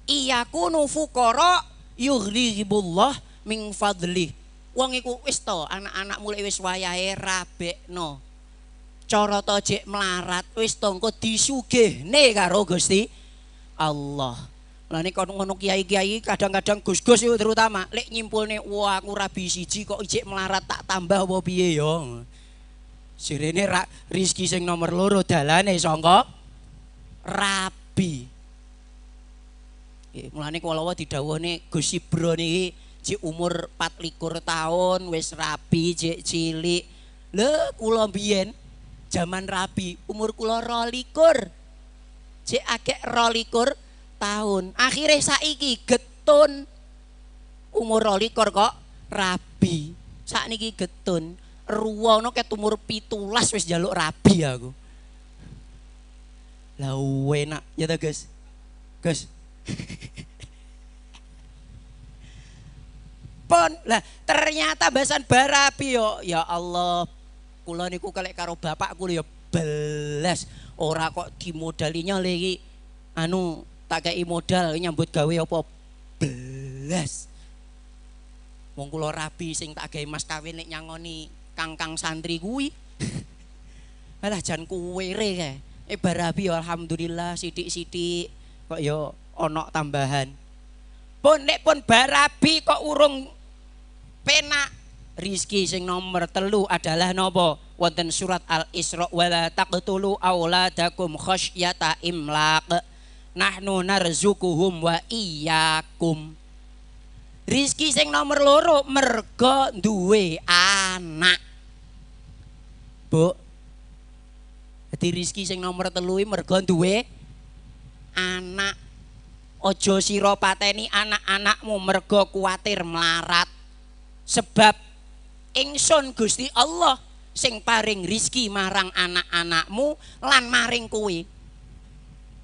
Iyakunu fuqara yughnihimullah min fadli. Wong iku wis to anak-anak mulai wis wayahe rabekno. Cara to jek melarat wis to engko disugihne karo Gusti Allah. Lah nek ngono kiai-kiai kadang-kadang gus-gus itu terutama lek nyimpulne wah aku rabi siji kok ijek melarat tak tambah apa piye ya. Sirene rizki sing nomor loro dalane sangka rabi. Mulane kula didhawuhne Gus Ibro niki jek umur 24 tahun wis rabi jek cilik. Lho kula mbiyen jaman rabi umur kula 22. Jek agek 22 tahun. Akhire saiki getun umur 22 kok rabi. Sakniki getun ruwono ket umur 17 wis njaluk rabi aku. Lah enak ya ta Gus. Gus. Pon lah ternyata bahasan barabi yo ya Allah kula niku kelek karo bapak kula ya belas ora kok dimodalinya lagi anu tak kei modal nyambut gawe apa belas wong kula rabi sing tak gawe mas kawin nek nyangoni kang-kang santri kuwi. Alah jan kuwere kae barabi alhamdulillah sithik-sithik kok ya ana tambahan. Pun nek pun barabi kok urung penak. Rizki sing nomor 3 adalah nopo? Wonten surat Al-Isra wala taqtulu auladakum khasyata imlaq. Nahnu narzukuhum wa iyyakum. Rizki sing nomor 2 mergo duwe anak. Bu. Dadi rizki sing nomor 3 mergo duwe anak. Ojo sira pateni anak-anakmu mergo kuwatir melarat. Sebab ingsun Gusti Allah sing paring rizki marang anak-anakmu lan maring kowe.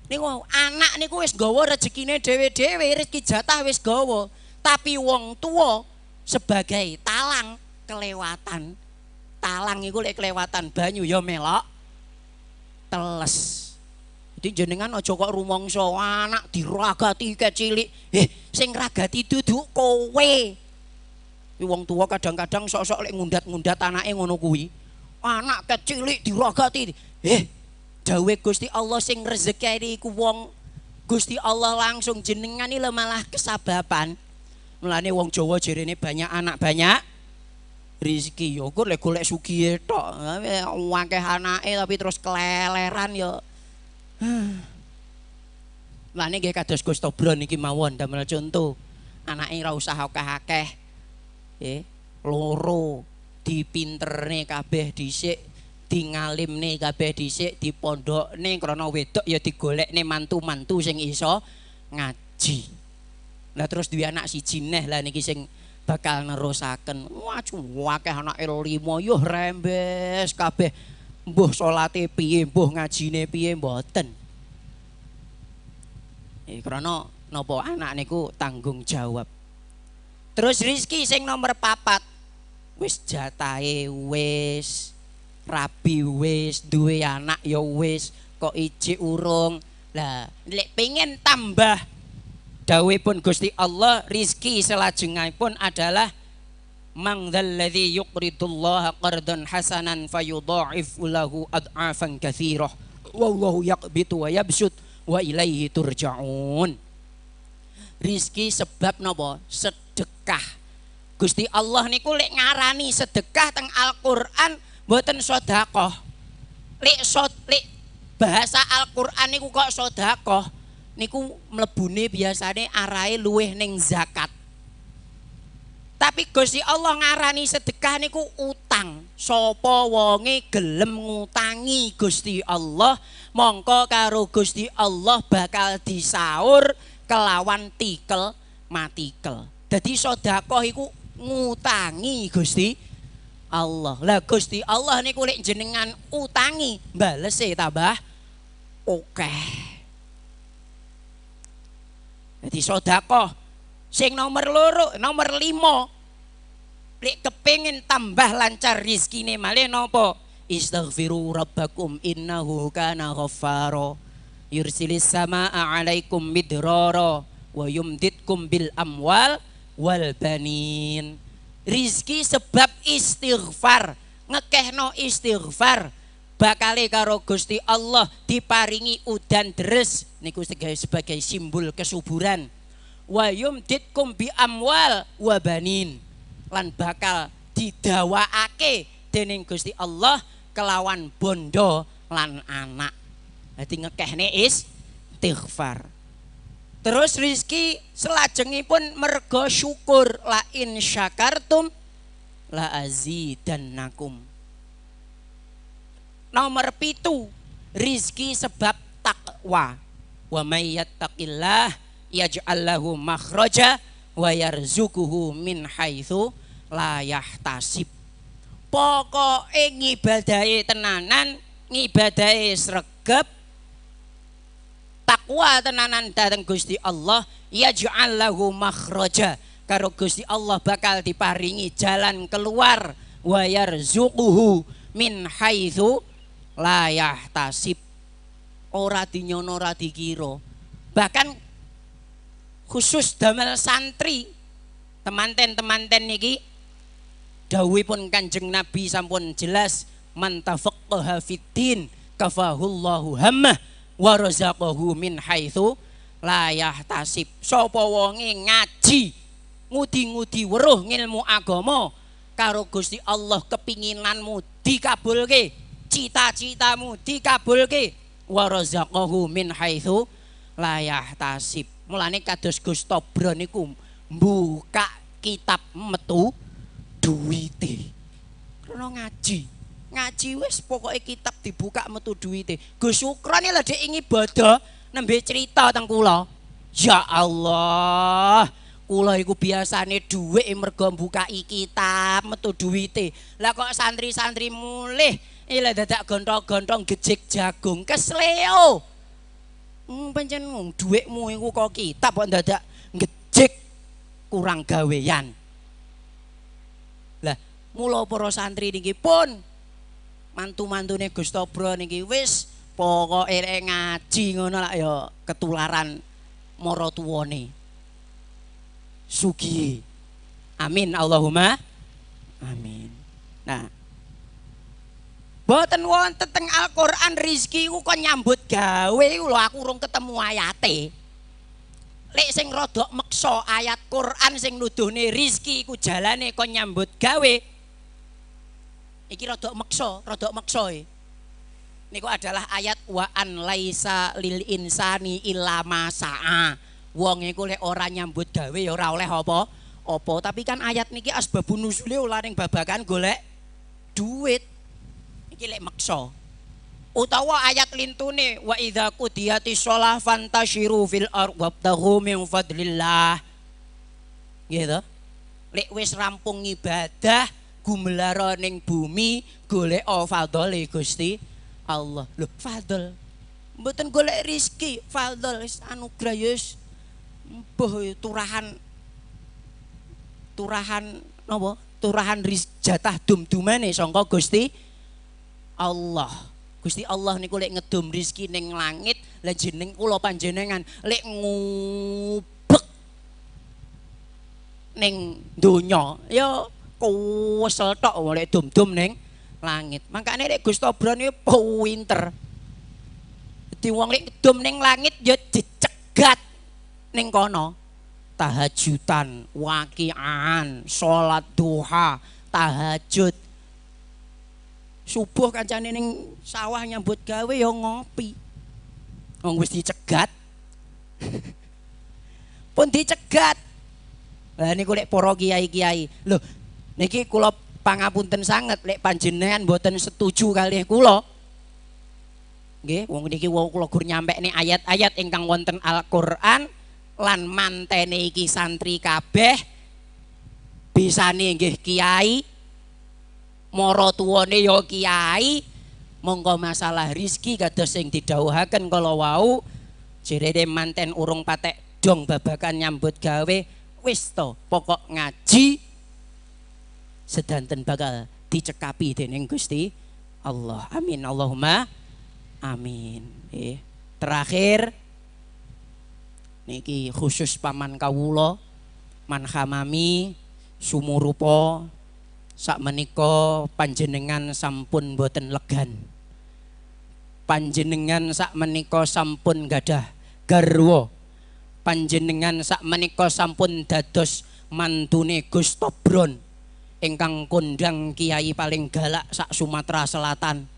Niku anak niku wis nggawa rezekine dhewe-dhewe, rezeki jatah wis gawa. Tapi wong tuwa sebagai talang kelewatan. Talang iku lek kelewatan banyu ya melok teles. Jadi jenengan aja kok rumangsa anak diragati ket cilik. Sing ragati duduk kowe. Wong tua kadang-kadang sok-sok lek ngundat-ngundat anake ngono kuwi. Anak ket cilik diragati. Dawuhe Gusti Allah sing rezekine iku wong Gusti Allah langsung jenengan iki malah kesababan. Mulane wong Jawa jerene banyak anak banyak rezeki. Ya kok lek golek sugihe tok, akeh anake tapi terus keleleran ya. Mulane nggih kados Gus Tobron niki mawon damel contoh. Anake ora usah akeh-akeh. Loro dipinterne kabeh dhisik, dingalimne kabeh dhisik, dipondokne krana wedok ya digolekne mantu-mantu sing iso ngaji. Lah terus duwe anak siji neh lah niki sing bakal nerusaken. Wah, akeh anake 5 yo rembes kabeh. Mbuh salate piye, mbuh ngajine piye mboten. Krana Napa anak niku tanggung jawab. Terus rizki sing nomor 4, wis jatahe wis, rabi wis, duwe anak ya wis, kok ijik urung. Lah lek pengen tambah dawuhipun Gusti Allah, rizki selajengipun adalah man dzalladzi yuqridullaha qardan hasanan fayudha'ifu lahu ad'afan katsirah wallahu yaqbitu wa yabsut wa ilaihi turja'un. Rizki sebab napa? Sedekah. Gusti Allah niku lek ngarani sedekah teng Al-Qur'an mboten sedekah. Lek bahasa Al-Qur'an niku kok sedekah niku mlebune biasane arahe luwih ning zakat. Tapi Gusti Allah ngarani sedekah niku utang. Sapa wonge gelem ngutangi Gusti Allah, mongko karo Gusti Allah bakal disaur kelawan tikel matikel. Dadi sedekah iku ngutangi Gusti Allah. Lah Gusti Allah niku lek jenengan utangi balese tambah akeh. Dadi sedekah sing nomor 2, nomor 5, lek kepengin tambah lancar rezekine malih napa? Istaghfiru rabbakum innahu kana ghaffara yursilis samaa alaikum midrara wa yumditkum bil amwal wal banin. Rizki sebab istighfar, ngekehno istighfar bakale karo Gusti Allah diparingi udan deres niku sebagai simbol kesuburan. Wa yumditkum bi amwal wa banin, lan bakal didawakake dening Gusti Allah kelawan bondo lan anak. Dadi ngekehne istighfar. Terus rizki selajengipun mergo syukur, la in syakartum la azidannakum. Nomor 7, rizki sebab takwa. Wa may yattaqillah yaj'al lahu makhraja wa yarzuquhu min haitsu la yahtasib. Pokoke ngibadahe tenanan, ngibadahe sregep, takwa tenanan dateng Gusti Allah, yaj'al lahu makhraja, karo Gusti Allah bakal diparingi jalan keluar, wa yarzuquhu min haitsu la yahtasib. Ora dinyono, ora dikira. Bahkan khusus damel santri, temanten-temanten niki dawuhipun Kanjeng Nabi sampun jelas, man tafaqqaha fiddin kafahullahu hammah wa razaqahu min haitsu la yahtasib. Sapa wonge ngaji ngudi-ngudi weruh ngilmu agama, karo Gusti Allah kepinginanmu dikabulke, cita-citamu dikabulke, wa razaqahu min haitsu la yahtasib. Mulane kados Gus Tobro niku mbuka kitab metu duwite. Karena ngaji. Ngaji wis pokoke kitab dibuka metu duwite. Gus Sukron lho dhek ngibadah nembe cerita teng kula. Ya Allah, kula iku biasane dhuwit mergo mbukai kitab metu duwite. Lah kok santri-santri mulih lha dadak gontong-gontong gejik jagung kesleo. Pancen dhuwitmu iku kok kitab kok dadak ngejik kurang gawean. Lah mula para santri niki pun mantu-mantune Gus Tobro niki wis pokoke lek ngaji ngono lak ya ketularan maratuwane. Sugih. Amin Allahumma amin. Nah, boten wonten teng Al-Qur'an rizki ku kon nyambut gawe iku lho, aku urung ketemu ayate. Lek sing rodok meksa ayat Qur'an sing nuduhne rizki iku jalane kon nyambut gawe. Iki rodok meksa e. Niku adalah ayat wa an laisa lil insani illa ma sa'a. Wong iku lek ora nyambut gawe ya ora oleh apa-apa. Tapi kan ayat niki asbabun nuzule ora ning babagan golek duit. Iki lek meksa. Utawa ayat lintune wa idza qudiyatis shalah fantashiru fil ardh wabtaghu min fadlillah. Nggih to? Lek wis rampung ibadah gumelara ning bumi golek fadhole Gusti Allah. Lho, fadl. Mboten golek rezeki, fadl wis anugerah ya wis. Mbuh turahan turahan napa? Turahan jatah dum-dumane sangka Gusti Allah. Gusti Allah niku lek ngedum rezeki ning langit, lah jeneng kula panjenengan lek ngubek ning donya ya kuwesel tok lek dum-dum ning langit. Mangkane lek Gus Tobron iki pinter. Dadi wong lek ngedum ning langit ya dicegat ning kono. Tahajudan, waqi'an, salat duha, tahajud. Subuh kancane ning sawah nyambut gawe ya ngopi. Wong wis dicegat. Pun dicegat. Lah niku lek para kiai-kiai. Lho niki kula pangapunten sanget lek panjenengan mboten setuju kalih kula. Nggih, wong niki wau kula gur nyampekne ayat-ayat ingkang wonten Al-Qur'an lan mantene iki santri kabeh bisane nggih kiai, mara tuwane ya kiai, monggo masalah rizki kados sing didhawuhaken kala wau jerene manten urung patek dong babakan nyambut gawe wis to pokok ngaji sedanten bakal dicekapi dening Gusti Allah. Amin Allahumma amin. Terakhir niki khusus paman kawula Man Hamami sumurupa sakmenika panjenengan sampun boten legan. Panjenengan sakmenika sampun gadah garwa. Panjenengan sakmenika sampun dados mantune Gus Tobron ingkang kondang kiai paling galak sak Sumatera Selatan.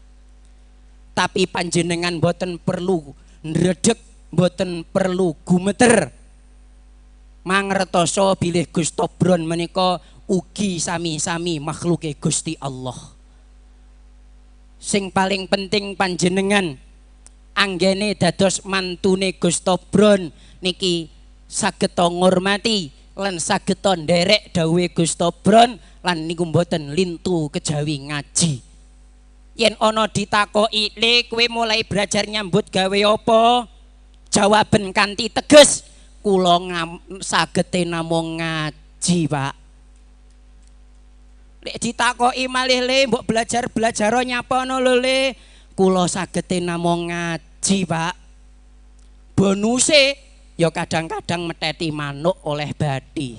Tapi panjenengan boten perlu ndredeg, boten perlu gumeter. Mangertoso bilih Gus Tobron menika ugi sami-sami makhluke Gusti Allah. Sing paling penting panjenengan anggene dados mantune Gus Tobron niki saged ngurmati lan saged nderek dawuhe Gus Tobron lan niku mboten lintu kejawi ngaji. Yen ana ditakoki, "Le kowe mulai belajar nyambut gawe apa?" Jawaben kanthi teges, "Kula sagete namung ngaji, Pak." Lek ditakoki malih, "Le mbok belajar-belajar nyapa ngono lho, Le?" "Kula sagete namung ngaji, Pak." Bonuse ya kadang-kadang meteti manuk oleh badi.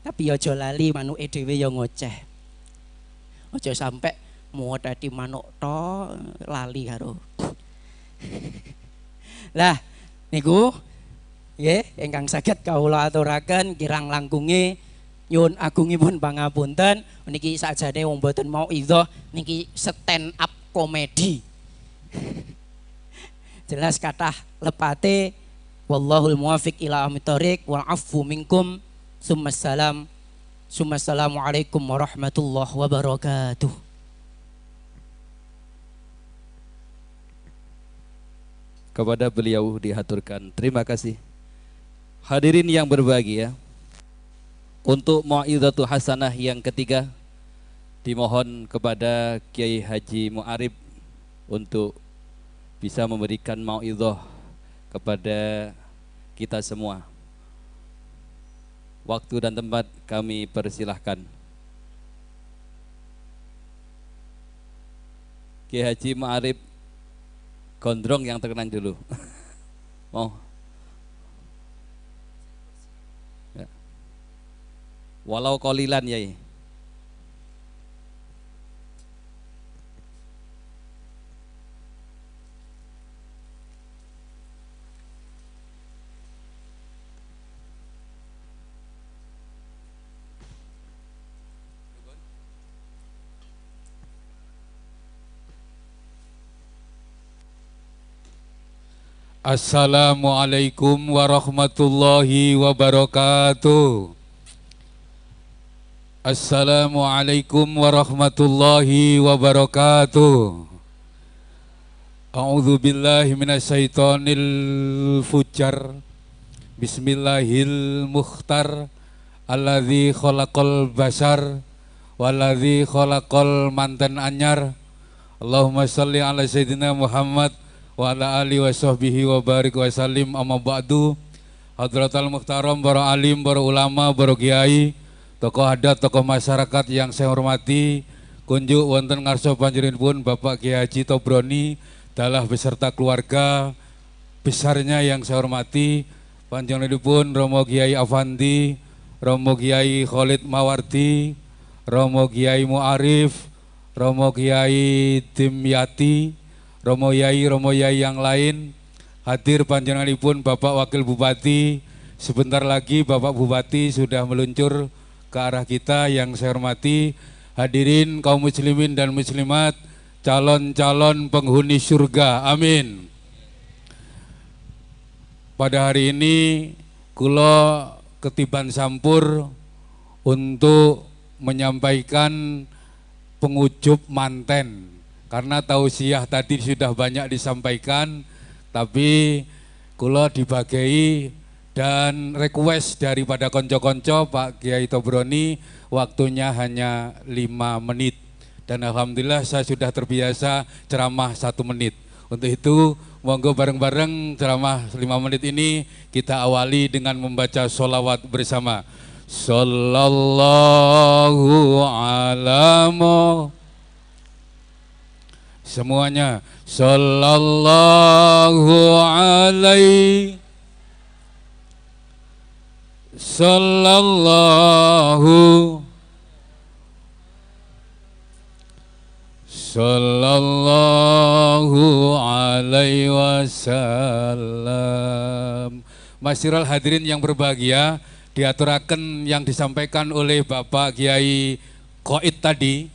Tapi ya aja lali manuke dhewe ya ngoceh. Aja sampe meteti manuk tok lali karo. Lah niku nggih ingkang saged kawula aturaken kirang langkunge nyuwun agungipun pangapunten niki sakjane wong mboten mauidhah niki stand up komedi. Jelas kathah lepate wallahul muwafiq ila aqwamit thoriq wal afwu minkum summassalam summassalamualaikum warahmatullahi wabarakatuh. Kepada beliau dihaturkan terima kasih. Hadirin yang berbahagia, untuk mauidhatul hasanah yang ketiga dimohon kepada Kiai Haji Mu'arib untuk bisa memberikan mauidhah kepada kita semua. Waktu dan tempat kami persilahkan. Kiai Haji Mu'arib Gondrong yang terkenal dulu. Mau. Ya. Walau kolilan yai. Assalamualaikum warahmatullahi wabarakatuh. Assalamualaikum warahmatullahi wabarakatuh. A'udzu billahi minasyaitonil fujar. Bismillahil mukhtar. Alladzi khalaqal basar waladzi khalaqal manten anyar. Allahumma shalli ala sayyidina Muhammad wa ala alihi wa sahbihi wa barik wa sallim. Amma ba'du. Hadratal Muhtaram, para alim, para ulama, para kiai, tokoh adat, tokoh masyarakat yang saya hormati, kunjuk wonten ngarsa panjenenganipun Bapak Kiai Haji Tobroni dalah beserta keluarga besarnya yang saya hormati, panjenenganipun Romo Kiai Afandi, Romo Kiai Khalid Mawardi, Romo Kiai Muarif, Romo Kiai Dimyati, Romo Yai yang lain. Hadir panjenenganipun Bapak Wakil Bupati, sebentar lagi Bapak Bupati sudah meluncur ke arah kita yang saya hormati. Hadirin kaum muslimin dan muslimat, calon-calon penghuni surga, amin. Pada hari ini kula ketiban sampur untuk menyampaikan pengucup manten, karena tausiah tadi sudah banyak disampaikan, tapi kula dibagai dan request daripada konco-konco Pak Kiai Tobroni waktunya hanya 5 menit dan alhamdulillah saya sudah terbiasa ceramah 1 menit. Untuk itu monggo bareng-bareng ceramah 5 menit ini kita awali dengan membaca sholawat bersama. Sallallahu ala Muhammad. Semuanya sallallahu alaihi, sallallahu, sallallahu alaihi wasallam. Masyiral hadirin yang berbahagia, diaturaken yang disampaikan oleh Bapak Kiai Koid tadi.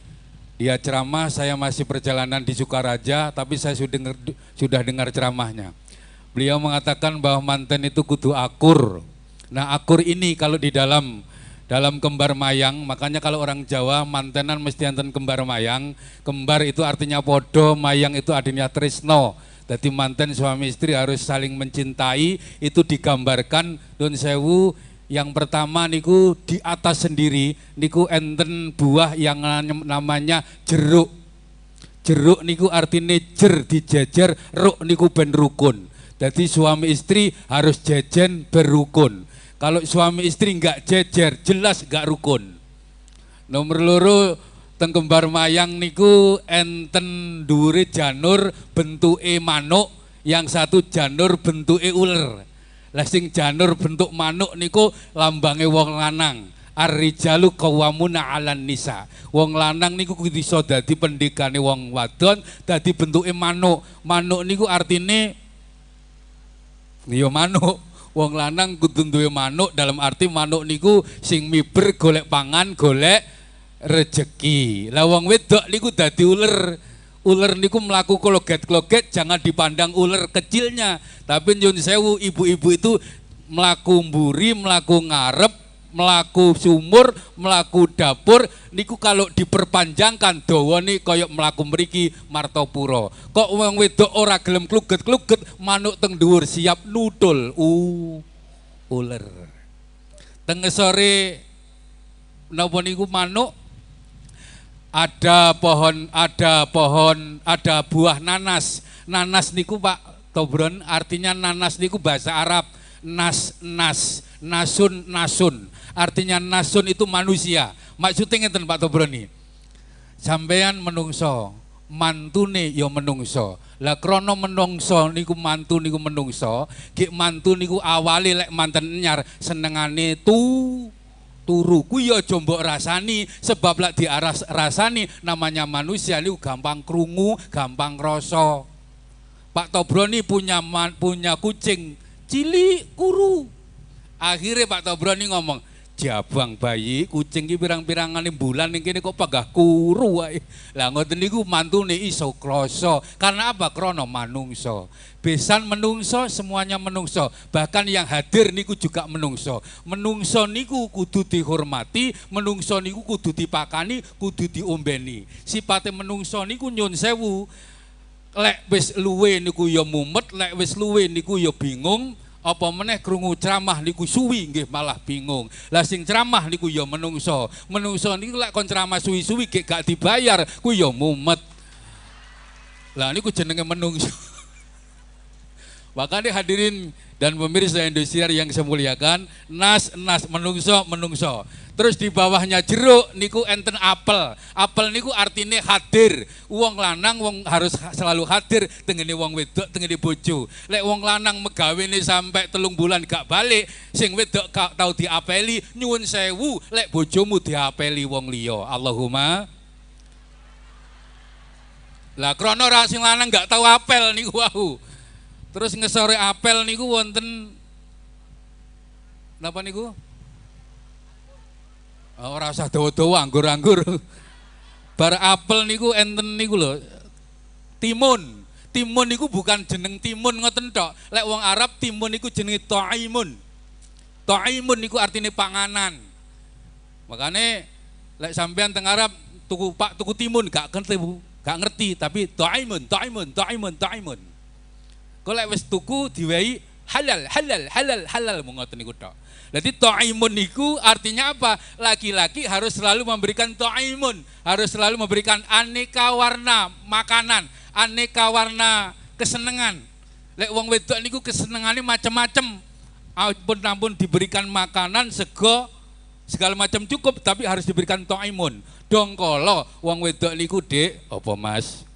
Dia ceramah, saya masih perjalanan di Sukaraja, tapi saya sudah dengar ceramahnya. Beliau mengatakan bahwa manten itu kudu akur. Nah, akur ini kalau di dalam kembar mayang, makanya kalau orang Jawa mantenan mesti enten kembar mayang. Kembar itu artinya podo, mayang itu artinya tresno. Jadi manten suami istri harus saling mencintai, itu digambarkan nun sewu. Yang pertama niku di atas sendiri niku enten buah yang namanya jeruk. Jeruk niku artine jer dijejer, ruk niku ben rukun. Jadi suami istri harus jejen berukun. Kalau suami istri enggak jejer, jelas enggak rukun. Nomor loro teng kembar mayang niku enten dhuwure janur bentuke manuk, yang satu janur bentuke uler. Lah sing janur bentuk manuk niku lambange wong lanang. Ar-rijalu qawwamuna 'alan nisa. Wong lanang niku kudu iso dadi pendekane wong wadon, dadi bentuke manuk. Manuk niku artine ya manuk. Wong lanang kudu duwe manuk, dalam arti manuk niku sing miber golek pangan, golek rejeki. Lah wong wedok niku dadi uler. Uler niku mlaku kloget-kloget, jangan dipandang uler kecilnya, tapi nyun sewu ibu-ibu itu mlaku mburi, mlaku ngarep, mlaku sumur, mlaku dapur niku kalau diperpanjangkan dawane kaya mlaku mriki Martopuro. Kok wong wedok ora gelem kluget-kluget, manuk teng dhuwur siap nutul uler. Teng sore napa niku manuk ada pohon, ada buah nanas. Nanas niku Pak Tobron artinya nanas niku bahasa Arab nas nas, nasun nasun. Artinya nasun itu manusia. Maksudnya ngeten Pak Tobroni. Sampean menungso, mantune ya menungso. Lah krana menungso niku mantu niku menungso, gek mantu niku awale lek manten nyar senengane turu ku ya aja mbok rasani, sebab lek diaras rasani namanya manusia niku gampang krungu, gampang rasa. Pak Tobroni punya kucing cilik kuru. Akhirnya Pak Tobroni ngomong, jabang bayi kucing ki pirang-pirangane bulan ning kene kok panggah kuru wae. Lah ngoten niku mantune iso krasa. Karena apa? Krana manungsa. Besan menungso, semuanya menungso. Bahkan yang hadir niku juga menungso. Menungso niku kudu dihormati, menungso niku kudu dipakani, kudu diombeni. Sipate menungso niku nyun sewu. Lek wis luwe niku ya mumet, lek wis luwe niku ya bingung. Apa meneh krungu ceramah niku suwi nggih malah bingung. Lah sing ceramah niku ya menungso. Menungso niku lek kon ceramah suwi-suwi gek gak dibayar ku ya mumet. Lah niku jenenge menungso. Makanya hadirin dan pemirsa Indosiar yang saya muliakan, nas nas menungso menungso. Terus di bawahnya jeruk niku enten apel. Apel niku artinya hadir. Wong lanang wong harus selalu hadir tengene wong wedok tengene bojo. Lek wong lanang megawene sampai 3 bulan gak balik, sing wedok gak tau diapeli, nyuwun sewu lek bojomu diapeli wong liya. Allahumma. Lah krana ora sing lanang gak tau apel niku wau. Terus ngesore apel niku wonten napa niku? Oh, ora usah dawa-dawa anggur-anggur. Bar apel niku enten niku lho. Timun. Timun niku bukan jeneng timun ngoten tok. Lek wong Arab timun niku jenenge ta'imun. Ta'imun niku artine panganan. Makane lek sampean teng Arab tuku Pak tuku timun gak ngerti Bu, gak ngerti tapi ta'imun, ta'imun, ta'imun, ta'imun. Kok lek wis tuku diwehi halal, halal, halal, halal mung ngoten niku tok. Jadi ta'imun niku artinya apa? Laki-laki harus selalu memberikan ta'imun, harus selalu memberikan aneka warna makanan, aneka warna kesenangan. Lek wong wedok niku kesenengane macam-macam. Ampun ampun diberikan makanan sego segala macam cukup, tapi harus diberikan ta'imun. Dongkolo wong wedok niku, Dik, apa Mas?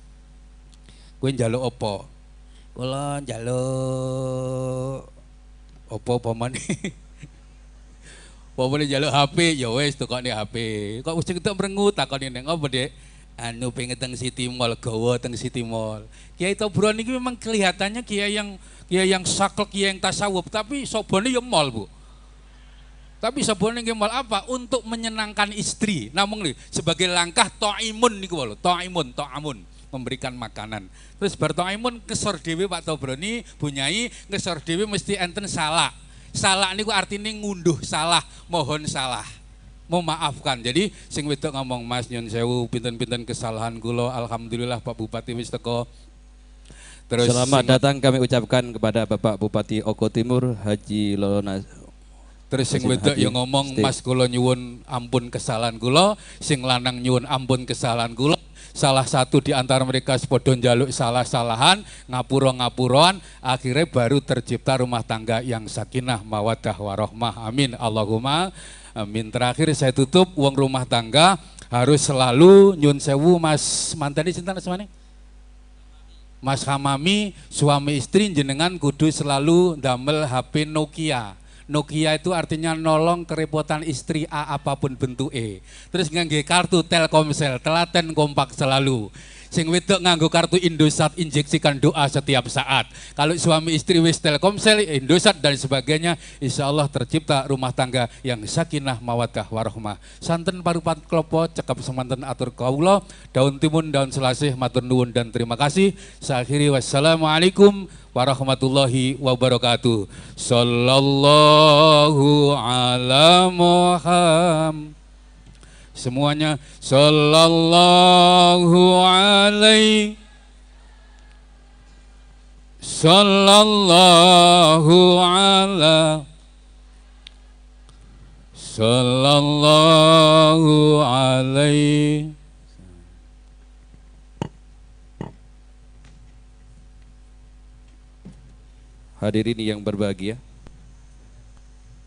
Kowe njaluk apa? Kula njaluk apa pamane? Pamane njaluk HP, ya wis tukokne HP. Kok wis ketok mrengut takoni ning apa, Dik? Anu pengen teng City Mall, gawa teng City Mall. Kiai Tobron ini memang kelihatannya kiai yang saklek, kiai yang tasawuf, tapi sobone ya mall, Bu. Tapi sobone nggih mall apa? Untuk menyenangkan istri. Namung nih sebagai langkah ta'imun niku lho, ta'imun, ta'amun, memberikan makanan. Terus bar ta'imun kesor dhewe Pak Tobroni, Bu Nyai, ngesor dhewe mesti enten salah. Salah niku artinya ngunduh salah, mohon salah, memaafkan. Jadi sing wedok ngomong, "Mas, nyun sewu pinten-pinten kesalahan kula, alhamdulillah Pak Bupati wis teko." Terus selamat datang kami ucapkan kepada Bapak Bupati Oku Timur Haji Lolona. Terus sing wedok ya ngomong, "Mas, kula nyuwun ampun kesalahan kula," sing lanang nyuwun ampun kesalahan kula. Salah satu di antara mereka sepodo njaluk salah-salahan, ngapura-ngapuran, akhirnya baru tercipta rumah tangga yang sakinah, mawadah, warohmah. Amin. Allahumma amin. Terakhir saya tutup, wong rumah tangga harus selalu nyun sewu Mas mantene sinten asmane? Mas Hamami, suami istri jenengan kudu selalu damel HP Nokia. Nokia itu artinya nolong kerepotan istri A apapun bentuk E. Terus ngangge kartu Telkomsel, telaten kompak selalu. Sing wedok nganggo kartu Indosat, injeksikan doa setiap saat. Kalau suami istri wis Telkomsel, Indosat dan sebagainya, insya Allah tercipta rumah tangga yang sakinah, mawaddah, warohmah. Santen parupat klopo, cekap semanten atur kawula, daun timun, daun selasih, matur nuwun dan terima kasih. Saya akhiri, wassalamualaikum warahmatullahi wabarakatuh. Sallallahu ala Muhammad. Semuanya sallallahu alaihi sallallahu ala sallallahu alaihi. Hadirin yang berbahagia,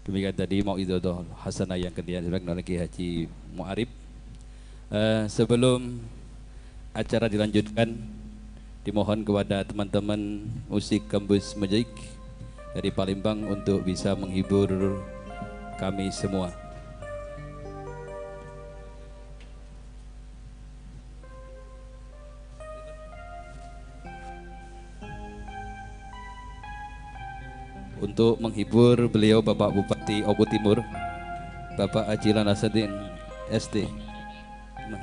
demikian tadi mauidhoh hasanah yang kedua disampaikan oleh Kiai Haji Mu'arib. Sebelum acara dilanjutkan, dimohon kepada teman-teman musik Gambus Mozaik dari Palembang untuk bisa menghibur kami semua. Untuk menghibur beliau Bapak Bupati Oku Timur, Bapak Haji Lanasadin ST. Nah.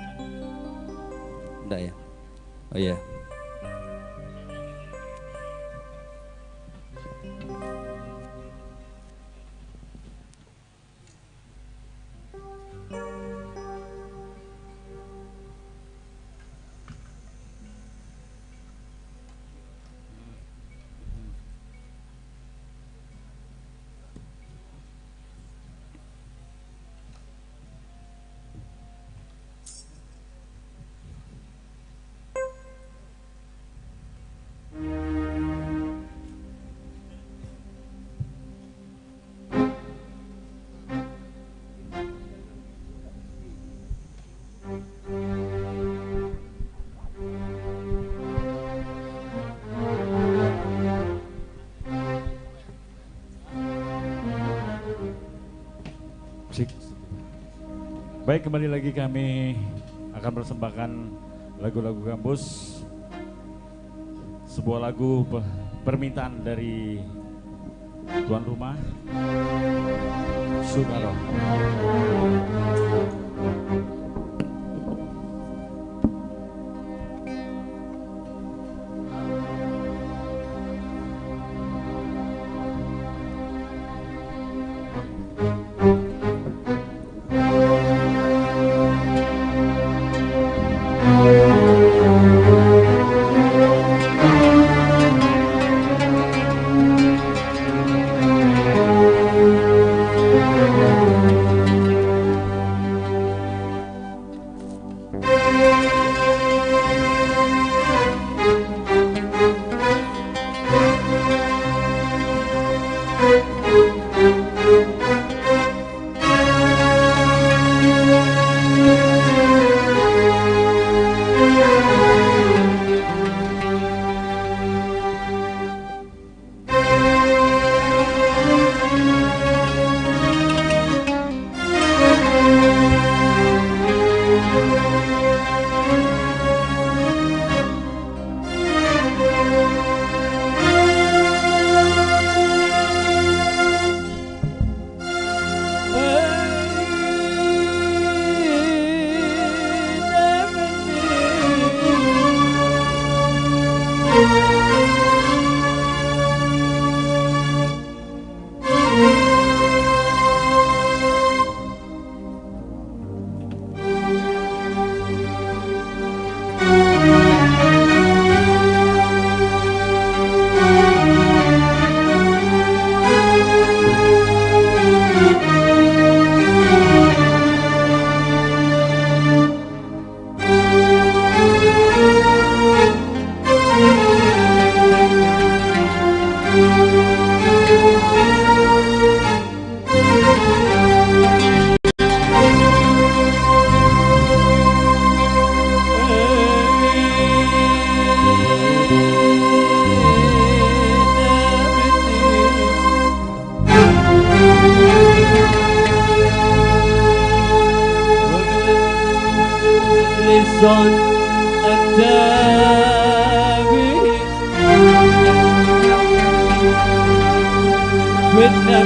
Enggak ya? Oh iya. Baik, kembali lagi kami akan persembahkan lagu-lagu gambus. Sebuah lagu permintaan dari tuan rumah Soekarno. وأنا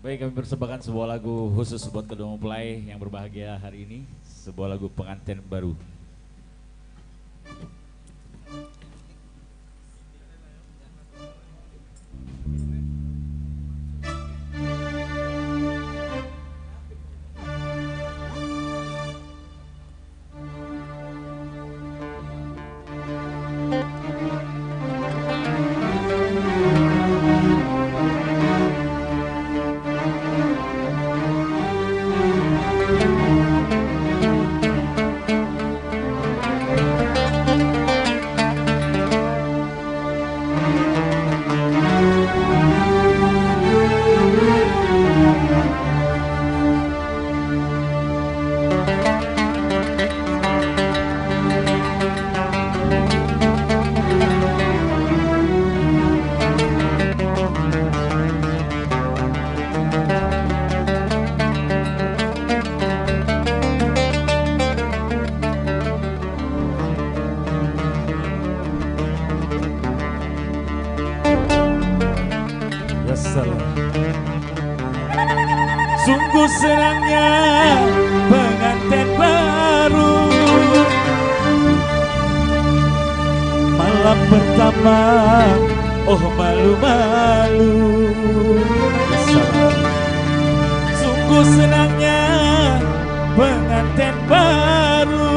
Baik, kami persembahkan sebuah lagu khusus buat kedua mempelai yang berbahagia hari ini, sebuah lagu pengantin baru. Sungguh senangnya pengantin baru, malam pertama oh malu-malu. Sungguh senangnya pengantin baru,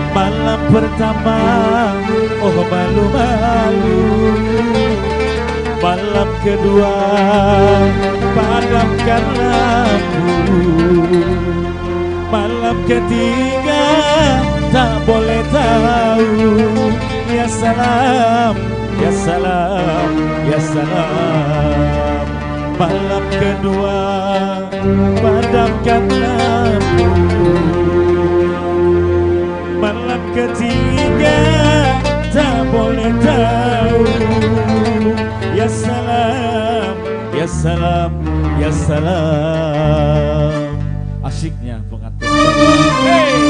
malam pertama oh malu-malu. Malam kedua padamkan lampu, malam ketiga tak boleh tahu. Ya salam, ya salam, ya salam. Malam kedua padamkan lampu, malam ketiga tak boleh tahu. Ya salam, ya salam, ya salam. Asiknya pengantin. Hey.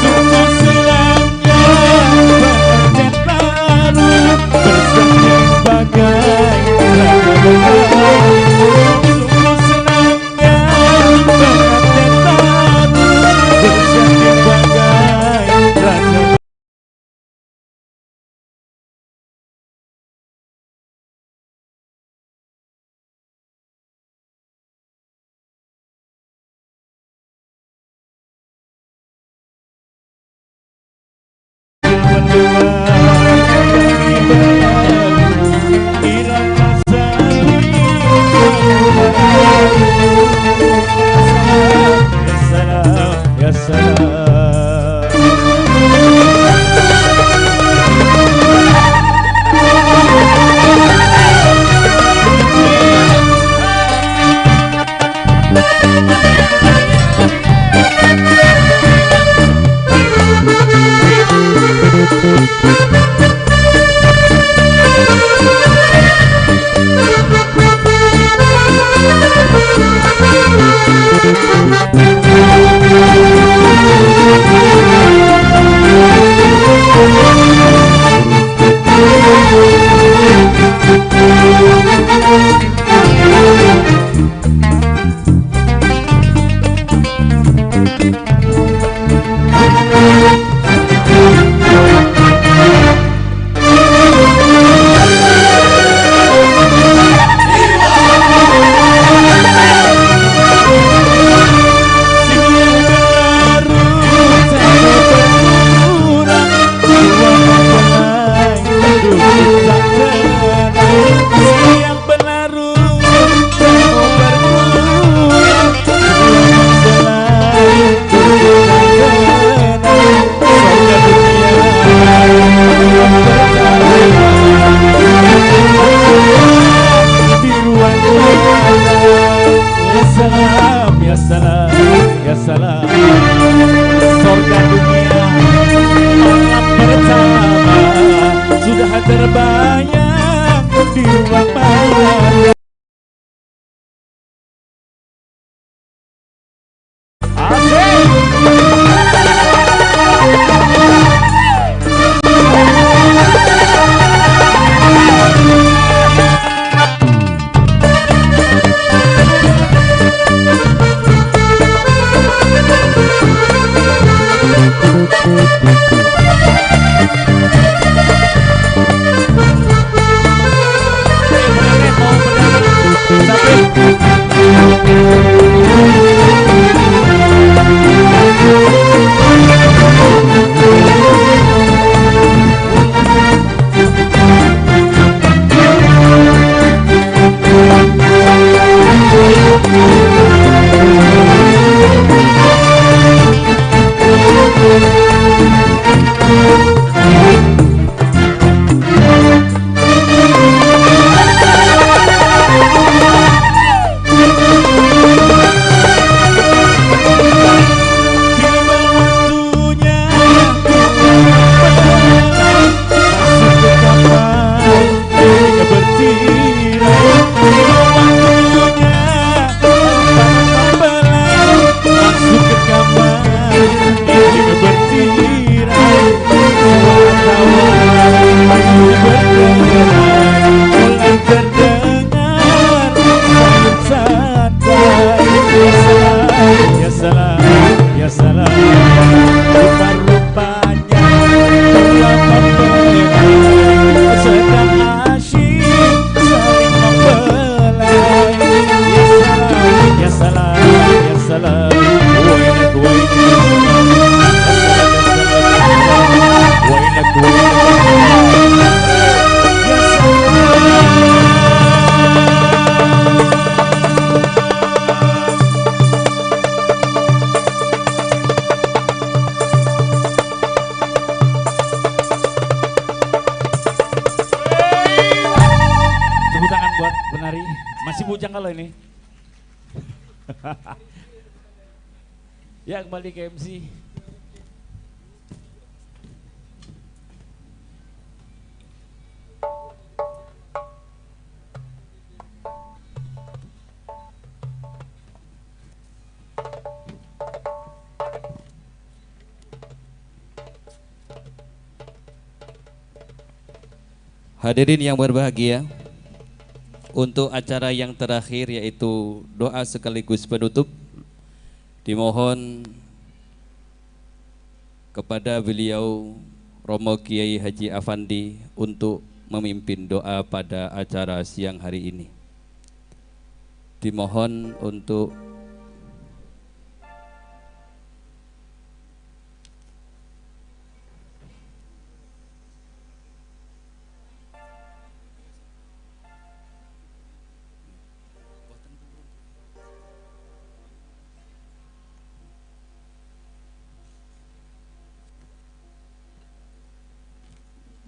Sungguh senangnya pengantin baru, bersenyum bagai raja baru. Sungguh senangnya pengantin baru, bersenyum bagai raja baru. Ya salam, ya salam. Ya salam, ya salam. Surga dunia malam pertama sudah terbayang di ruang. Kalau ini. Ya, kembali ke MC. Hadirin yang berbahagia, untuk acara yang terakhir yaitu doa sekaligus penutup, dimohon kepada beliau Romo Kiai Haji Afandi untuk memimpin doa pada acara siang hari ini. Dimohon untuk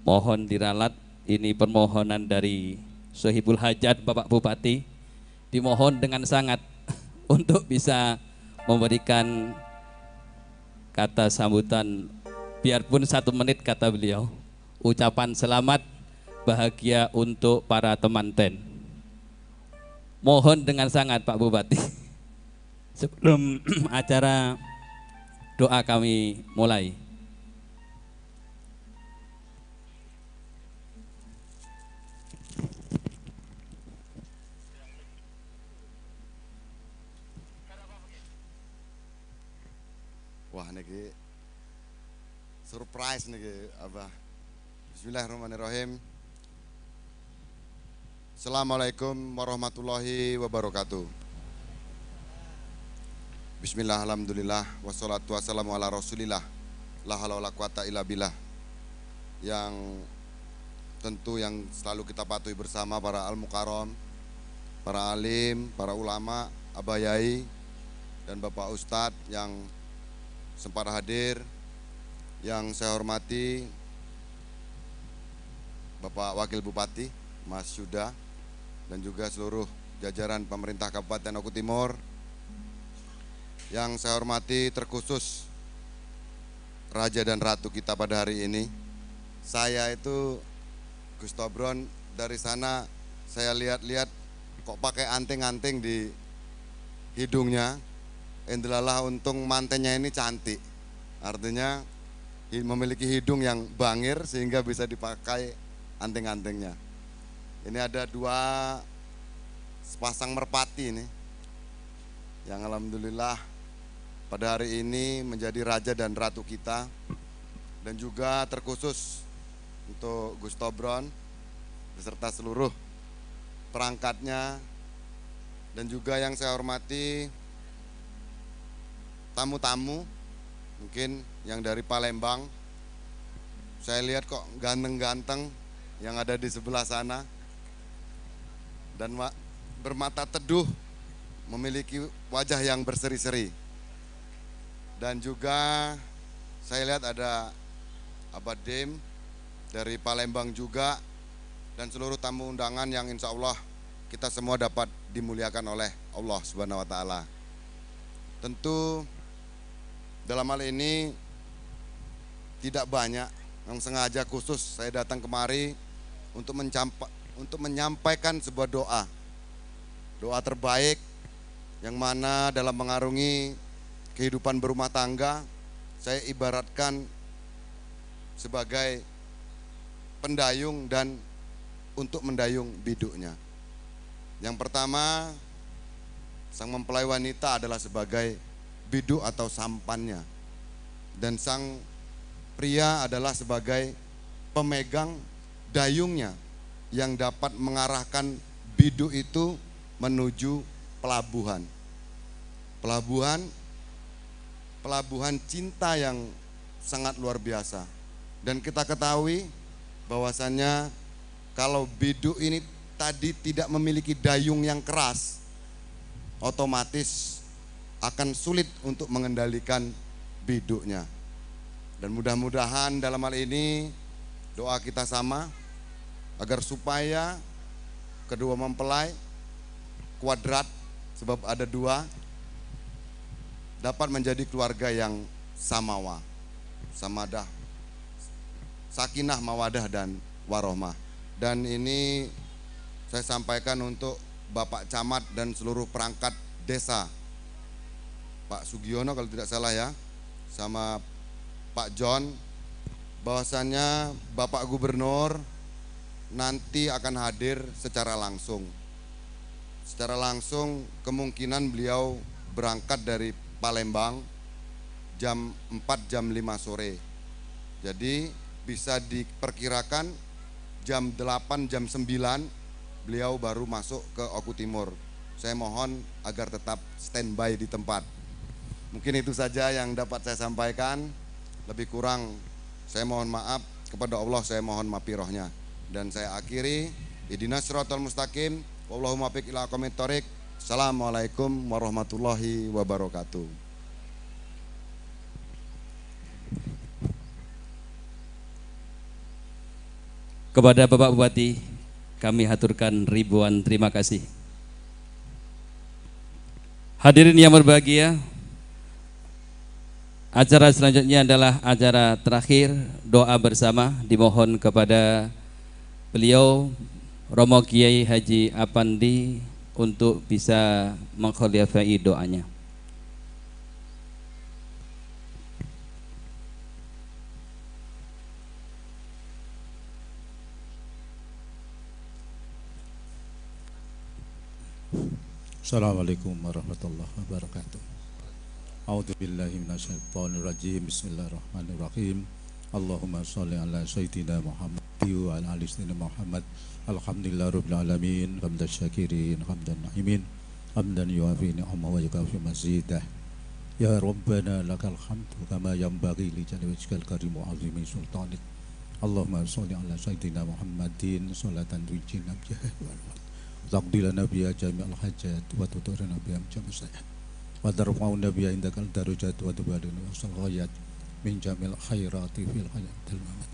mohon diralat, ini permohonan dari Sohibul Hajat Bapak Bupati, dimohon dengan sangat untuk bisa memberikan kata sambutan, biarpun 1 menit kata beliau, ucapan selamat bahagia untuk para temanten. Mohon dengan sangat Pak Bupati, sebelum acara doa kami mulai. Wah niki surprise niki Abah. Bismillahirrahmanirrahim. Assalamualaikum warahmatullahi wabarakatuh. Bismillah, alhamdulillah, wassalatu wassalamu ala rasulillah, la haula wala quwata illa billah. Yang tentu yang selalu kita patuhi bersama para al-mukarram, para alim, para ulama, Abah Yai, dan Bapak Ustadz yang sempat hadir, yang saya hormati Bapak Wakil Bupati Mas Yuda dan juga seluruh jajaran pemerintah Kabupaten Oku Timur, yang saya hormati terkhusus Raja dan Ratu kita pada hari ini. Saya itu Gus Tobron dari sana saya lihat-lihat kok pakai anting-anting di hidungnya. Indelalah untung mantennya ini cantik, artinya memiliki hidung yang bangir sehingga bisa dipakai anting-antingnya. Ini ada 2 sepasang merpati ini, yang alhamdulillah pada hari ini menjadi raja dan ratu kita, dan juga terkhusus untuk Gus Tobron beserta seluruh perangkatnya, Dan juga yang saya hormati tamu-tamu mungkin yang dari Palembang. Saya lihat kok ganteng-ganteng yang ada di sebelah sana dan bermata teduh, memiliki wajah yang berseri-seri. Dan juga saya lihat ada Abah Dim dari Palembang juga, dan seluruh tamu undangan yang insya Allah kita semua dapat dimuliakan oleh Allah Subhanahu wa Ta'ala. Tentu dalam hal ini tidak banyak yang sengaja khusus saya datang kemari untuk menyampaikan sebuah doa. Doa terbaik yang mana dalam mengarungi kehidupan berumah tangga, saya ibaratkan sebagai pendayung dan untuk mendayung biduknya. Yang pertama, sang mempelai wanita adalah sebagai biduk atau sampannya, dan sang pria adalah sebagai pemegang dayungnya yang dapat mengarahkan biduk itu menuju pelabuhan. Pelabuhan cinta yang sangat luar biasa. Dan kita ketahui bahwasannya kalau biduk ini tadi tidak memiliki dayung yang keras, otomatis akan sulit untuk mengendalikan biduknya. Dan mudah-mudahan dalam hal ini doa kita sama agar supaya kedua mempelai kuadrat, sebab ada dua, dapat menjadi keluarga yang samawa, samadah, sakinah, mawadah, dan warohmah. Dan ini saya sampaikan untuk Bapak Camat dan seluruh perangkat desa, Pak Sugiono kalau tidak salah ya, sama Pak John, bahwasannya Bapak Gubernur nanti akan hadir secara langsung. Secara langsung kemungkinan beliau berangkat dari Palembang jam 4, jam 5 sore. Jadi bisa diperkirakan jam 8, jam 9 beliau baru masuk ke Oku Timur. Saya mohon agar tetap standby di tempat. Mungkin itu saja yang dapat saya sampaikan. Lebih kurang saya mohon maaf kepada Allah, saya mohon mafirohnya. Dan saya akhiri, ihdinas siratal mustaqim, wallahu muwaffiq ila aqwamit thoriq. Assalamualaikum warahmatullahi wabarakatuh. Kepada Bapak Bupati kami haturkan ribuan terima kasih. Hadirin yang berbahagia, acara selanjutnya adalah acara terakhir doa bersama. Dimohon kepada beliau Romo Kiai Haji Apandi untuk bisa mengkhalifai doanya. Assalamualaikum warahmatullahi wabarakatuh. A'udzu billahi minasyaitonir rajim. Bismillahirrahmanirrahim. Allahumma sholli ala sayyidina Muhammad wa ala ali sayyidina Muhammad. Alhamdulillahirabbil alamin, hamdan syakirin, hamdan na'imin, hamdan yuafi ni'amahu wa yukafi mazidah. Ya Rabbana lakal hamdu kama yanbaghi li jalali wajhikal karim wa 'azimi sultanik. Allahumma sholli ala sayyidina Muhammadin sholatan tunjina biha wa taqdi lana biha jami'al hajat wa tuturna biha jami'al sayyi'at wa tarfa'una biha indakal darajat wa tubalina wasal ghayat min jamil khairati fil hayatil mamat.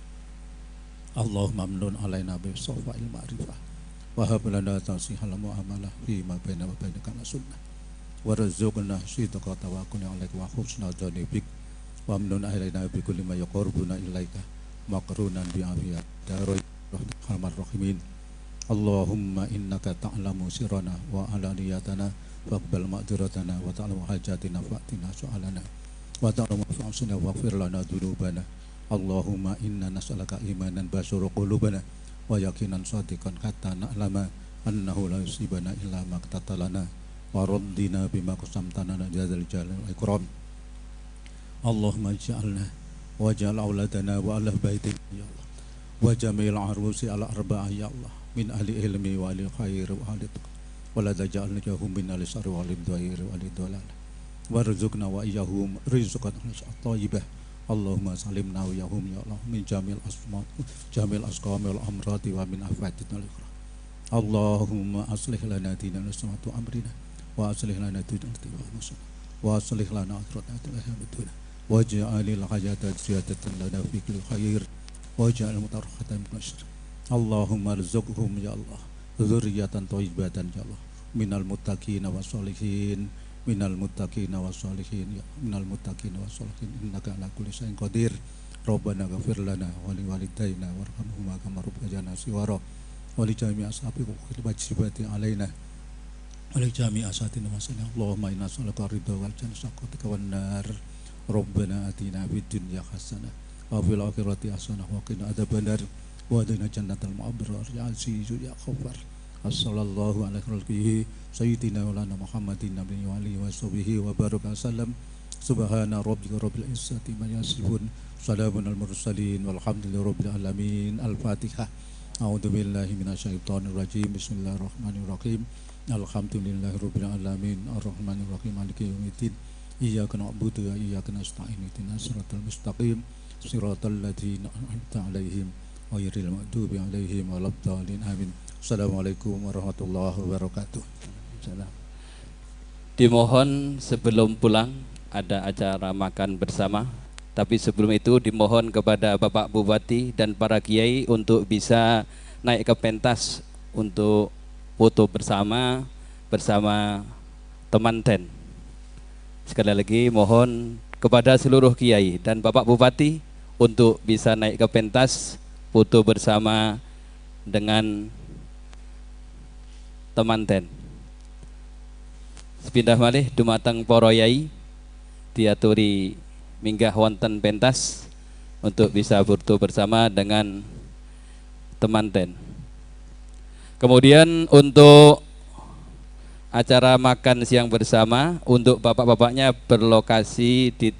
Allahumma amnun alaina bi safa'il ma'rifah wa hab lana tasihal muamalah fi ma baina wa bainaka sunnah warzuqna sidqa tawakkul alaika wa husna dzanni bik wa amnun alaina bi kulli ma yaqrubuna ilaika maqrunan bi afiyat darul rahman rahimin. Allahumma innaka ta'lamu sirrana wa alaniyatana faqbal ma'dziratana wa ta'lamu hajatina fa'tina su'alana wa ta'lamu fa'asina waghfir lana dzunubana. Allahumma inna nas'aluka imanan basura qulubana wa yaqinan shadiqan hatta na'lama annahu la yusibana illa ma qatatalana wa raddina bima qasamtana jadzal jalal wal ikram. Allahumma ij'alna wa ij'al auladana wa ahla baitina ya Allah wa jami'il arusi ala arba'ah ya Allah min ahli ilmi wa ahli khair wa ahli tuqa Wa la taj'alna hum min al-syarri wal dhairi wal dhalal. Warzuqna wa iyyahum rizqan thayyibah. Allahumma salimna wa iyyahum ya Allah min jamil asma jamil asqami wal amradi wa min afatin al-ukhra. Allahumma aslih lana dinana wa amrina wa aslih lana dunyana wa aslih lana akhiratana waj'alil hayata ziyadatan lana fi kulli khair waj'al mutarahatan min syarr. Allahumma arzuqhum ya Allah dzurriyyatan thayyibatan ya Allah minal muttaqina wassolihin minal muttaqina wassolihin ya minal muttaqina wassolihin innaka ala kulli syai'in qadir. Rabbana ghfir lana wa liwalidayna warhamhuma kama rabbayana shighara wa li jami'i ashabi wajibati alaina wa li jami'i asatina wa sallam. Allahumma inna nas'aluka ridha wal jannata sakhatika wan nar. Rabbana atina fid dunya hasanah wa fil akhirati hasanah wa qina adzabannar wa adkhilna jannatal ma'abrar ya azizu ya ghaffar. Sallallahu alaihi wa sayyidina wa lana Muhammadin nabiyyi wa alihi wa sahbihi wa baraka sallam. Subhana rabbika rabbil izzati ma yasifun, salamun al mursalin walhamdulillahi rabbil alamin. Al-Fatihah. A'udzu billahi minasyaitonir rajim. Bismillahirrahmanirrahim. Alhamdulillahi rabbil alamin arrahmanir rahim maliki yaumiddin. Iyyaka na'budu wa iyyaka nasta'in ihdinas siratal mustaqim siratal ladzina an'amta 'alaihim ghairil maghdubi 'alaihim waladdallin. Amin. Assalamualaikum warahmatullahi wabarakatuh. Salam. Dimohon sebelum pulang ada acara makan bersama. Tapi sebelum itu dimohon kepada Bapak Bupati dan para kiai untuk bisa naik ke pentas untuk foto bersama bersama temanten. Sekali lagi mohon kepada seluruh kiai dan Bapak Bupati untuk bisa naik ke pentas foto bersama dengan temanten. Sepindah malih dumateng para yai diaturi minggah wonten pentas untuk bisa foto bersama dengan temanten. Kemudian untuk acara makan siang bersama untuk bapak-bapaknya berlokasi di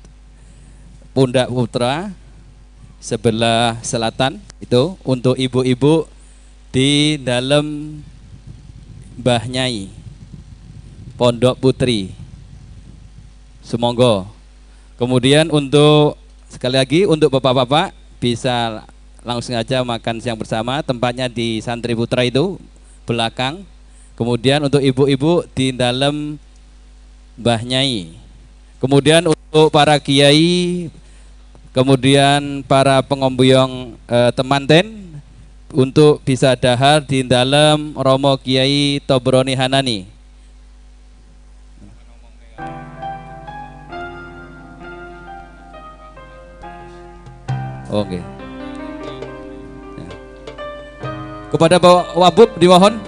Pundak Putra sebelah selatan itu, untuk ibu-ibu di dalam Mbah Nyai Pondok Putri. Sumonggo. Kemudian untuk sekali lagi untuk bapak-bapak bisa langsung aja makan siang bersama, tempatnya di Santri Putra itu belakang. Kemudian untuk ibu-ibu di dalam Mbah Nyai. Kemudian untuk para kiai, kemudian para pengombyong temanten untuk bisa dahar di dalam Romo Kiai Tobroni Hanani. Oke. Ya. Kepada Bapak Wabub dimohon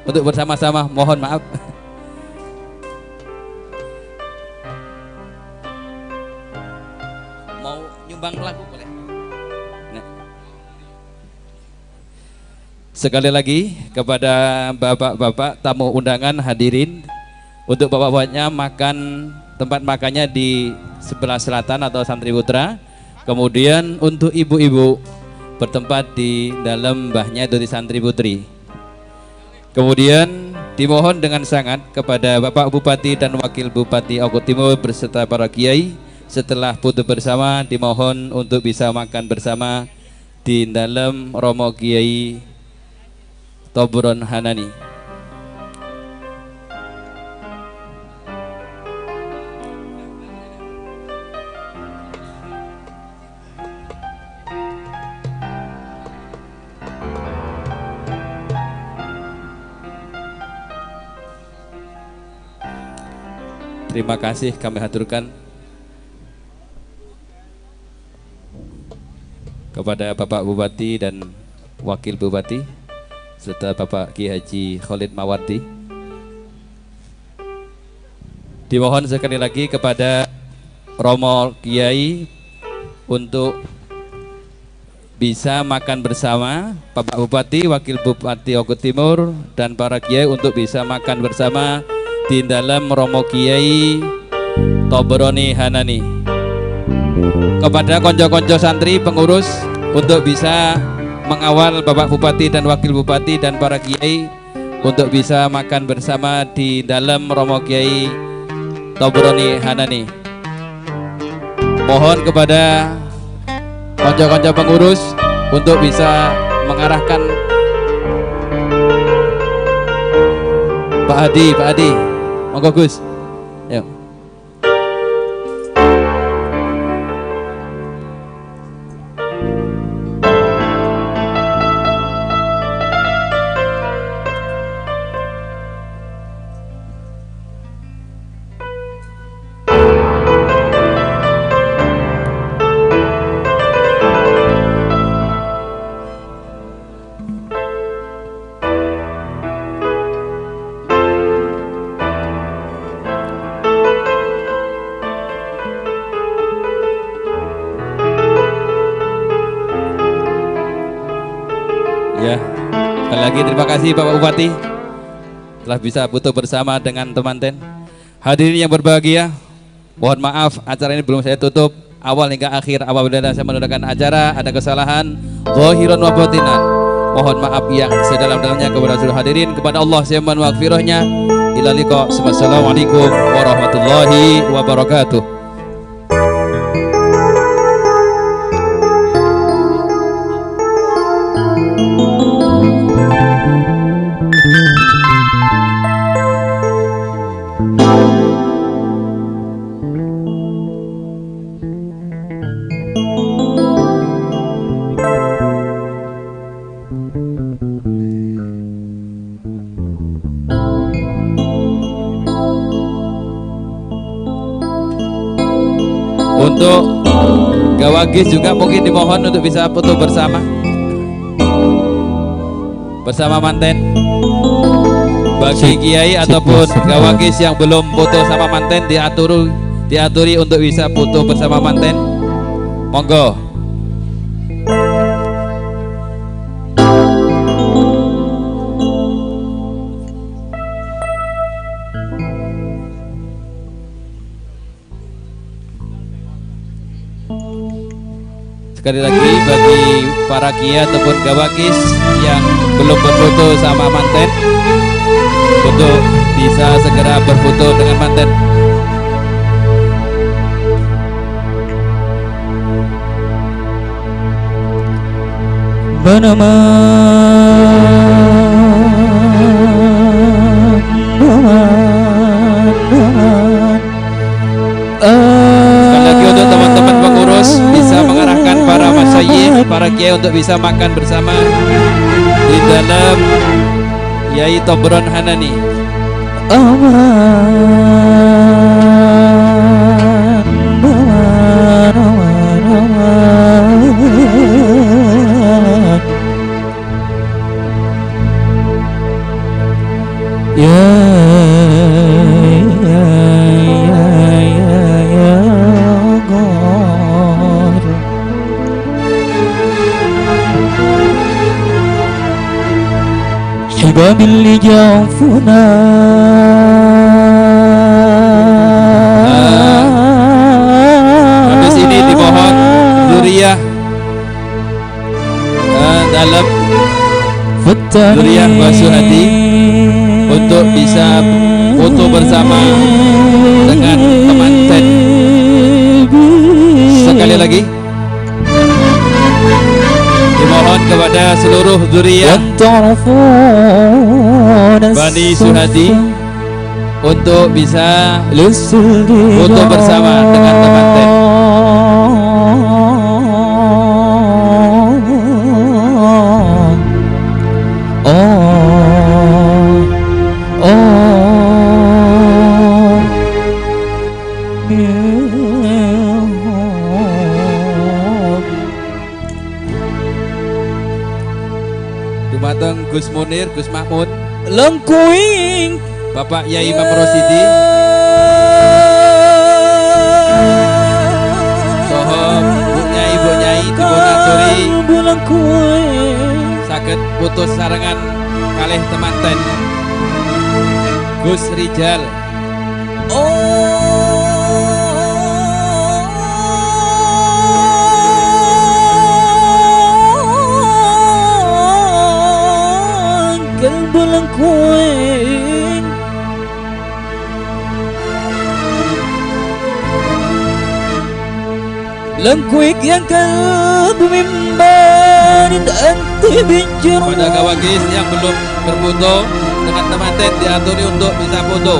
untuk bersama-sama, mohon maaf. Mau nyumbang lagu boleh. Nah. Sekali lagi kepada bapak-bapak tamu undangan hadirin, untuk bapak-bapaknya makan tempat makannya di sebelah selatan atau Santri Putra. Kemudian untuk ibu-ibu bertempat di dalam mbahnya itu di Santri Putri. Kemudian dimohon dengan sangat kepada Bapak Bupati dan Wakil Bupati Oku Timur berserta para kiai, setelah foto bersama dimohon untuk bisa makan bersama di dalam Romo Kiai Tobron Hanani. Terima kasih kami haturkan kepada Bapak Bupati dan Wakil Bupati serta Bapak Kiai Haji Khalid Mawardi. Dimohon sekali lagi kepada Romo Kiai untuk bisa makan bersama Bapak Bupati, Wakil Bupati Oku Timur dan para kiai untuk bisa makan bersama di dalam Romo Kiai Tobroni Hanani. Kepada konco-konco santri pengurus untuk bisa mengawal Bapak Bupati dan Wakil Bupati dan para kiai untuk bisa makan bersama di dalam Romo Kiai Tobroni Hanani. Mohon kepada konco-konco pengurus untuk bisa mengarahkan Pak Adi, Pak Adi, monggo Gus. Yuk. Ya, sekali lagi terima kasih Bapak Bupati telah bisa foto bersama dengan teman-teman. Hadirin yang berbahagia, mohon maaf acara ini belum saya tutup awal hingga akhir. Apabila saya menundakan acara ada kesalahan zahiran wa batinan, mohon maaf yang sedalam-dalamnya kepada seluruh hadirin. Kepada Allah saya mohon maghfirahnya. Ila liqa. Wassalamualaikum warahmatullahi wabarakatuh. Untuk Gawagis juga mungkin dimohon untuk bisa foto bersama bersama manten. Bagi kiai ataupun Gawagis yang belum foto sama manten, diaturi untuk bisa foto bersama manten. Monggo. Sekali lagi bagi para kiai ataupun gawakis yang belum berfoto sama manten, untuk bisa segera berfoto dengan manten. Sekali lagi untuk teman-teman pengurus bisa mengarahkan para masyayikh, para kiai untuk bisa makan bersama di dalam Yai Tobron Hanani. اللي جوفنا. Habis ini dimohon zuriyah dalam zuriyah Basuhadi untuk bisa foto bersama dengan teman-teman. Sekali lagi dimohon kepada seluruh zuriyah Bani Suhadi untuk bisa foto bersama dengan teman-teman. Dumateng Gus Munir, Gus Mahmud, Lengkuing, Bapak Yai Imam Rosidi, soho Bu Nyai, Bu Nyai dipun aturi saged putus sarengan kalih temanten Gus Rijal. قلب لنكوين لنكويك يا قلب من بارد أنت بالجروح. Pada kawagis yang belum berfoto dengan temanten diaturi untuk bisa foto.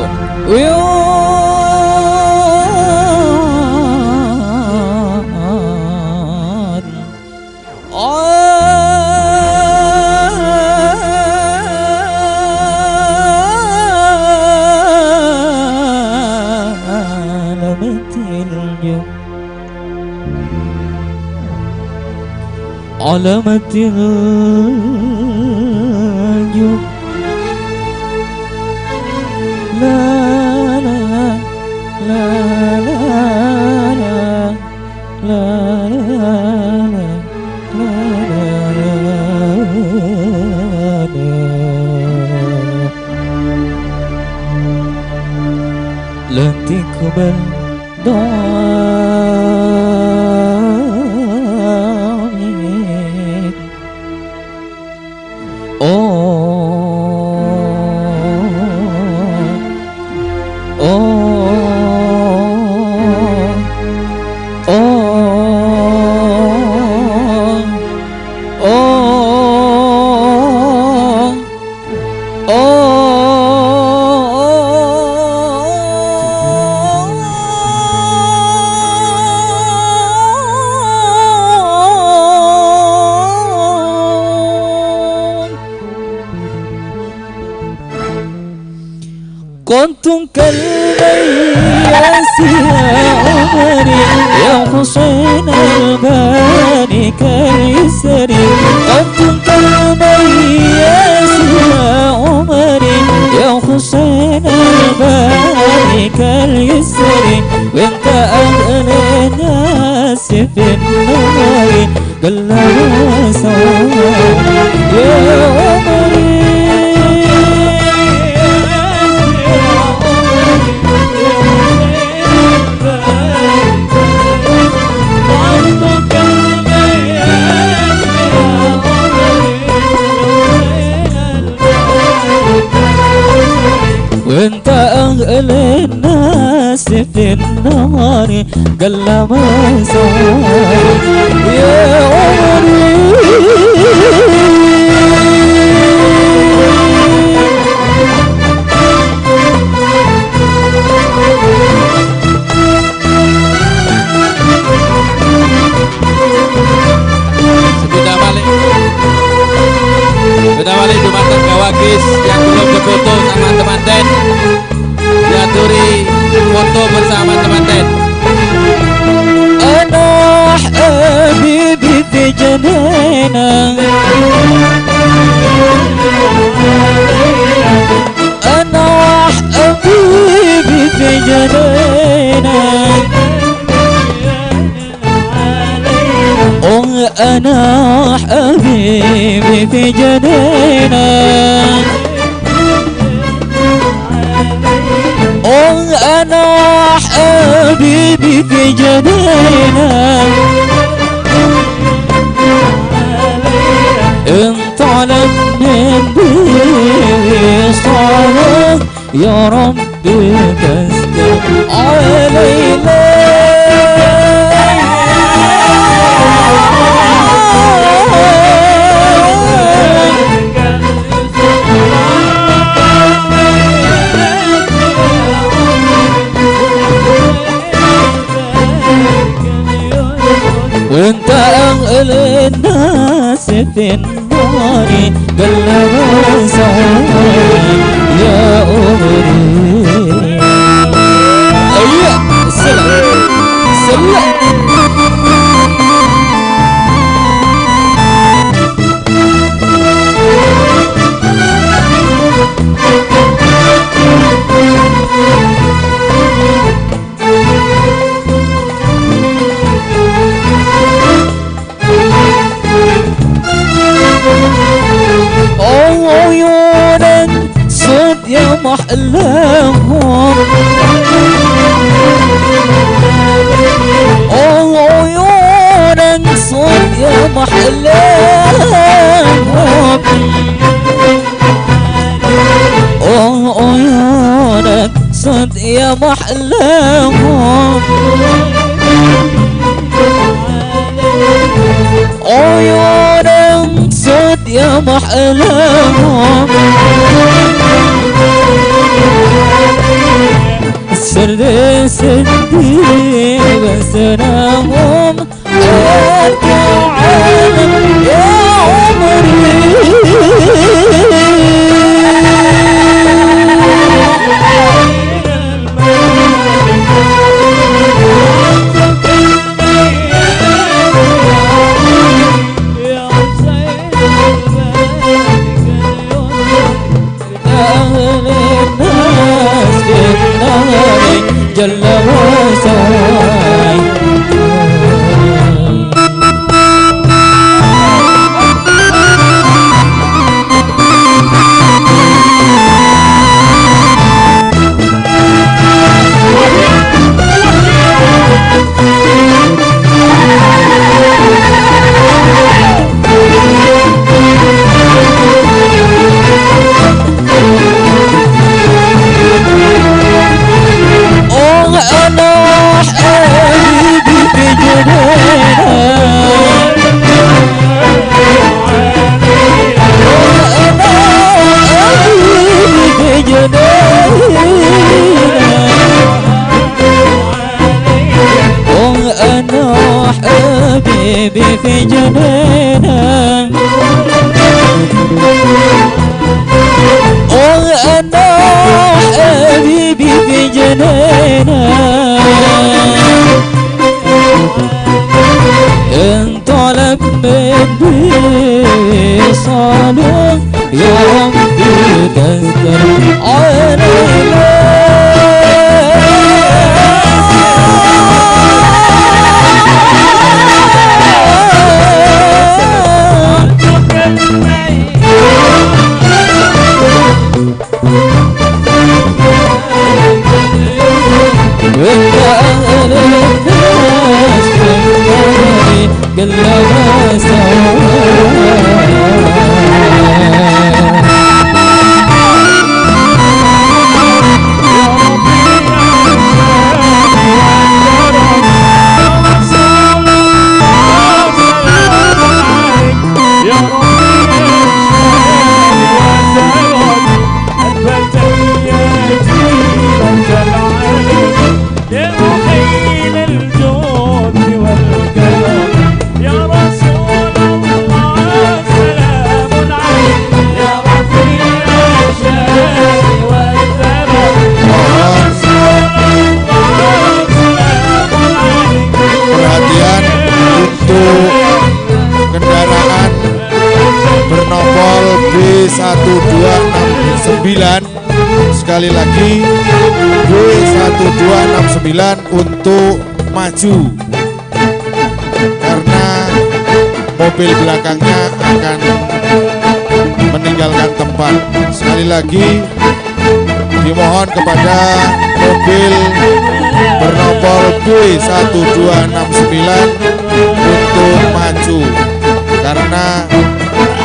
علامة الجب لا لا لا لا لا لا لا لا لا لن تقبل دعاء. كنتم كالمياس يا عمري يا حسين الباني كاليسري. كنتم كالمياس يا عمري يا حسين الباني كاليسري. وانت أهل الناس في النار قلنا سوا يا عمري. وانت أهل الناس في النار قل ما سوى يا عمري. Sudah balik, sudah balik dumateng gawagis yang belum berfoto sama temanten, diaturi foto bersama temanten. أنا حبيبي في جنينة أنا حبيبي في جنينة أنا حبيبي في جنينة أنا حبيبي في جنينة. انطلق من بصالة يا ربي تستر علينا. وانت أهل الناس في النار قلب سعود يا أمري. أيوة سلام سلام. عيونا صد يا محلاهم عيونا صد يا محلاهم صد يا محلاهم عيونك صد يا محلاهم سرد سدي بسناهم أنت عالم يا عمري جل وسواي أنا حبيبي في جنينة أنا حبيبي في جنينة أنا حبيبي في جنينة أنا حبيبي في جنينة إن طلب مني صلاة يا ربي تستر علينا Kendaraan bernomor B1269, sekali lagi B1269 untuk maju karena mobil belakangnya akan meninggalkan tempat. Sekali lagi dimohon kepada mobil bernomor B1269 untuk maju karena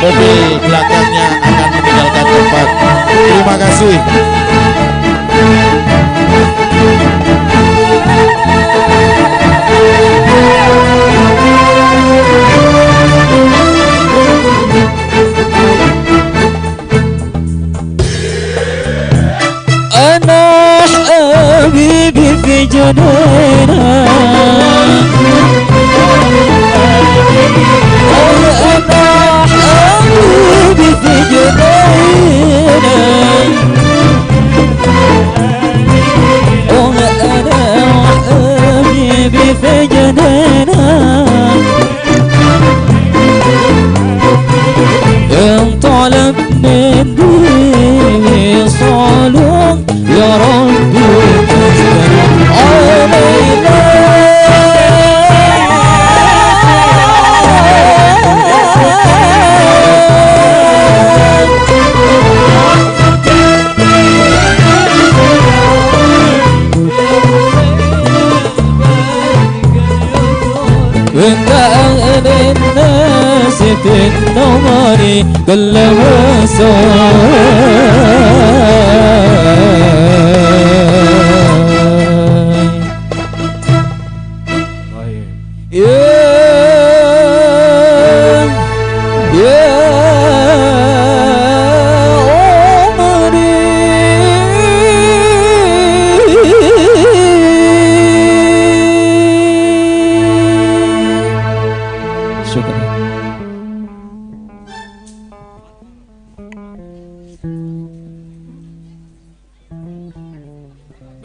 mobil belakangnya akan meninggalkan tempat. Terima kasih. أنا حبيبي في جنينة أنا حبيبي في جنينة أنا حبيبي في جنينة إن طلب مني صلاة يا ربي تستر علينا وانت أهل الناس في النار كل وسوء.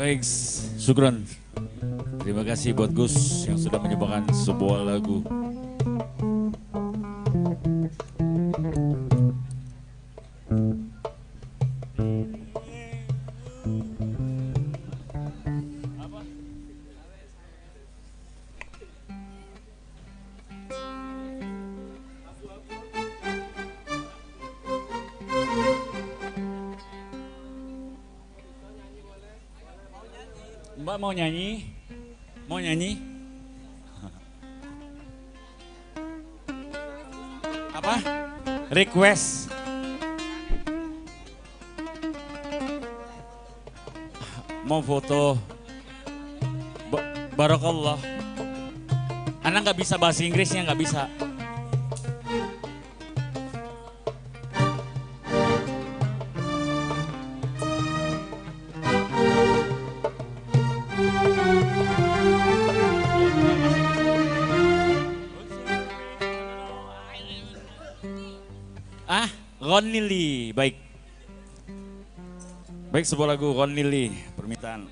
Baik, syukron. Terima kasih buat Gus yang sudah menyumbangkan sebuah lagu. Mbak mau nyanyi? Mau nyanyi? Apa? Request. Mau foto. Barakallah. Anak nggak bisa bahasa Inggrisnya, nggak bisa. Ronili, baik. Baik, sebuah lagu Ronili, permintaan.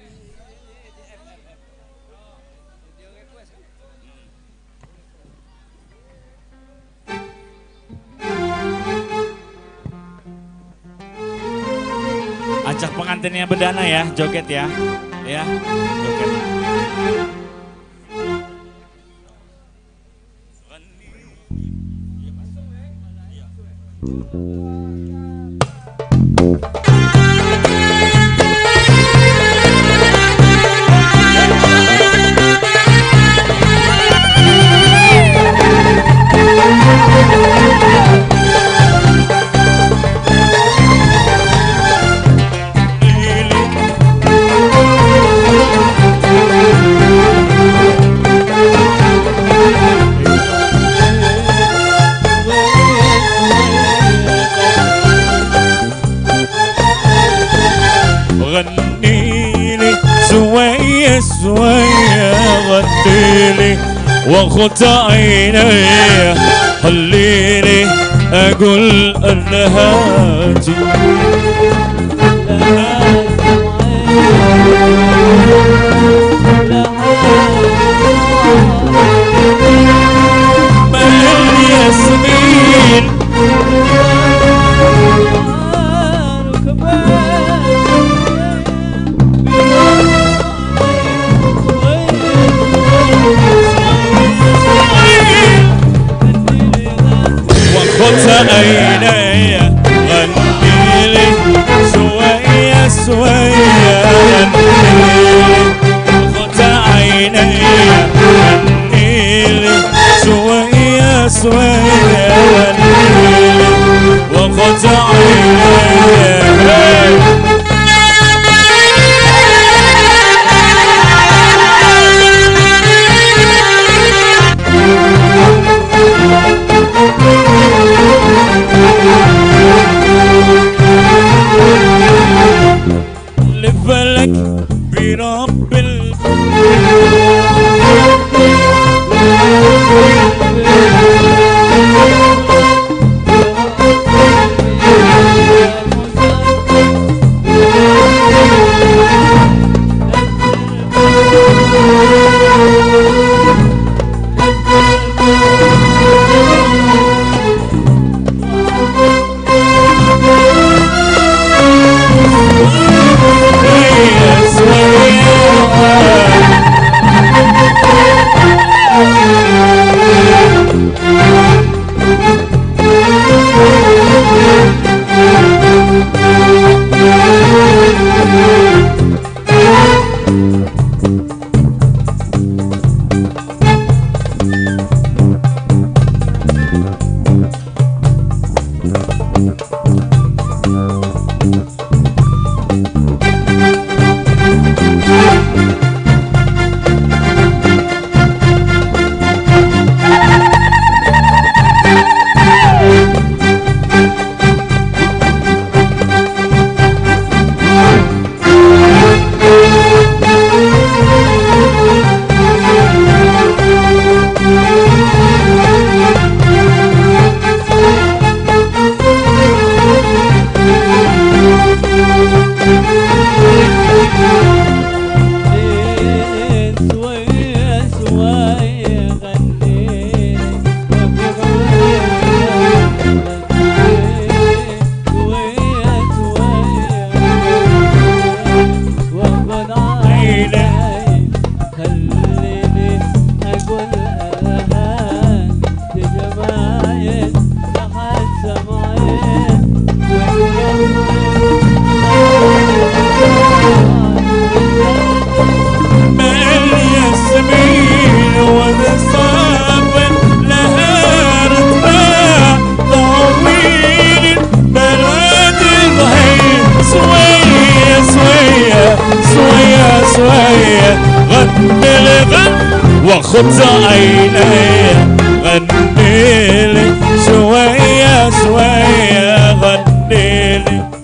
Ajak pengantinnya berdana ya, joget ya. Ya, joget. وخط عيني خليني اقول انها الياسمين وخط عيني غنيلي شوية شوية غنيلي وخط عيني غنيلي شوية شوية غنيلي وخط عيني. لفلك برب Yes, we are. وخد عيني، غني لي شوية شوية، غني لي.